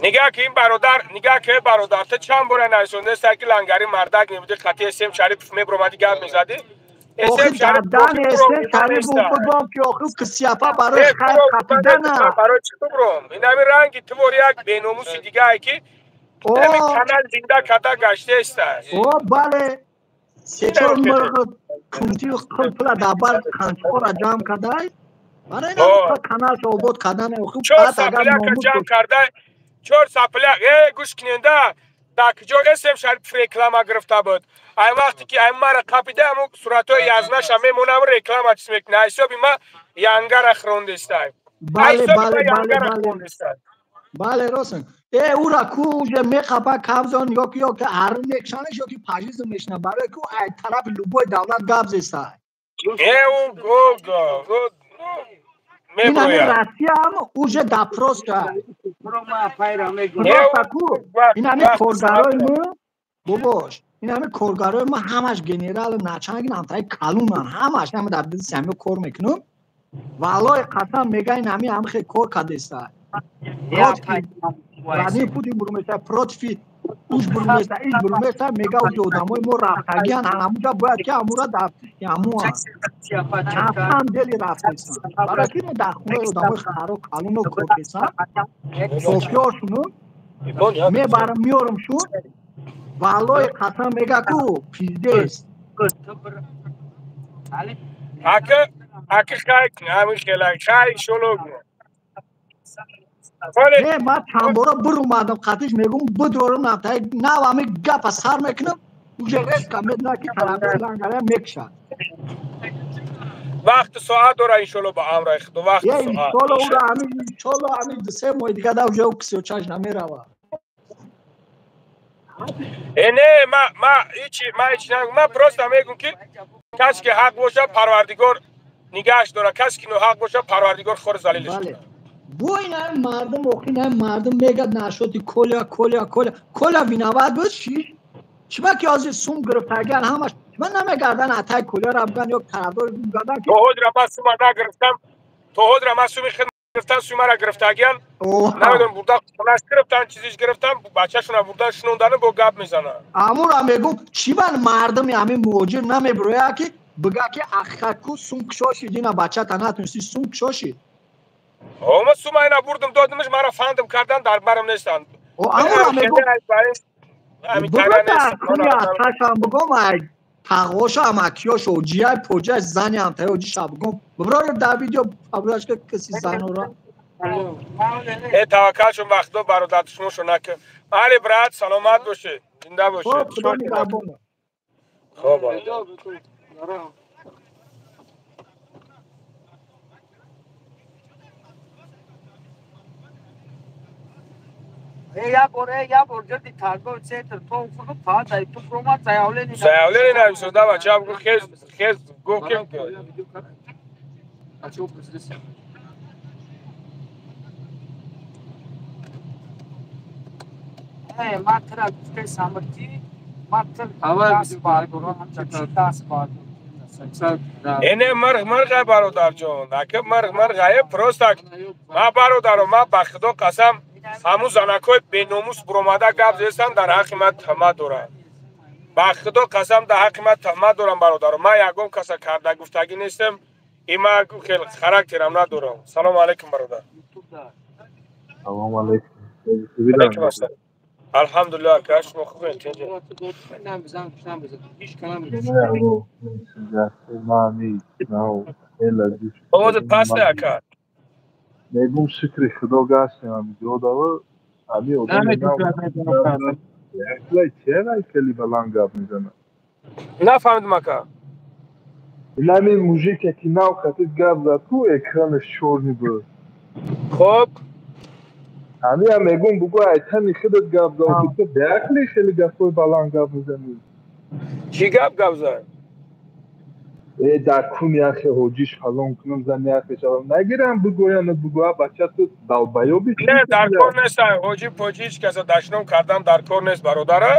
Нигаҳ ки ин бародар нигаҳ ки бародар ту чанд бора нависондаст ки лангари мардак мебуди қатъи эсем Шарипов мебуромади гап мезадӣ. Охи дардан эсем Шарипов бигом ки охи кисяпа барои хайр қапидана. Барои чӣ бибуром? Ин ҳамин ранги ту вори як беномуси дигае ки ҳамин канал зинда карда гаштаеста. О бале се-чор мурғ кунтию қулпула дар бар қанчқора ҷамъ кардай. Барои ин каналшо обод кардан охи чор сапляка ҷамъ карда чор сапляк гӯш куненда дар куҷо эсем Шарипов реклама гирифта буд. Ай вақте ки ай мара қапида ҳамун суратҳои язнаша мемонам реклама чиз мекунад. Ай ҳисоби ма янгара хирондестай. Бале бале бале бале бале рост. Ура ку уже меқапа кабзон ё ки ё ки ҳарм мекшанаш ё ки пажизм мешина барои ку ай тарафи любой давлат гап зестай. Ин ҳамин Россия ҳам уже допрос кард. Просто ку ин ҳамин коргарои мо бобош ин ҳамин коргарои мо ҳамаш генералу начальник ҳамтаи калунан ҳамаш ҳама дар бизнеси ҳамин кор мекунам. Валлоҳи қасам мега ин ҳамин ҳам хел кор кардеста. Владимир Путин буруместа против уж буруместа иш буруместа мега уж одамои мо рафтагиан ҳамуҷа бояд ки ҳамура дар ҳамуа чапам дели рафтесан. Барои ки мо дар хонаи одамои харо калуно кор кесан софиёшуну мебарам меорам шун валлоҳи қасам мега ку пиздес. Ака ака хай ҳамин хела хай иншолло. Не, ман чанд бора биромадам қатиш мегум бидорам нафтаи нав ҳамин гапа сар мекунам уже резко медонад ки тарафдори лангария мекушад. Вақту соат дора иншолло ба амраи худо вақту соат. Иншолло ура ҳамин иншолло ҳамин ду-се моҳи дига да уже кисёчаш намеравад. Не, ма ҳичи ма ҳичи нагум. Ма просто мегум ки касе ки ҳақ боша парвардигор нигаҳш дора, касе ки ноҳақ боша парвардигор хор залилаш кунад. Бо ин ҳамин мардум охи ин ҳамин мардум мегӯяд нашоти Коля Коля Коля Коля виноват буд шиш чиба ки ҳозир сум гирифтагиан ҳамаш чиба намегардан атай Коляра бигӯянд ё тарафдори бигӯянд ки то ҳозира ман сума нагирифтам то ҳозира ман суми хид гирифтан сумара гирифтагиан намедонам бурда хонаш гирифтан чизиш гирифтан бачашона бурда шунондану бо гап мезананд. Амура мегӯм чиба мардуми ҳамин муҳоҷир намебирояд ки Бига ки ҳақиқат ку сум кушоши дина бачата натунисти сум кушоши. Ма сума ина бурдум додимш мара фандм кардан дар барам нестанд. Амура мегум. Ташам бигом ай тағоша амакиёш оҷияй поҷаш зани ҳамтаи оҷиша бигом. Биброр дар видео абрашка каси занора. Э таваккалшон ба Худо бародар душмоншон накун. Али брат саломат бошед. Зинда бошед. Худо нигаҳбон. Хоб. Я бор ҷирди торговый центр то фуру па дай ту прома заявление. Заявление нависонда бача гуфт хез хез гуфт ки А чего пришли? Ма тра гуфте самрти, ма тр даст бардорам, ҳамча даст бардорам. Эне марғ марғай бародарҷон, ака марғ марғай просто ма бародаро ма ба Худо қасам ҳамун занакҳои беномус буромада гап зестан дар ҳаққи ман туҳмат доранд. Ба Худо қасам дар ҳаққи ман туҳмат дорам бародаро. Ман ягон каса карда гуфтагӣ нестам. И ман хел характерам надорам. Салому алайкум бародар. Салому алайкум. Алайкум ассалом. Алҳамдулиллоҳ ака, шумо хубед? Овозат паст ака. Мегум шукри Худо гаштем ҳамиҷодава ҳами одам чера хеле баланд гап мезанад. Нафаҳмидам ака. Инами мужике ки нав хатид гап зад ку экранаш чёрный буд. Хоб. Ҳамиам мегум бугӯ айтани худат гап зад, ту беақлӣ хеле гапҳои баланд гап мезанӣ. Чӣ гап гап зад? Э дар кун яхе ҳоҷиш фалон кунам зан яхе шавам нагирам бугӯяну бугӯ а бача ту долбоёби. Не дар кор нест ҳоҷи поҷи ҳеҷ каса дашном кардан дар кор нест бародара.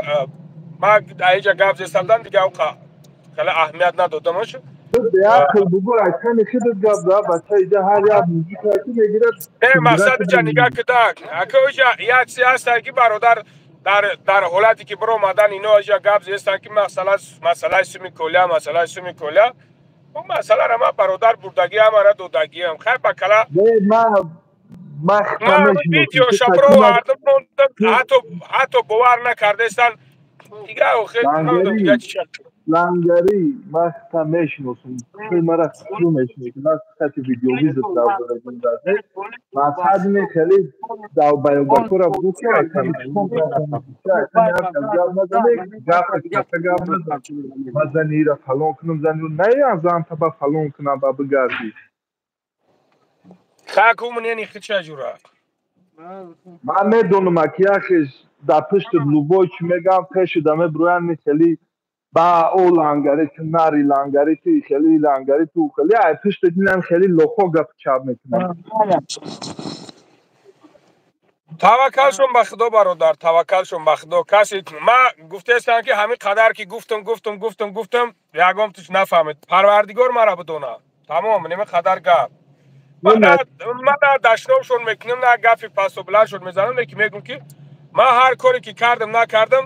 Ман аиҷа гап зестамдан дига хеле аҳамият надодамаш. Беақл бугӯ айтани худат гап зад бача иҷа ҳар як мужик ки мегирад. Не мақсад иҷа нигаҳ кудак ака иҷа як чизе ҳаста ки бародар дар ҳолате ки биромадан ино иҷа гап зестанд ки масъалаи суми колия масъалаи суми колия он масъаларо ман бародар бурдагиам ара додагиам хай ба кала ман видеоша бировардам ҳатто бовар накардестанд дига охир дига чӣ. Лангари ман хата мешиносам, мара худро мешиносам, ман хати видеовизит давбарадим мақсад не хеле долбоёбакора бугӯ ки айтани чикон гап назане гапа гап назан ман зани ира фалон кунам зани наям зан таба фалон кунам ба бигардӣ. Хакумнени хича ҷура. Ман медонам ки яхеш дар пушти любой чӣ мегам пеши даме броян хеле ба о лангари ту нари лангари ту хеле лангари ту хеле ай пушти динам хеле лохо гап чап мекунам. Таваккалшон ба Худо бародар, таваккалшон ба Худо. Касе ма гуфтаестам ки ҳамин қадар ки гуфтам гуфтам гуфтам гуфтам ягон туш нафаҳмид. Парвардигор мара бидона. Тамом, нима қадар гап. Ман на дашномшон мекунам, на гапи пасту баландшон мезанам, лекин мегӯм ки ман ҳар коре ки кардам накардам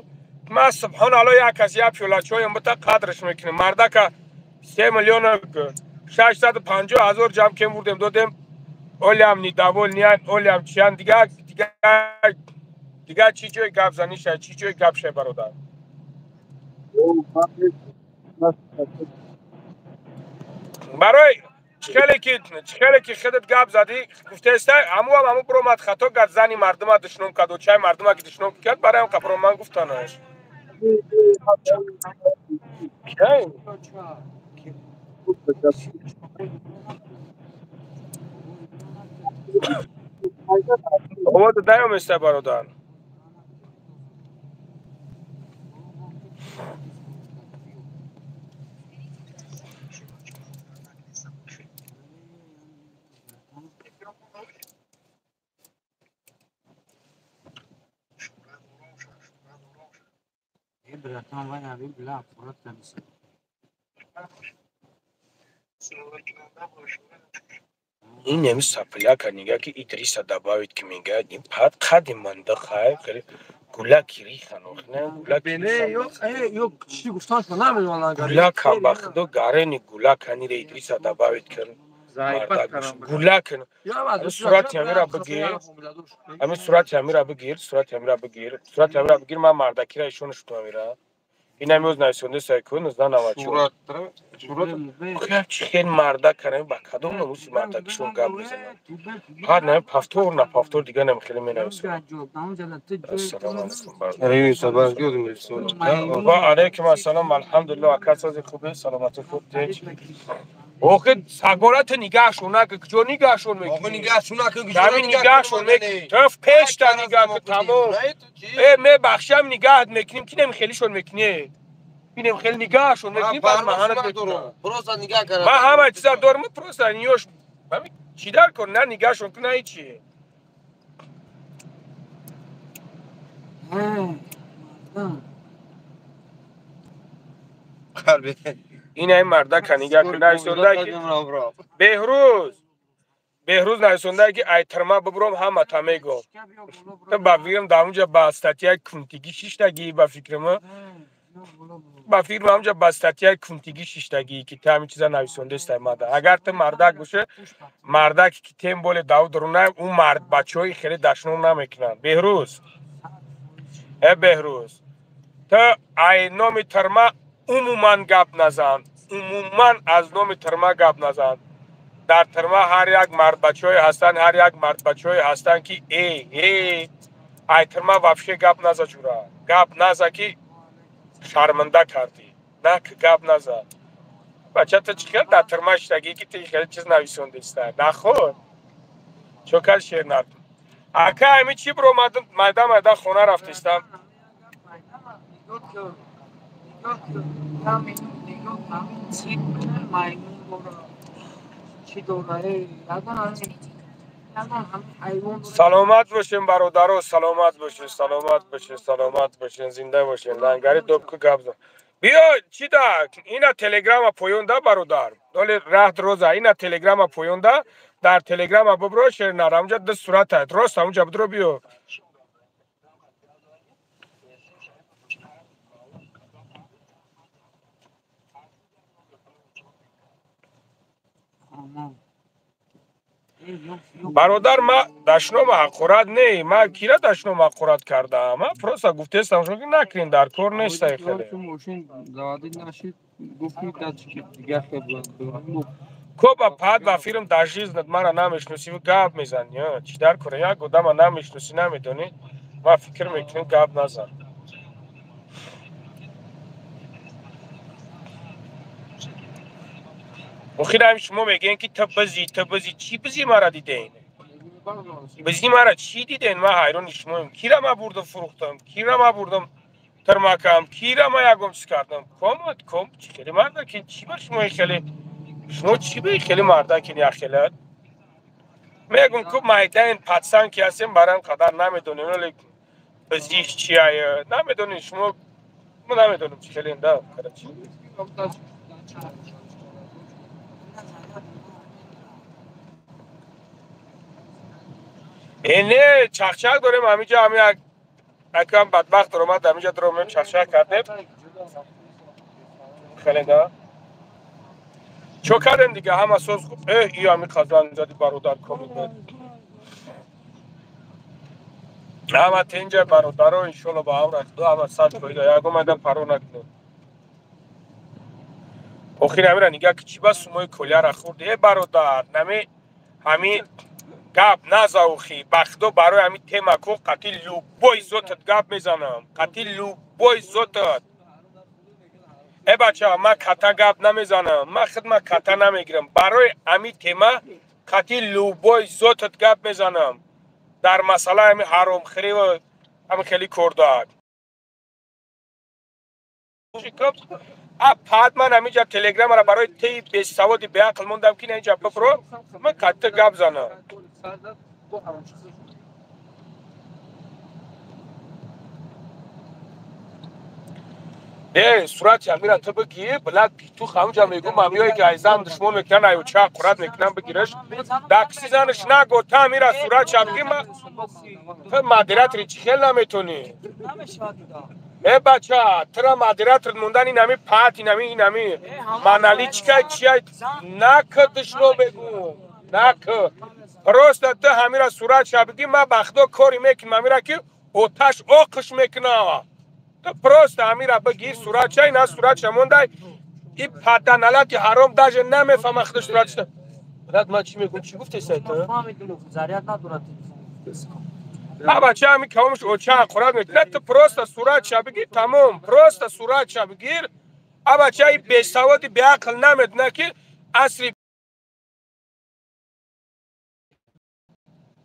ман субҳоналлоҳ як кас як пиёла чойам бита қадрш мекунем. Мардака 3 миллиона 650 ҳазор ҷамъ кем бурдем додем. Олиам недовольныян, олиам чиян дига дига дига чӣ ҷои гап заниша, чӣ ҷои гап шай бародар. Барои чихеле ки худат гап задӣ гуфтаеста ҳамуам ҳаму биромад хато кард зани мардума душном кард очаи мардума ки душном кард барои ҳам қабро ман гуфтанаш. Овоз даёместа бародар. Ин неми сапляка нига ки Идриса добавить ки мега ин пад қади манда хай хеле Гулаки рихан, охина гулаки рихан. Гулака ба худо гарени гулак анира Идриса добавить кар. Гулак. Сурати амира бигир. Ами сурати амира бигир, сурати амира бигир. Сурати амира бигир, ман мардакира ишонаш ту амира. Ин ами оз нависонда сайку 1994. Сурат. Чӣ хел мардак карами ба кадом номуси мардакишон гап мезанад? Ҳар нами повтор на повтор дига нами хеле менависонад. Ассалому алайкум бародар. Ва алайкум ассалом. Алҳамдулиллоҳ, ака сози хубе, саломатӣ хуб теч. Охи сагората нигаҳшон накун, куҷо нигаҳшон мекунӣ? Охи нигаҳшон накун, куҷо нигаҳшон мекунӣ? Ту пешта нигаҳ кун, тамом. Э, мебахшам, нигаҳат мекунем, ки нем хелишон мекунӣ? Бинем хеле нигаҳшон мекунӣ, баъд маҳанат мекунам. Просто нигаҳ кардам. Ман ҳама чиза дорам, просто ниёш. Чӣ дар кор? На нигаҳшон кун, на ҳечи. Ин ай мардака нигаҳ кун, нависонда ки Беҳрӯз нависонда ки ай тирма бибуром ҳамата мегӯм. Ту ба фикрам дар онҷа ба статьяи кунтигӣ шиштагӣ, ба фикрам онҷа ба статьяи кунтигӣ шиштагӣ, ки ту ҳамин чиза нависондестай мада. Агар ту мардак боше, мардаке ки тем боле Давуд Рунаев, ӯ мард бачаҳои хеле дашном намекунанд. Беҳрӯз, э Беҳрӯз, ту ай номи тирма умуман гап назан, умуман аз номи тирма гап назан. Дар тирма ҳар як мардбачаҳое ҳастанд, ҳар як мардбачаҳое ҳастанд ки э ай тирма вообще гап наза, ҷура гап наза, ки шарманда кардӣ. Нак гап наза. Бача, ту чӣ хел дар тирма шиштагӣ, ки ту хеле чиз нависондеста? Наход чо кар шернар ака ами чӣ биромадам, майда майда хона рафтистам. Саломат бошем бародаро, саломат бошен, саломат бошен, саломат бошен, зинда бошен. Лангари добку гап зан. Биё чӣ да ина телеграма поёнда бародар. Доли раҳт роза ина телеграма поёнда, дар телеграма бибро шернар, ҳамунҷа ду сурат аст. Рост ҳамунҷа бидро биё. Бародар, ма дашном ҳақорат не, ма кира дашном ҳақорат кардаам? Ма просто гуфтестам, шумо ки накунед, дар кор нестай хеле. Коба пад ба фирм дар жизнат мара намешносӣ, гап мезанӣ. Чӣ дар кора? Як одама намешносӣ, намедонӣ. Ма фикр мекунем, гап назан. Охир ҳам шумо мегӯем ки ту бизӣ, ту бизӣ, чӣ бизӣ мара диден? Бизӣ мара чӣ диден? Ман ҳайрони шумоем. Кира ма бурдам фурӯхтам, кира ма бурдам тирмакам, кира ма ягон чиз кардам? Комат ком чӣ хеле мардакин, чӣ ба шумо хеле, шумо чӣ ба хеле мардакин яхелат? Мегӯм ку майдаин патсан ки ҳастем, барам қадар намедонем, вале бизиш чи ая намедонем шумо, мо намедонем чӣ хеле да, короче. Не, чахчах дорем ҳаминҷа, ҳамин акам бадбахт омад ҳаминҷа даромем, чахчах кардем. Хеле да. Чо кардем дига, ҳама соз хуб. Э, и ҳамин қазанг зади бародар комил. Ҳама тинҷа бародаро, иншолло ба ҳам рафту, ҳама сад фоида, ягон майда паро накунем. Охир ҳамира нигаҳ ки чӣ ба сумои колияра хӯрди? Э бародар, нами ҳамин гап наза охи, ба худо барои ҳамин тема ко қати любой зотат гап мезанам, қати любой зотат. Э бача, ман ката гап намезанам, ман худ ман ката намегирам. Барои ҳамин тема қати любой зотат гап мезанам. Дар масъалаи ҳамин ҳаромхӯрӣ ва ҳамин хеле кордоак. А пад ман ҳаминҷа телеграмара барои теи бесаводи беақл мондам ки на инҷа бибро, ман қати гап занам. Не, сурати амира ту бигир, блад питух ҳамҷа мегум, амиёе ки айзан душмон мекунан, аю ча қурат мекунан, бигираш. Дакси занаш наго, та амира сурат ша бигир, ма ту модератори чӣ хел наметонӣ? Э бача, тура модератор мондан инами пат, инами маналичка чия нак душно мегум, нак. Просто ту ҳамира сурат ша бигир, ма ба худо кори мекунам, амира ки оташ оқиш мекунам. Просто амира бигир сурат чай на сурат шамондай и паданалати ҳаром даже намефаҳма худаш сурат чита. Брат, ман чӣ мегӯм, чӣ гуфтӣ сайт? Заряд надорад. А бача ами кавомш оча қурат мекунад, ту просто сурат ша бигир, тамом, просто сурат ша бигир. А бача и бесаводи беақл намедона ки асри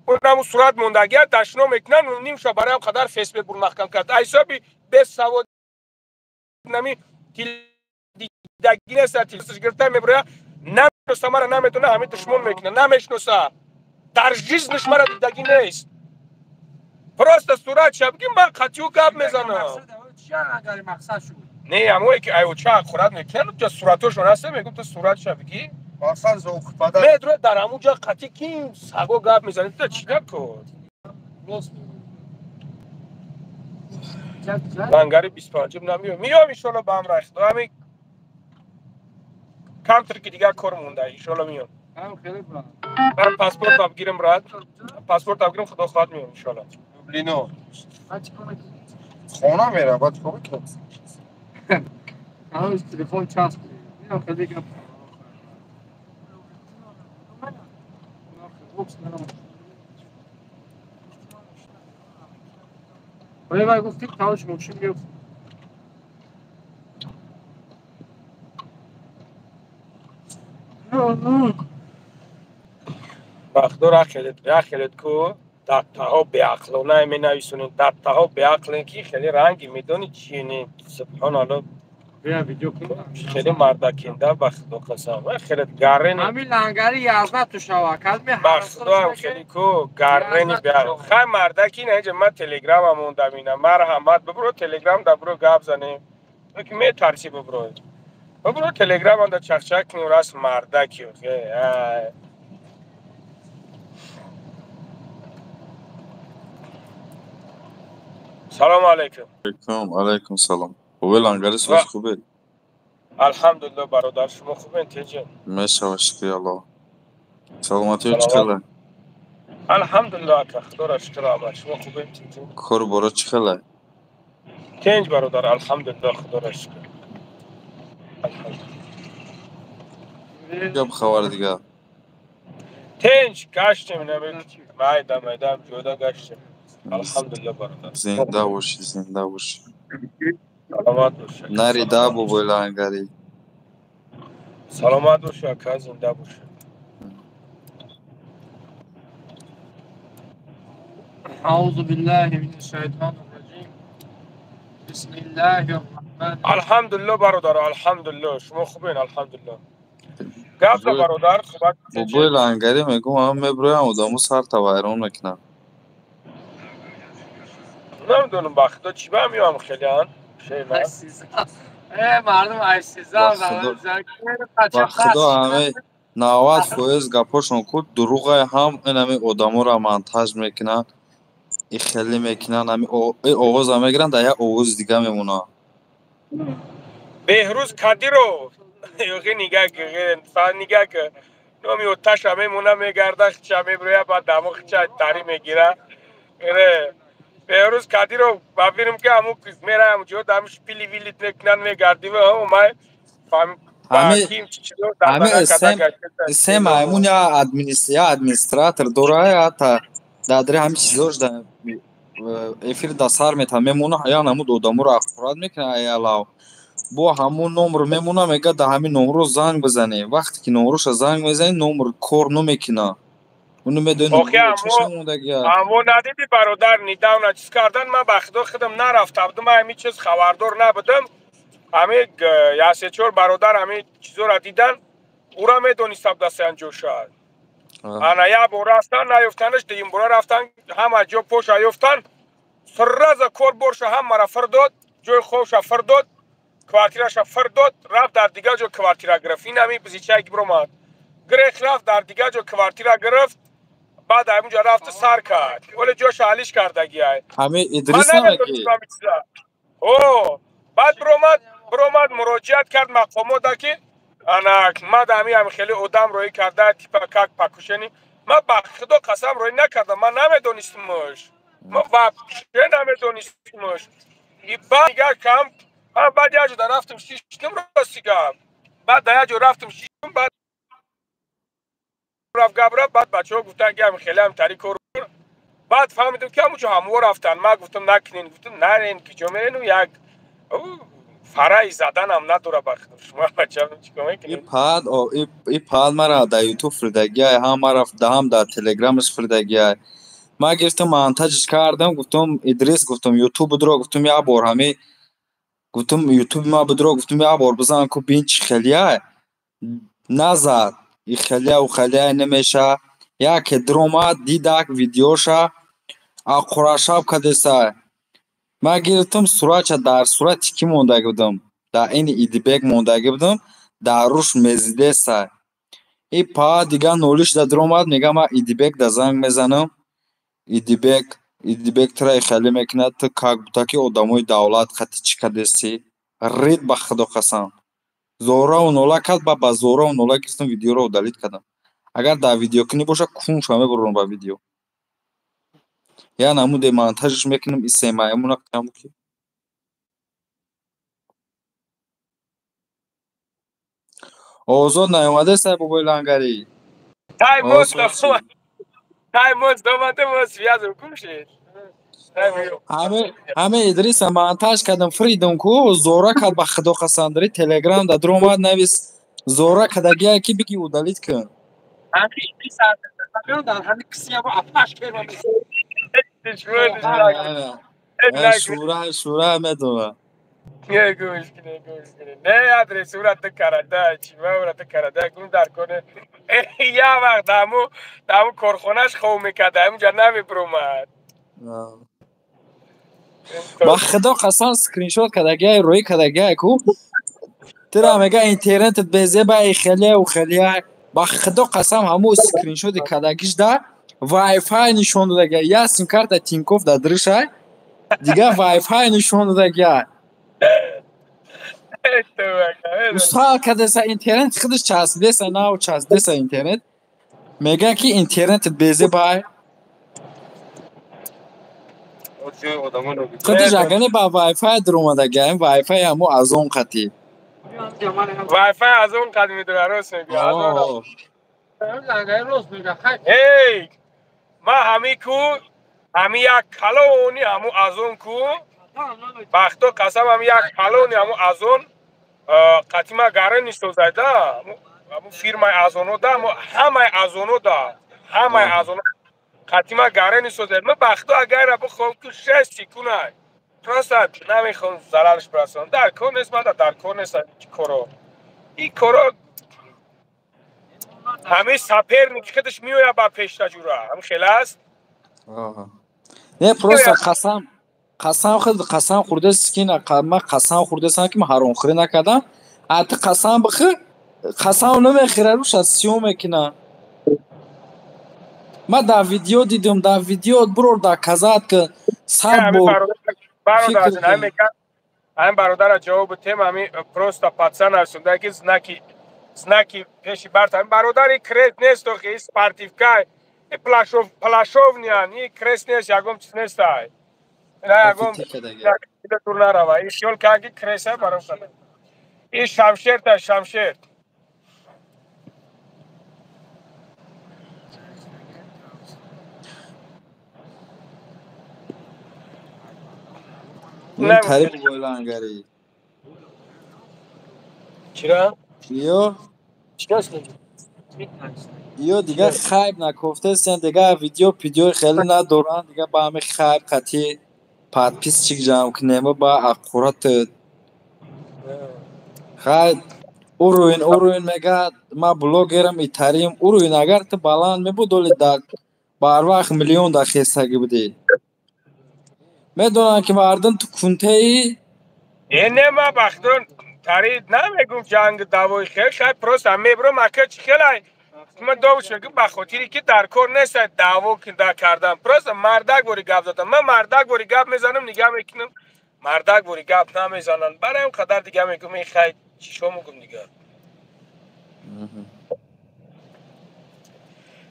унаму сурат мондагия дашно мекунан, нимша барои ам қадар фейсбук бур маҳкам кард. Айсоби бесавод нами дидагӣ нест, телефонаш гирифта мебуря, намешноса мара, наметона, ҳамин душмон мекуна, намешноса. Дар жизниш мара дидагӣ нест. Просто сурат ша бигир, ман қатъию гап мезанам. Не, амое ки айоча хӯрат мекунан, ҷа суратошон ҳаст, мегум ту сурат ша бигир. Медро дар ҳамун ҷа қатъи ки саго гап мезанӣ, ту чӣ накун? Лангари 25 намиём. Миём иншолло ба ҳамроҳи худо. Ҳамин камтар ки дигар кор монда, иншолло миём. Ман паспорт бигирам, брат. Паспорт бигирам, худо хоҳад миём иншолло. Дублино. Хона мера, баъд чикор мекунам? Ҳанӯз телефон часп. Миём хеле гап. Вай гуфт, тавш мошин меёфт. Бахдо рахелет ку даттаҳо беақлона менависонед, даттаҳо беақлен ки хеле ранги медони чине, субҳоналло. Хеле мардакинда, ба худо қасам. Хеле гаррени. Ҳамин лангари 11 ту шава. Кадми ба худо хеле ку гаррени беақл. Хай мардаки на инҷа ман телеграмам мондам ина. Марҳамат бибро телеграм да бро гап занем. Ту ки метарси бибро. Бибро телеграмам да чақчақ кунем раст мардаки. Салом алейкум. Алейкум, алейкум салом. Хубе лангари соз хубе? Алҳамдулилло бародар, шумо хубен теҷен? Мешава, шукри Аллоҳ. Саломатиё чӣ хеле? Алҳамдулилло ака, худоро шукр ама. Шумо хубен теҷен? Кор боро чӣ хеле? Тенҷ бародар, алҳамдулилло, худоро шукр. Гап хабар дигар? Тенҷ гаштем, майда майда ҷода гаштем. Алҳамдулилло бародар. Зинда бошӣ, зинда бошӣ. Саломат бошӣ. Нари да бобои лангари. Саломат бошӣ ака, зинда бошӣ. Аузу биллаҳи минаш шайтонир раҷим. Бисмиллаҳир раҳмонир. Алҳамдулилло бародар, алҳамдулилло. Шумо хубен, алҳамдулилло. Гап за бародар, хуб. Бобои лангари мегум, ҳам меброям одамо сарта вайрон мекунанд. Намедонам ба худо чӣ ба меоям хелеан. Мардум ба худо ҳаме 90% гапҳошон ку дуруғай, ҳам инами одаморо монтаж мекунанд, и хеле мекунанд, ҳами овоза мегиранд, дар як овози дига мемонанд. Беҳрӯз Кадиров нига нига номи оташа мемона, мегарда, хича меброя, баъд дамо хича тари мегира. Беҳрӯз Кадиров ба фирм ки ҳамун мераям ҷо дам шпили вилит мекунанд, мегардим, май се маймун я администратор дора, ята дар ҳами чизош да эфир да сар мета мемона, я намуд одаморо ахборат мекунад, аялав бо ҳамун номр мемона, мега да ҳамин номро занг бизанӣ. Вақте ки номроша занг мезанӣ, номр кор намекунад. Аммо надиди бародар, недавно чиз кардан, ман ба худо худам нарафта будам, ман ҳамин чиз хабардор набудам. Ҳамин як се чор бародар ҳамин чизоро дидан, ура медониста будастан ҷоша. Ана як бор рафтан, наёфтанаш, дуюм бора рафтан, ҳама ҷо поша ёфтан, сразу кор борша ҳамаро фир дод, ҷои хобша фир дод. Квартираша фир дод, рафт дар дигар ҷо квартира гирифт. Ин ҳамин бизичае ки биромад. Грех рафт дар дигар ҷо квартира гирифт, баъд ҳамунҷо рафту сар кард. Оле ҷоша алиш кардагиай. Ҳамин Ман Идрис намеки. намедонистам ин чиза. О, баъд биромад муроҷиат кард мақомота ки ана ман ҳамин хеле одам роҳӣ карда, типа как покушение. Ман ба худо қасам роҳӣ накардам, ман намедонистамш. Ман вообще намедонистамш. И баъд дигар кам, ман баъд як ҷода рафтам шиштам рости гап. Баъд дар як ҷо рафтам шиштам, баъд рафт гап рафт, баъд бачаҳо гуфтанд ки ҳамин хеле ҳам тари кор. Баъд фаҳмидам ки ҳамунҷо ҳамво рафтанд. Ман гуфтам накунен, гуфтам нарен, куҷо мерен, як фараи заданам надора ба худо. Шумо бачаам чикор мекунед? И пад, и пад мара дар YouTube фирдагиай, ҳам мара ҳам дар Телеграмаш фирдагиай. Ман гирифтам монтажш кардам, гуфтам Идрис, гуфтам YouTube будро, гуфтам як бор ҳами, гуфтам YouTube ма будро, гуфтам як бор бизан ку бин чӣ хелияй. Назад, и хелия у хелияй намеша. Яке дромад, дидак видеоша, аққурашаб кадесай. Ман гирифтам суратша дар сурати кӣ мондаги будам? Дар ини Идибек мондаги будам, дар руш мезидесай. И па дигар нолиш да дромад, мега ман Идибек да занг мезанам. Идибек тура хеле мекунад, ту как будто ки одамои давлат хати чӣ кадеси. Рид ба худо қасам. Зорау нола кард, ба зорау нола гирифтам видеоро удалить кардам. Агар дар видеокунӣ боша, кунша мебурам ба видео. Я намуде монтажш мекунам, и семаямуна қияму ки. Озод наёмаде сай бобои лангарӣ. Тай мост тай мост домаде мост связем кушед. Ҳаме Идриса монтаж кардам, фридам ку, зора кард ба худо қасам, дари Телеграм да дромад навис зора кардагия ки биги удалить кун. Шура шура медона. Не гӯш кунед, гӯш кунед. Не адрес ура ту карада, чӣ ма ура ту карада, гум дар коне. Я вақт даму корхонаш хов мекард, ҳамунҷа намебуромад. Ба худо қасам скриншот кардагиай, рӯӣ кардагиай ку. Тура мега интернетат безеба, и хелия у хелия. Ба худо қасам ҳамун скриншоти кардагиш да Wi-Fi нишон додагиай. Я сим-карта Тинькофф да дришай, дигар Wi-Fi нишон додагиай. Устал кардеса интернет худаш часпидеса, нав часпидеса интернет. Мега ки интернетат безебай. Худаш агане ба Wi-Fi дуромадагиай, Wi-Fi ҳамо аз он қатӣ. Wi-Fi аз он қад медура, рост мегӯя. Эй, ман ҳами ку, ҳами як калони ҳаму аз он ку, бахто қасам ҳами як калони ҳаму аз он қатима гарани созайда, ҳаму фирмаи азоно да, ҳамаи азоно да, ҳамаи азоно қатима гарани созайд. Ман бахто агар бихоҳам ку 6 секунай. Просто намехоҳам зарарш бирасонам. Дар кор нест, ман дар кор нест коро. Ин коро ҳамин соперник худаш меояд ба пештаҷура. Ҳамин хел аст? Не, просто қасам қасам худ қасам хӯрдест ки ман қасам хӯрдесам ки ман ҳаромхӯрӣ накардам. А ту қасам бихӯр, қасам намехӯра, руша сиём мекуна. Ман дар видео дидам, дар видео бурор дар казат ки сад бор ҳамин бародара ҷавоб бутем, ҳамин просто пацан нависонда ки знаки пеши барт. Ҳамин бародари крест нест, охи и спортивка, и плашовниан, и крест нест, ягон чиз нестай. На ягон дур нарава. И хиёл кан ки креста баром. И шамшерта, шамшер. Ин тариқ бойлангарӣ. Чира? Ё? Ё дигар хайб накофтестен, дигар видео пидеои хеле надоранд, дигар ба ҳамин хайб қатӣ подписчик ҷамъ кунем ба аққурат. Хай уруин мегӯяд ман блогерам итарим, уруин агар ту баланд мебуд, оли дар барвақт миллион дар хестагӣ будӣ. Медонам ки мардум ту кунтаи Не ма бахтон тарид намегум ҷанг давои хел хай просто мебром ака чи хелай ма довш мегум ба хотири ки дар кор нест даъво кардан просто мардак бори гап задам ман мардак бори гап мезанам нигаҳ мекунам мардак бори гап намезананд барои он қадар дига мегум ин хай чишо мегум дигар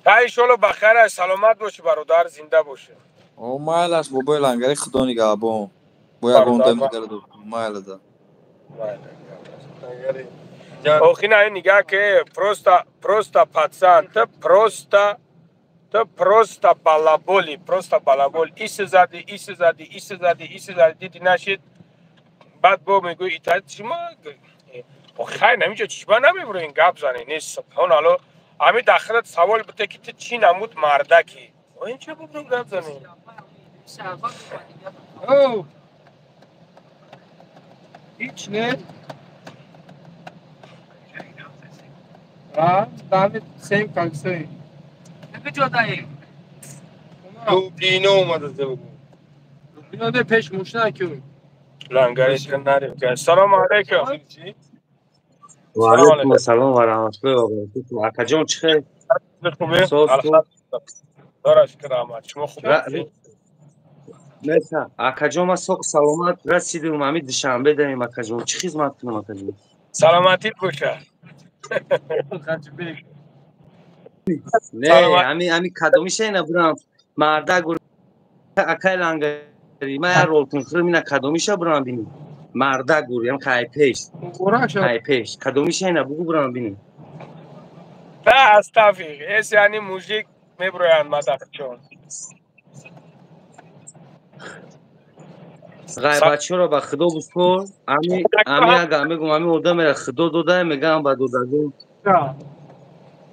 хай иншоалло ба хайр аст саломат бошӣ бародар зинда бошӣ. О майлаш бобои лангари худо нигаҳбон. Бо ягон дам дигар майлада. Охи на ин нигаҳ ки просто пацан ты просто балаболи просто балабол иси зади иси зади иси зади иси зади диди нашид баъд бо мегӯи ита шумо хай намиҷо чишма намебурен гап зане нест субҳон алло ами дахилат савол буте ки ту чӣ намуд мардаки ин ча бубру гап зане. Ҳеч не дами сем калсои Дублино омада забу. Дублино не пеш мушна ки. Лангари нарим. Салом алейкум. Ва алейкум ассалом ва раҳматуллоҳи ва баракатуҳ. Акаҷон чӣ хел? Хубе? Алҳамдулиллоҳ. Шукр раҳмат. Шумо хуб? Неса, акаҷон ман соқ саломат расидум ҳамин Душанбе даем акаҷон. Чӣ хизмат кунам акаҷон? Саломатӣ боша. Не, ами кадомиша ина бурам мардак акай лангари ман як ролтун хӯрам ина кадомиша бурам бинем мардак гурям хай пеш хай пеш кадомиша ина бугу бурам бинем. Да астафиқ эс яъни мужик меброянд мадахчон. Ғайбатчиро ба худо бискор ами ами ага мегум ами одамеро худо додае мегам ба додагон.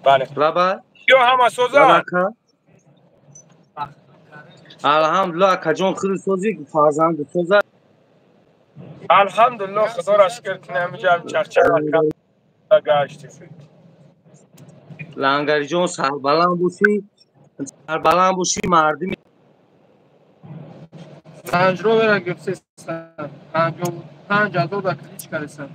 Бале. Лаба? Ё ҳама соза? Алҳамдулиллоҳ акаҷон худи сози фарзанду соза. Алҳамдулиллоҳ худоро шукр ки ҳамиҷа чахчах гаштем. Лангариҷон сарбаланд бошӣ, сарбаланд бошӣ мардими Range Rover-а гирифтесан. 55 000 да клич кардесан.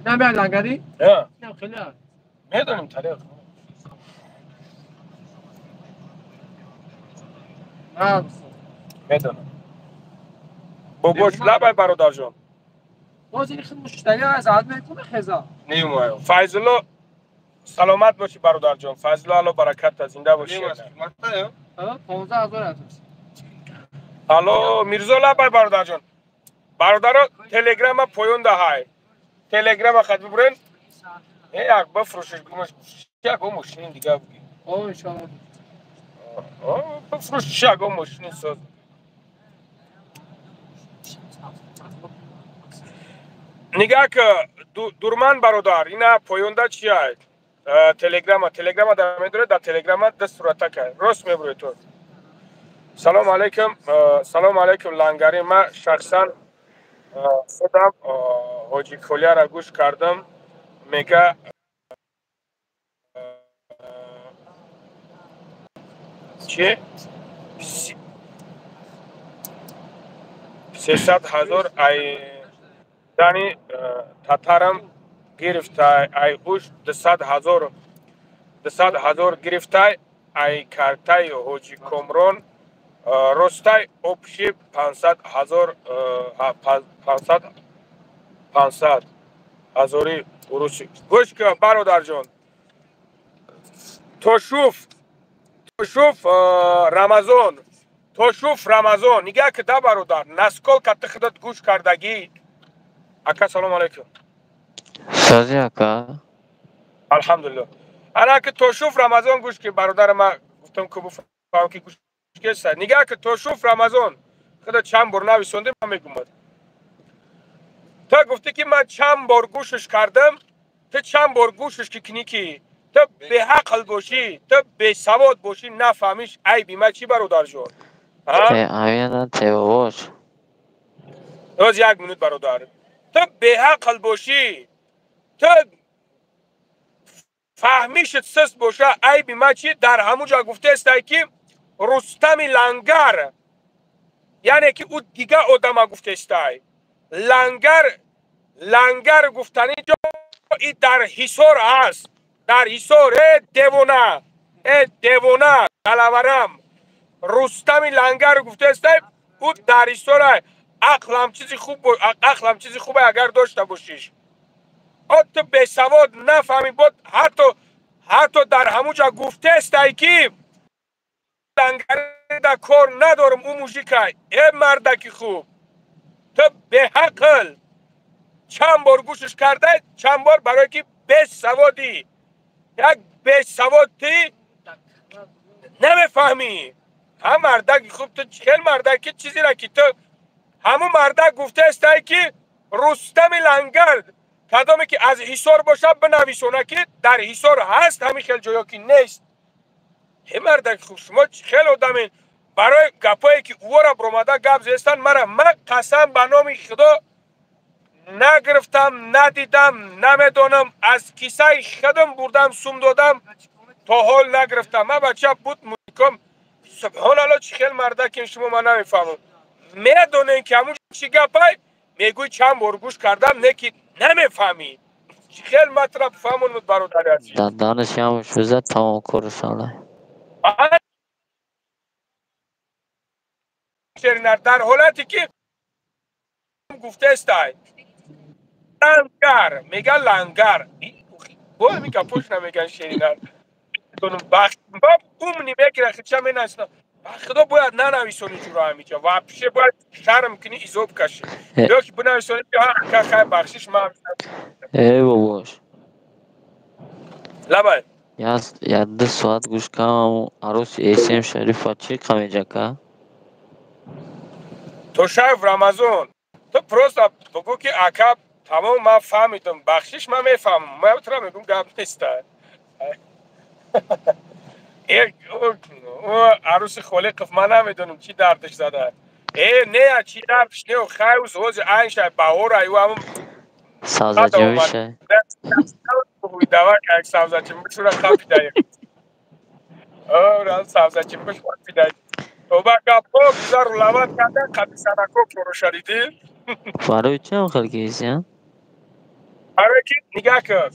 Инам як лангари? Инам хеле аст. Медонем тариқ. Медонам. Бобош лабай бародарҷон. Боз ин хел муштари аз ад мекунӣ хеза. Немаю. Файзулло саломат бошӣ бародарҷон. Файзулло алло баракат зинда бошӣ. 15 000 аст. Алло Мирзо лабай бародарҷон. Бародаро телеграма поён даҳай. Телеграма хат бибурен. Як бифрӯшиш гумаш ягон мошини дига буги. О иншоалло. Бифрӯшиш ягон мошини соз. Нигаҳ ки дурман бародар ина поёнда чи ай? Телеграма телеграма дар медоред дар телеграма даст сурата кай рост мебуред ту. Салом алейкум салом алейкум лангари ман шахсан худам ҳоҷи Колияро гӯш кардам мега чи 300 000 ай зани татарам гирифтай ай уш 200 000 200 000 гирифтай ай картаи ҳоҷи Комрон ростай общий 500 000 500 000 уруси. Гӯш кун бародарҷон. Тошуф Рамазон тошуф Рамазон нигаҳ ки да бародар насколка ту худат гӯш кардагӣ. Ака салом алейкум. Сози ака. Алҳамдулиллоҳ. Ана ки тошуф Рамазон гӯш ки бародар ма гуфтам ки бифаҳм ки гӯш кеса. Нигаҳ ки тошуф Рамазон худат чанд бор нависондӣ ман мегумад. Ту гуфтӣ ки ман чанд бор гӯшиш кардам, ту чанд бор гӯшиш ки кунӣ ки ту беақл бошӣ, ту бесавод бошӣ нафаҳмиш айби ма чӣ бародарҷон? Боз як минут бародар. Ту беақл бошӣ, ту фаҳмишат сист боша айби ма чӣ? Дар ҳамун ҷо гуфтаестай ки Рустами Лангар, яъне ки ӯ дига одама гуфтестай. Лангар, Лангар гуфтани ҷо и дар Ҳисор ҳаст, дар Ҳисор. Э девона, э девона, галаварам. Рустами Лангар гуфтестай, ӯ дар Ҳисор. Ақлам чизи хуб, ақлам чизи хубе, агар дошта бошиш. О ту бесавод нафаҳмӣ. Бод ҳатто дар ҳамуҷа гуфтестай, ки лангарида кор надорам, ӯ мужика. Э мардаки хуб, ту беҳақл чанд бор гӯшиш карда, чанд бор, барое ки бесаводӣ, як бесаводӣ, намефаҳмӣ. Ҳа мардаки хуб, ту хел мардаки чизера ки ту ҳамун мардак гуфтаестай, ки Рустами Лангар кадоме ки аз Ҳисор бошад, бинависона, ки дар Ҳисор ҳаст ҳамин хел ҷоё ки нест. Ҳе мардаки хуб, шумо хел одамин, барои гапое ки ӯора биромада гап зестан, мара ман қасам ба номи Худо нагирифтам, надидам, намедонам. Аз кисаи худам бурдам, сум додам, то ҳол нагирифтам. Ман бача буд мулком. Субҳоналло, чӣ хел мардакин шумо, ман намефаҳмам. Медонем, ки ҳамун чӣ гапай мегӯй, чанд бор гӯш кардам, не ки намефаҳмӣ. Чӣ хел матра фаҳмонуд, бародари азиз? Даниш ҳам шуза тамом корушалай. Дар ҳолате ки гуфтестай Лангар, мега Лангар, бо ҳамин гапош намеган шеринар. Умни мегира хича менасна. Худо, бояд нанависони ҷуро ҳамиҷа, вообще бояд шарм кунӣ, изоб кашӣ, ё ки бинависони ки хай, бахшиш, ман. Э бобош. Лабай. Я 2 соат гӯш кардам, аруси Эсем Шарифа чӣ қамеҷака? Тошаев Рамазон, ту просто бугӯ, ки ака, тамом, ман фаҳмидам, бахшиш, ман мефаҳмам, ман тура мегӯм, гап неста. Аруси Холиқов, ман намедонам, чӣ дардаш зада. Э не, чӣ дардаш не, хай, ҳози айншай баҳора ю ҳамн. Савзаҷӯшай. Давай, як савзачимбишура қапидай. Савзачимбиш қапидай. Оба гапҳо гузару лават кардан, қаписанако фурӯшадидӣ. Барои чӣ ҳам хел гирисия? Барое ки нигаҳ кар,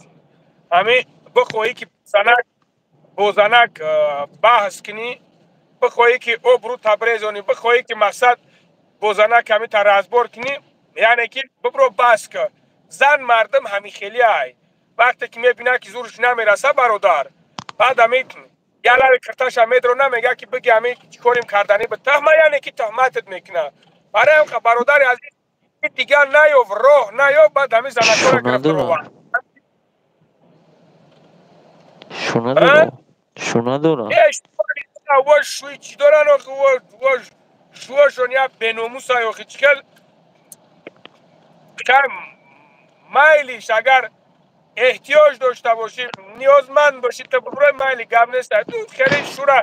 ҳамин бихоҳӣ, ки занак бо занак баҳс кунӣ, бихоҳӣ, ки обрӯ табрезонӣ, бихоҳӣ, ки мақсад бо занак ҳамита разбор кунӣ, яъне ки бибро баҳс кар. Зан мардум ҳамихелиай, вақте ки мебинад, ки зурш намераса, бародар, баъд ҳамин ялави кирташа медрона, мега, ки биги ҳамин чӣ корим карданӣ ба таҳма, яъне ки таҳматат мекунад. Барои ҳам, бародари азиз, дигар наёв, роҳ наёв, баъд ҳамин занакора гирифта. Шуна дора, шуна дора. Шӯи чӣ доран охи? Шӯашон як беномусай охи, чӣ хел майлиш. Агар эҳтиёҷ дошта бошӣ, ниёзманд бошӣ, ту биброй, майли, гап нест. Хеле шура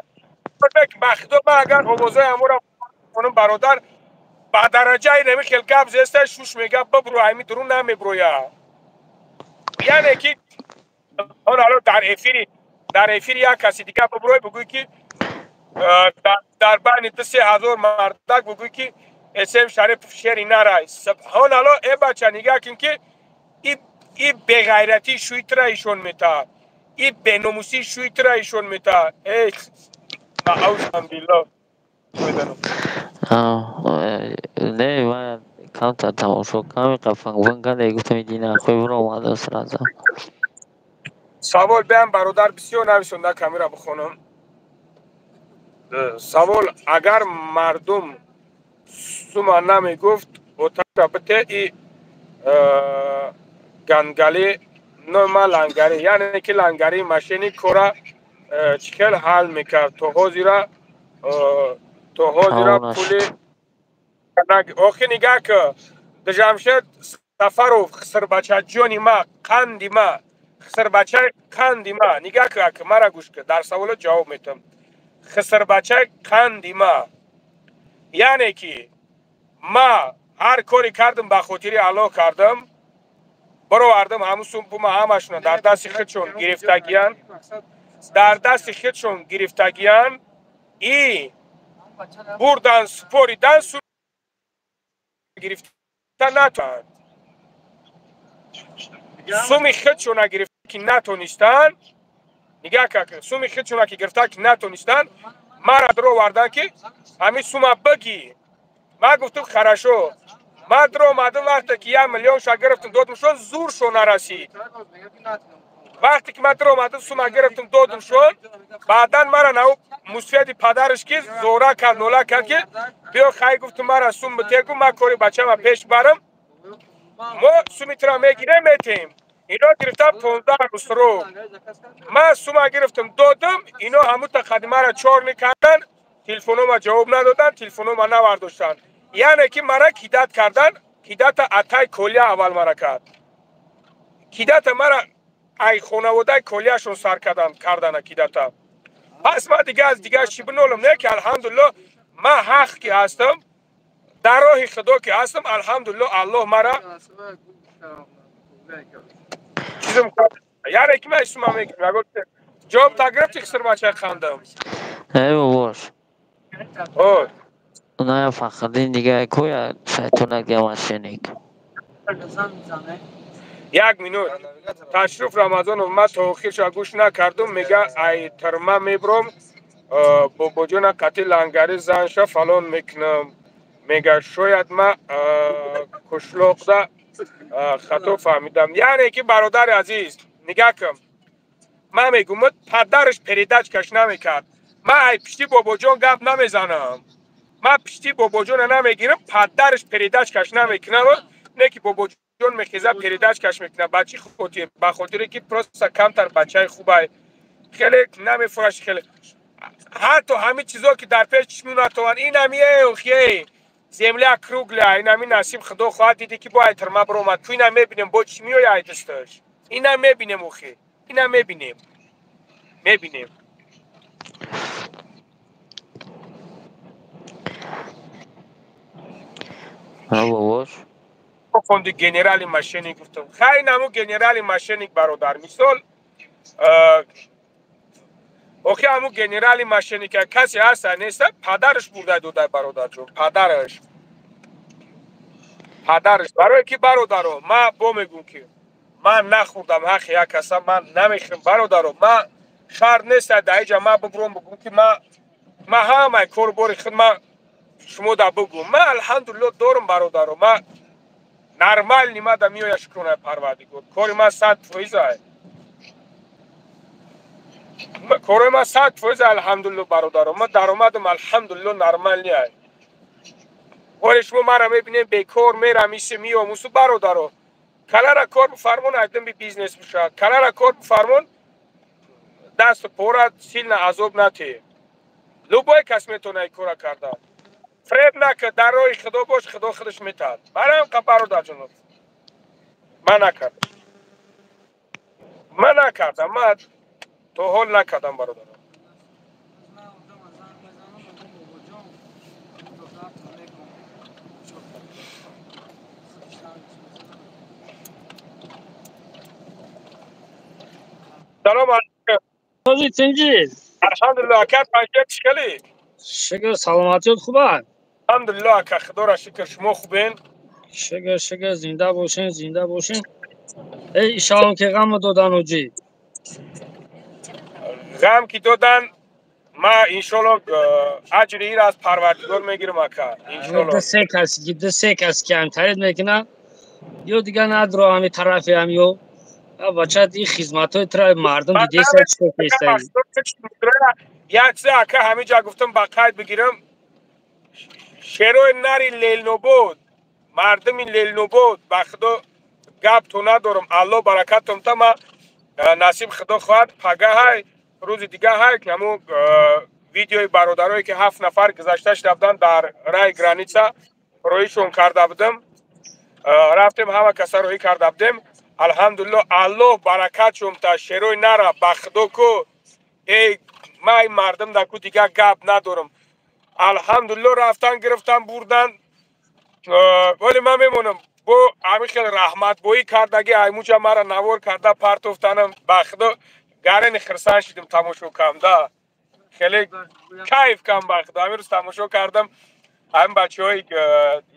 ба Худо, ман агар овозои ҳамора хонум, бародар, ба дараҷаи нами хел гап зеста, шуш мега бибро, ҳами дурун намеброя. Яъне ки он ало дар эфири як каси дигар биброй, бигӯй, ки дар байни 2-3 ҳазор мардак бигӯй, ки Эсем Шарипов шери нарай. Субҳон Алло, э бача, нигаҳ кун, ки и беғайратии шӯи тура ишон метаҳад, и беномусии шӯи тура ишон метаҳад. Эй, наъузан биллоҳ. Не, ман камтар тамошо ками қафанг када, гуфтам, дина хуй омадам сразу. Савол биям, бародар, бисёр нависонда, камера бихонам. Савол: агар мардум сума намегуфт, оташа бите и гангалӣ нома лангарӣ, яъне ки лангари машини кора чӣ хел ҳал мекард? То ҳозира пули охи. Нигаҳ ки, Дижамшед Сафаров, хисрбачаҷони ма, қанди ма, хисрбачаи қанди ма, нигаҳ ки, мара гӯш ки, дар саволо ҷавоб метам. Хисрбачаи қанди ма, яъне ки ма ҳар коре кардам, ба хотири Аллоҳ кардам, баровардам. Ҳамун сумпума ҳамашона дар дасти худшон гирифтагиян, дар дасти худшон гирифтагиян. И бурдан супоридан сум гирифта натонанд. Суми худшона гирифта ки натонистанд, нигаҳ кар, суми худшона ки гирифта ки натонистанд, мара даровардан ки ҳамин сума бигир. Ман гуфтам хорошо. Ман даромадам вақте ки 1 миллионша гирифтам додамшон, зуршон нарасид. Вақте ки ман даромадам сума гирифтам додамшон, баъдан мара нав мусфеди падараш ки зора кард, нола кард ки биё хай, гуфтам мара сум битегу, ман кори бачама пеш барам, мо суми тура мегирем метем. Ино гирифтам 15 рӯз срок. Ман сума гирифтам додам, ино ҳамута қади мара чор мекардан, телефонома ҷавоб надодан, телефонома навардоштанд. Яъне ки мара кидат кардан, кидата атай колия аввал мара кард. Кидата мара ай хонаводаи колияшон сар кардана кидата. Пас ман дига аз дигар чӣ бинолам, не ки алҳамдулилло ман ҳақ ки ҳастам, дар роҳи худо ки ҳастам, алҳамдулилло Аллоҳ мара чизм кард. Яъне ки ман сума мегирам. Ҷавоб та гирифти хиср бачаи хандам. Эй бобош. На Фахриддин дига куя шайтонак мошенник. Як минут. Ташриф Рамазонов ман то охирша гӯш накардум, мега ай тирма мебром, бобоҷона қати лангари занша фалон мекунам. Мега шояд ман кушлоқда хато фаҳмидам. Яъне ки бародари азиз, нигаҳ кун. Ман мегӯм падараш передачкаш намекард. Ман ай пишти бобоҷон гап намезанам. Ман пишти бобоҷона намегирам, падараш передачкаш намекунам, не ки бобоҷон мехеза передачкаш мекунад. Ба чӣ хотир? Ба хотире ки просто камтар бачаи хубай. Хеле намефураш, хеле. Ҳатто ҳамин чизо ки дар пеш чишми натованд, инами охе земля круглая, инами насиб худо хоҳад диди ки бо ай тирма биромад. Ку ина мебинем, бо чӣ меояд ай дасташ. Ина мебинем охе. Ина мебинем. Мебинем. Бобош. Фонди генерали мошенник гуфтам. Хай наму генерали мошенник бародар. Мисол охе ҳаму генерали мошенник касе ҳаста неста, падараш бурда дода бародарҷон, падараш. Падараш. Барое ки бародаро, ман бо мегӯм ки ман нахӯрдам ҳаққи як каса, ман намехӯрам бародаро. Ман шарт нест дар иҷа ман бибурам бигӯм ки ман ҳамаи кору бори худ ман шумо да бигӯм. Ман алҳамдулилло дорам бародаро. Ман нормальный ма да меоя шукронаи Парвардигор. Кори ман 100% ай. Кори ман 100% алҳамдулилло бародаро. Ман даромадам алҳамдулилло нормальный ай. Ҳоле шумо мара мебинем бекор мерам иси миём усу бародаро. Калара кор бифармон айдим би бизнес бишавад. Калара кор бифармон дасту пора сильно азоб натӣ. Любой кас метавона ин кора карда. Фреб накард, дар роҳи худо бош, худо худаш метаҳад. Барои ҳам бародарҷонов. Ман накардам. Ман накардам. Ман то ҳол накардам бародарам. Салом алейкум. Ҳоҷи тинҷӣ. Алҳамдулилло ака, панҷшер чӣ хелӣ? Шукр, саломатиёт хуб аст? Алҳамдулилло ака, худоро шукр, шумо хубен? Шукр, шукр, зинда бошен, зинда бошен. Эй, иншоалло ки ғам додан ҳоҷӣ. Ғам ки додан, ман иншоалло аҷри инро аз Парвардигор мегирам ака, иншоалло. Ду се кас ки ҳамтарид мекунад, ё дигар надро ҳами тарафи ҳам ё бача ин хизматҳои тура мардум дидеса чӣ кор кестаи. Як чизе ака ҳамин ҷа гуфтам ба қайд бигирам. Шерои нари Лелнобод, мардуми Лелнобод, ба худо гап то надорам, Аллоҳ баракатом та ма насиб худо хоҳад пага ҳай, рӯзи дига ҳай, ҳамун видеои бародарое ки 7 нафар гузашта шуда буданд дар раи граница роҳишон карда будам. Рафтем ҳама каса роҳӣ карда будем. Алҳамдулилло Аллоҳ баракатшон та шерои нара ба худо ку эй ман ин мардум да ку дига гап надорам. Алҳамдулилло рафтан гирифтан бурдан. Вале ман мемонам бо ҳамин хел раҳматбоӣ кардаги аймуҷа мара навор карда партофтанам ба худо гарени хирсан шидим тамошо кам да. Хеле кайф кам ба худо. Ҳамин рӯз тамошо кардам, ҳамин бачаҳои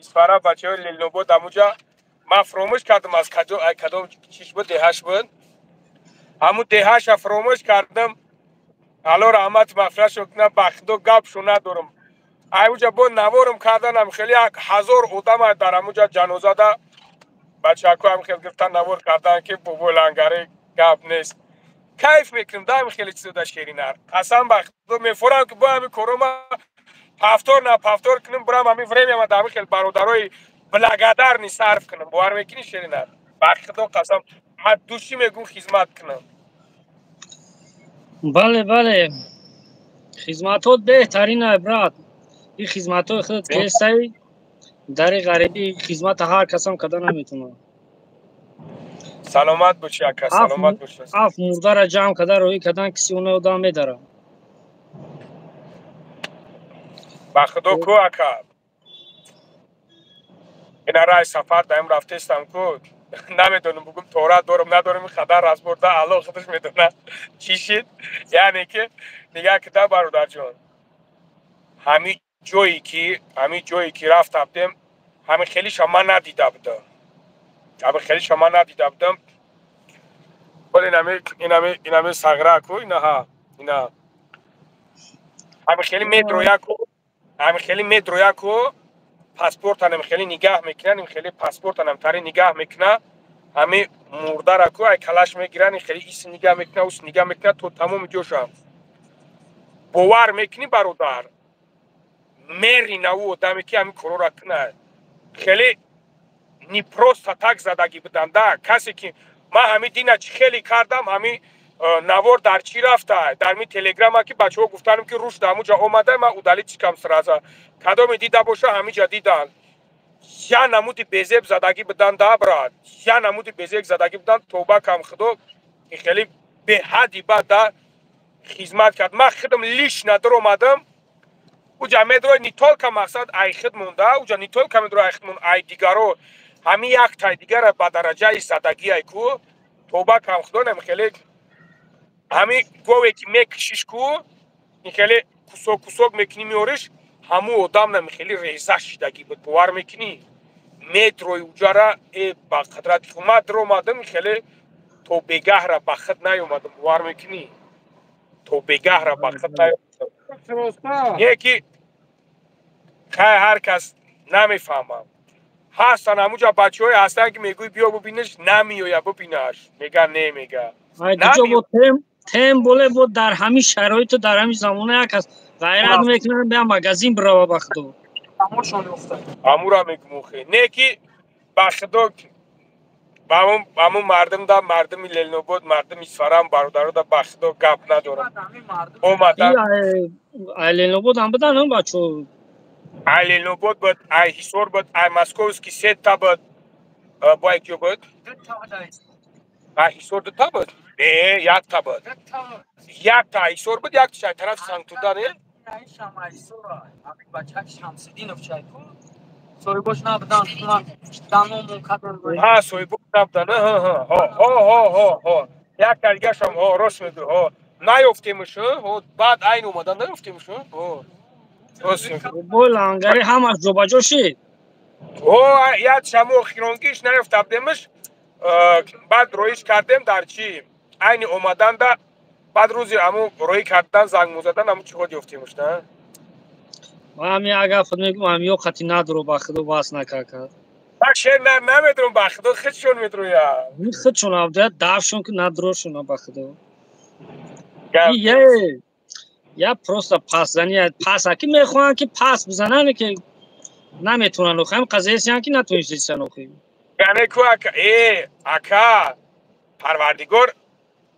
Исфара, бачаҳои Ленинобод, ҳамуҷа ман фуромӯш кардам, аз кадом чиш буд, деҳаш буд, ҳамун деҳаша фуромӯш кардам. Алло раҳмат мағфиратшон кунад, ба худо гапшо надорам. Аймуҷа бо наворам карданам, хеле як ҳазор одама дар ҳамуҷа ҷанозада бачаҳако ҳам хел гирифтан, навор кардан, ки бобои Лангари гап нест. Кайф мекунем да ҳами хеле чизода, шеринар. Қасам ба худо, мефорам, ки бо ҳами корома повтор на повтор кунем, бурам ҳами времяма да ҳами хел бародарои благодарный сарф кунам. Бовар мекунӣ, шеринар? Ба худо қасам, от души мегӯм, хизмат кунам. Бале, бале, хизматот беҳтарин, брат. Ин хизматҳои худат кестай дари ғарибӣ, хизмата ҳар касам карда наметавонад. Саломат бошӣ, ака, саломат бошӣ. Ҳафт мурдара ҷамъ карда роҳӣ кардан, киси она одам медарад. Ба худо ку, ака, ина рай сафар даим рафтестам ку, намедонам бугум тора дорам, надорам, хадар разборда, Алло худаш медонад чӣ шид. Яъне ки нигаҳ кида, бародарҷон, ҳамин ҷое ки рафта будем, ҳамин хелиша ман надида будам, ҳамин хелиша ман надида будам. Вале инами сағра ку, инаҳа, ина ҳамин хели медрояку, ҳамин хели медрояку, паспортанам хеле нигаҳ мекунанд, ин хеле паспортанам тари нигаҳ мекуна. Ҳами мурдара ку ай калаш мегиранд, ин хеле ис нигаҳ мекуна, ус нигаҳ мекуна то тамоми ҷоша. Бовар мекунӣ, бародар, мери наву одаме ки ҳамин корора кунад, хеле не просто так задагӣ буданда. Касе ки ман ҳамин дина чӣ хеле кардам, ҳамин навор дар чӣ рафта, дар ми телеграма, ки бачаҳо гуфтанам, ки рушд ҳамуҷа омада, ман удалить кам сразу. Кадоме дида боша, ҳамиҷа дидан. Я намуди безеб задагӣ будан да, брат, я намуди безеб задагӣ будан. Тоба кам, худо хеле беҳадди бад да хизмат кард. Ман худам лично даромадам уҷа, медрои не только мақсад ай худ монда, уҷа не только медрои ай худ монда, ай дигаро, ҳамин яктай дигара ба дараҷаи задагӣ ай ку. Тоба кам, худо, нами хеле ҳамин гове ки мекишиш ку, ин хеле кусок кусок мекунӣ, меориш, ҳамун одам нами хеле реза шидагӣ буд. Бовар мекунӣ, метрои уҷара э ба қадрати ху ман даромадам, хеле то бегаҳра ба худ наёмадам. Бовар мекунӣ, то бегаҳра ба худ наёмадам. Не ки хай, ҳар кас намефаҳмам. Ҳастан ҳамуҷа бачаҳое ҳастанд, ки мегӯй биё бубинаш, намеоя бубинаш, мега не, мега. Тем боле бо дар ҳамин шароиту дар ҳамин замона як кас ғайрат мекунад, бия магазин бирава, ба худо. Ҳамура мегумухе, не ки ба худо, ҳамун мардум да, мардуми Ленинобод, мардуми Исфарам, бародаро да, ба худо гап надорам. Омадан Ай Ленинобод ҳам будан бачо? Ай Ленинобод буд, ай Ҳисор буд, ай Московский сета буд, бо ай киё буд? Ай Ҳисор дута буд, не, якта буд, якта Ҳисор буд, якташ ай тарафи Сангтуда, не. Соҳибош набудан. Ҳа, соҳибош набудан. Ҳо, якта дигашам. Ҳо, рост мегӯ. Ҳо, наёфтемш. Ҳо, баъд айн омадан наёфтемш. Ҳо. Бо Лангари ҳамаш ҷобаҷо шид. Ҳо, як шамо охиронгиш наёфта будемш, баъд роиш кардем дар чӣ, айни омаданда, баъд рӯзи ҳамун роҳӣ кардан, занг музадан, ҳамун чӣ ход ёфтемш на. Ҳами агар худ мегӯм, ҳами ё қати надро, ба худо, бас накард. Шер намедурам, ба худо, худшон медуроя. Худшон абдоя дафшон ки надрошона, ба худо. Я просто пасзани паса ки мехоҳанд, ки пас бизананд, ки наметавонанд, охи ҳам қазиясиян, ки натонистесан, охи. Яъне ку, ака, э ака, Парвардигор,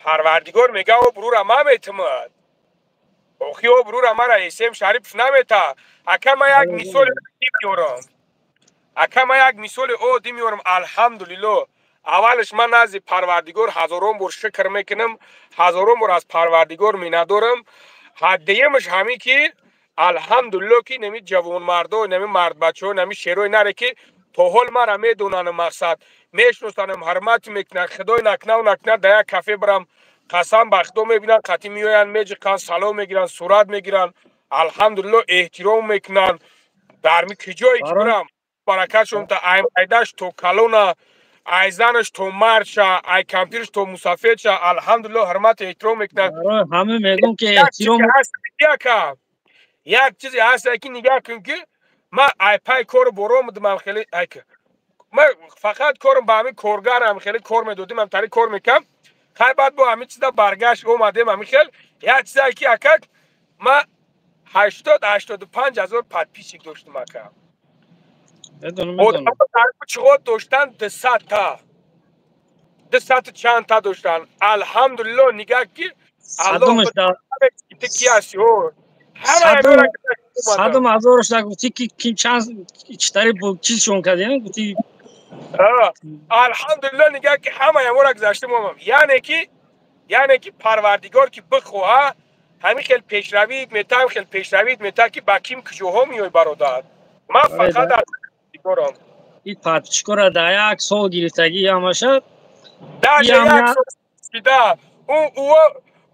Парвардигор мега, обрӯра ма метумад, охи обрӯра мара Эсем Шарипов намета. Ака, ма як мисоли меорам, ака, ма як мисоли оддӣ меорам. Алҳамдулилло, аввалаш ман назди Парвардигор ҳазорон бор шукр мекунам, ҳазорон бор аз Парвардигор миннатдорам. Ҳаддиемаш ҳамин ки, алҳамдулилло, ки нами ҷавонмардо, нами мардбачаҳо, нами шерои наре, ки то ҳол мара медонанам, мақсад мешиносанам, ҳурмат мекунанд. Худой накунав накунад, дар як кафе бирам, Қасам ба Худо мебинанд, қатӣ меоянд, меҷиқанд, салом мегиранд, сурат мегиранд, алҳамдулилло эҳтиром мекунанд. Дар ми киҷое ки бирам, баракатшон та ай майдаш то калона, ай занаш то мардша, ай кампирш то мусафедша, алҳамдулилло ҳурмату эҳтиром мекунанд. Ҳама мегӯм ки эҳтиром. Як чизе ҳаст, ки нигаҳ кун, ки ман ай пай кору боро омадам, хеле ман фақат корам ба ҳамин коргарам, хеле кор медодим, ҳам тари кор мекардам. Хай, баъд бо ҳамин чиза баргашт омадем. Ҳамин хел як чизе ки, ака, ман 80-85 ҳазор подписчик доштам, ака. Чиғот доштан 200-та, 200-ту чандта доштан. Алҳамдулилло, нигаҳ ки ки ҳасти. Садум ҳазорашда гуфтӣ, ки чанд читари чизшон кардем, гуфтӣ. Алҳамдулилло, нигаҳ ки ҳамаи амора гузаштем омам. Яъне ки Парвардигор ки бихоҳа, ҳамин хел пешравид мета, ҳамин хел пешравид мета, ки ба ким куҷоҳо меои, бародар. Ман фақат аз Парвардигорам. И подписчикора дар як сол гирифтагӣ ҳамаша. Даже як сол шида.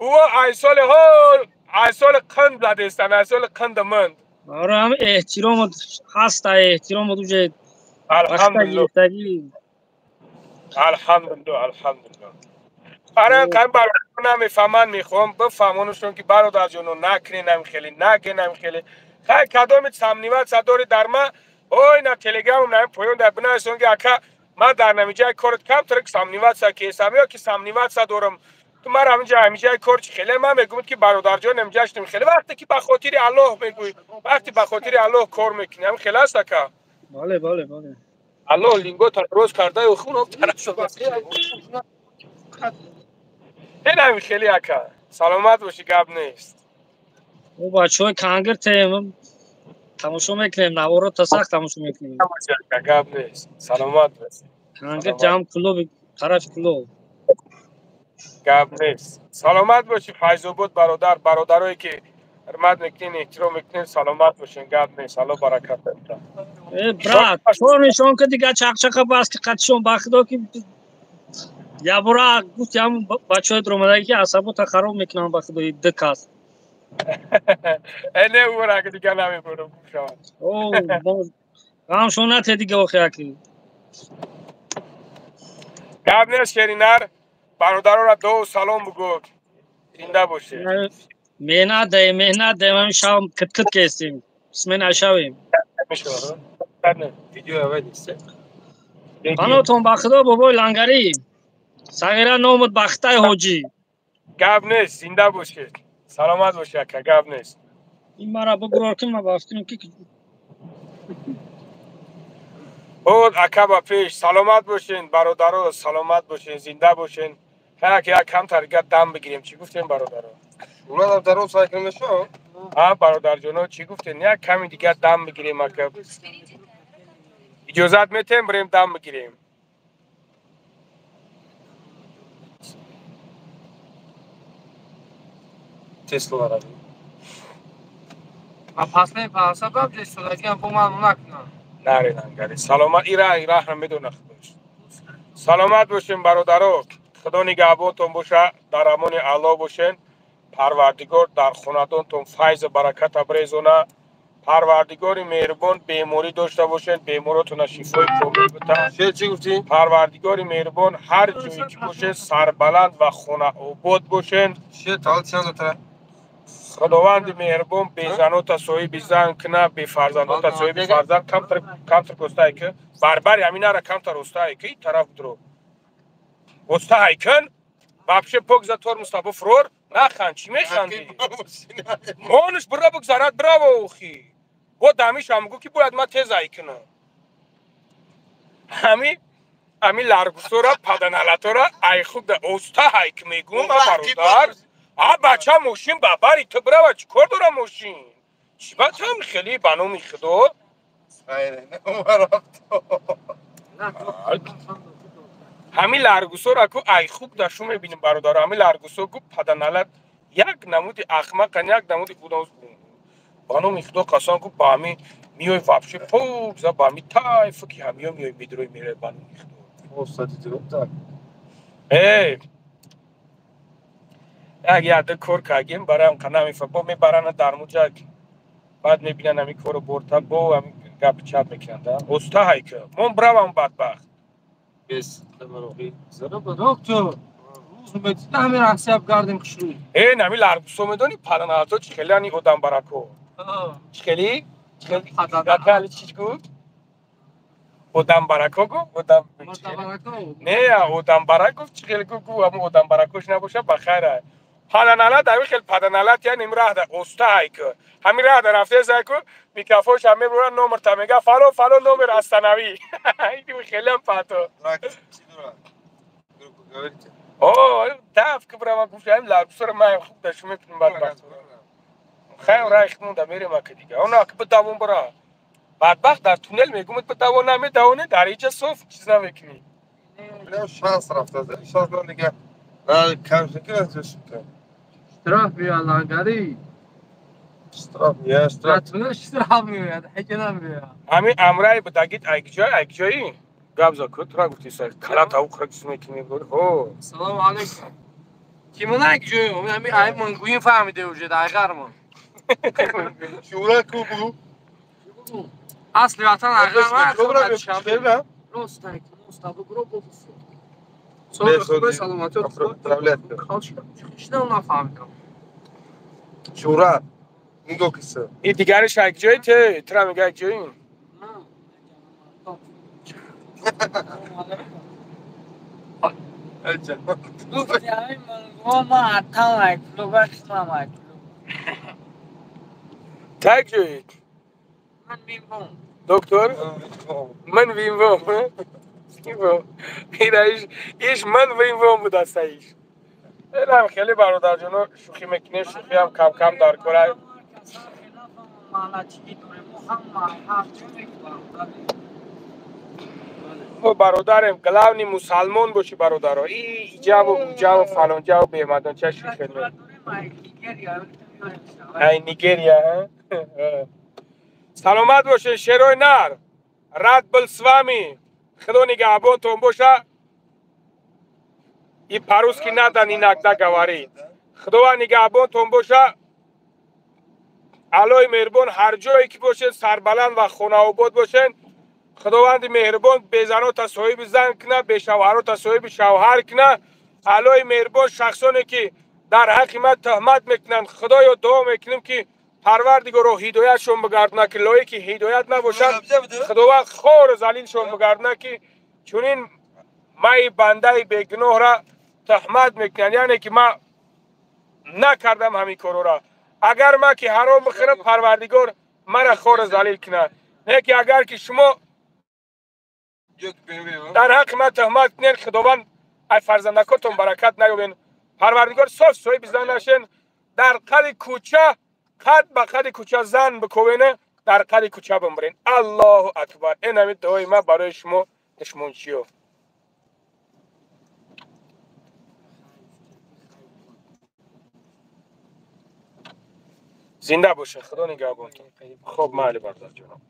Ӯ ай соли ҳо, ай соли қанд задестан, ай соли қанда монд. Оре, ҳам эҳтиромот ҳаста, эҳтиромот уже. Алҳамдулилло, алҳамдулилло, алҳамдулилло. Ара кан бародар намефаҳманд, мехоҳам бифаҳмонашон, ки бародарҷоно, накуненам хеле, накунам хеле. Хай, кадоми сомневаться дори дар ма, ой, на Телеграмам, на поён дар бинависон, ки ака, ман дар намиҷаи корот камтар сомневаться кесам ё ки сомневаться дорам, ту мара ҳаминҷа, ҳаминҷаи кор чи хеле. Ман мегӯям, ки бародарҷон, ҳаминҷаштем хеле. Вақте ки ба хотири Аллоҳ мегӯӣ, вақте ба хотири Аллоҳ кор мекунӣ, ҳамин хеле аст, ака. Бале, бале, бале. Аллоҳ лингота роз кардаю хун тараф. Ин хеле, ака, саломат бошӣ, гап нест. Мо бачаҳои кангиртем, тамошо мекунем, наворо та сахт тамошо мекунем. Гап нест, саломат бошӣ. Кангир ҷам клуби, тарафи клуб. Гап нест, саломат бошӣ, Файзобод бародар. Бародарое ки ҳурмат мекунен, эҳтиром мекунен, саломат бошен, гап нест, Алло баракат бата. Э, брат, чор нишон ки дига чақчақа бас, ки қатишон, ба Худо, ки ябора гуфти, ҳам бачаҳои дуромадаги, ки асабота хароб мекунам, ба Худои ду кас. Э, не, ура дига намебурам. Ғамшон нате дига, охи аки. Гап нест, шеринар бародарора ду салом бугӯ, зинда бошед. Меҳнат даем, меҳнат даем, ҳамин шаб киткит кестем, смена шавем. Панотон ба Худо, бобои Лангарӣ, сағира номуд бахтаи ҳоҷӣ. Гап нест, зинда бошед, саломат бошед, ака, гап нест. Ин мара бигурор, ки ма бафтинам ки. Буд, ака, ба пеш, саломат бошен, бародаро, саломат бошен, зинда бошен. Як як камтар дига дам бигирем, чӣ гуфтем, бародаро? А, бародарҷоно, чӣ гуфтем? Як ками дига дам бигирем, ака, иҷозат метем, бирем дам бигирем? Теслара. Пасмаи паса баб ҷестодагиам бо ман накунам. Наре, нангаре, саломат, ира ираҳра медона Худош. Саломат бошем, бародаро, Худо нигаҳбонтон боша, дар амони Аллоҳ бошен. Парвардигор дар хонадонтон файзу бараката брезона. Парвардигори меҳрубон, беморӣ дошта бошед, беморотона шифои комил бита. Парвардигори меҳрубон, ҳар ҷое ки бошед, сарбаланд ва хонаобод бошед. Худованди меҳрубон безанота соҳиби зан куна, бефарзандота соҳиби фарзанд. Камтар гостае ки барбари ҳаминара, камтар остае ки тараф дуро остаҳай кун. Вообще пок за тормоз буфрор. Нахан, чӣ механдӣ? Монш бира, бигзарад, браво. Охи, бо дамишам гу, ки бояд ман тез ай кунам. Ҳами ларгусора, паданалатора ай хуб да оста ҳай ки мегум. А, бародар, а, бача, мошин ба бари ту бирава, чӣ кор дора мошин? Чӣ ба там хеле, ба номи Худо. Ҳамин ларгусора ку ай хуб дашу мебинем, бародар. Ҳамин ларгусо ку, паданалат, як намуди ахмақан, як намуди худо, ба номи Худо қасам ку, ба ҳамин миёй, вообще пок за ба ҳамин тайфа ки ҳамиё миёй, медрои, мерай, ба номи Худо. Э. Як яда кор кардем, бароям қа намефа. Бо мебаранд дар муҷа, баъд мебинанд ҳамин кору борта, бо ҳамин гапи чап мекунанд. Оста ҳайка. Мон бравам бадбахт. Доктор, рӯз метида ҳамин Россия гардем хушрӯ. Э, нами ларгусо медонӣ паданалато чӣ хеле ани одамбарако. Чӣ хели? Чӣ хели чӣ гуфт? Одамбарако гуфт? Одам не, одамбарак гуфт, чӣ хеле гуфт, ҳамун одамбаракош набоша, ба хайр. Паданалат ҳамин хел паданалат, яъне ин раҳда оста ҳайка. Ҳамин раҳда рафтеса ку микрофонша мебурад, номерта мега, фалон фалон номер останови. Ин хелеам пато. О, таф ки бирава гуфт, ҳамин ларгусора ман хуб дашу мекунем бадбахт. Хайр, рай худмон мерем ака дига. Она ки бидавон бира. Бадбахт дар туннел мегумад бидавон намедавоне, дар иҷа соф чиз намекунӣ. Шанс рафта, шанс дига. Кам Штраф меояд лангари. Штраф меояд, штраф. Дар туннел штраф меояд, ҳеҷ намеояд. Ҳамин амраи будагит айкҷой, айкҷои? Гап за ку тура гуфти сар. Кала тавуқ ра чиз мекунӣ гуфт. Ҳо. Салому алейкум. Кимона айкҷои? Ҳамин ай мангуин фаҳмиде уже дайғармон. Чура ку бугу? Асли ватан айғармон. Рост ай, моста бугро бобусу. Саломатӣ. Чидан нафаҳмидам. Чура, нигоҳ киса. И дигариш айкҷои те, тура мега айкҷои? Так ҷои? Ман вимбом. Доктор? Ман вимбом. Иш ман вимбом будаста иш. Инам хеле бародарҷоно шӯхӣ мекунем, шӯхиам кам-кам дар кора. Мо бародарем, главный мусалмон боши бародаро. И иҷаву уҷаву фалонҷаву бемадонча шӯхӣ. Ай Нигерия. Саломат бошед, шерои нар. Рад был с вами. Худо нигаҳбонтон боша. И по-русски надо иногда говорить. Худованд нигаҳбонтон боша. Аллоҳи меҳрубон ҳар ҷое ки бошед сарбаланд ва хонаобод бошед. Худованди меҳрубон безанота соҳиби зан куна, бешавҳарота соҳиби шавҳар куна. Аллоҳи меҳрубон шахсоне ки дар ҳаққи ман туҳмат мекунанд, Худоё дуо мекунем ки Парвардигоро ҳидоятшон бигардона, ки лоиқи ҳидоят набошанд, Худованд хору залилшон бигардона, ки чунин майи бандаи бегуноҳра туҳмат мекунанд. Яъне ки ман накардам ҳамин корора. Агар ман ки ҳаром бихӯрам, Парвардигор мара хору залил кунад. Не ки агар ки шумо дар ҳаққи ман туҳмат кунед, Худованд ай фарзандакотон баракат наёбен. Парвардигор соф соҳиби зан нашен, дар қади кӯча, қад ба қади кӯча зан бикӯвена, дар қади кӯча бимирен. Аллоҳу акбар. Ин ҳамин дуои ман барои шумо душмончиё. Зинда бошед, Худо нигаҳбонтон. Хоб майли бародарҷонам.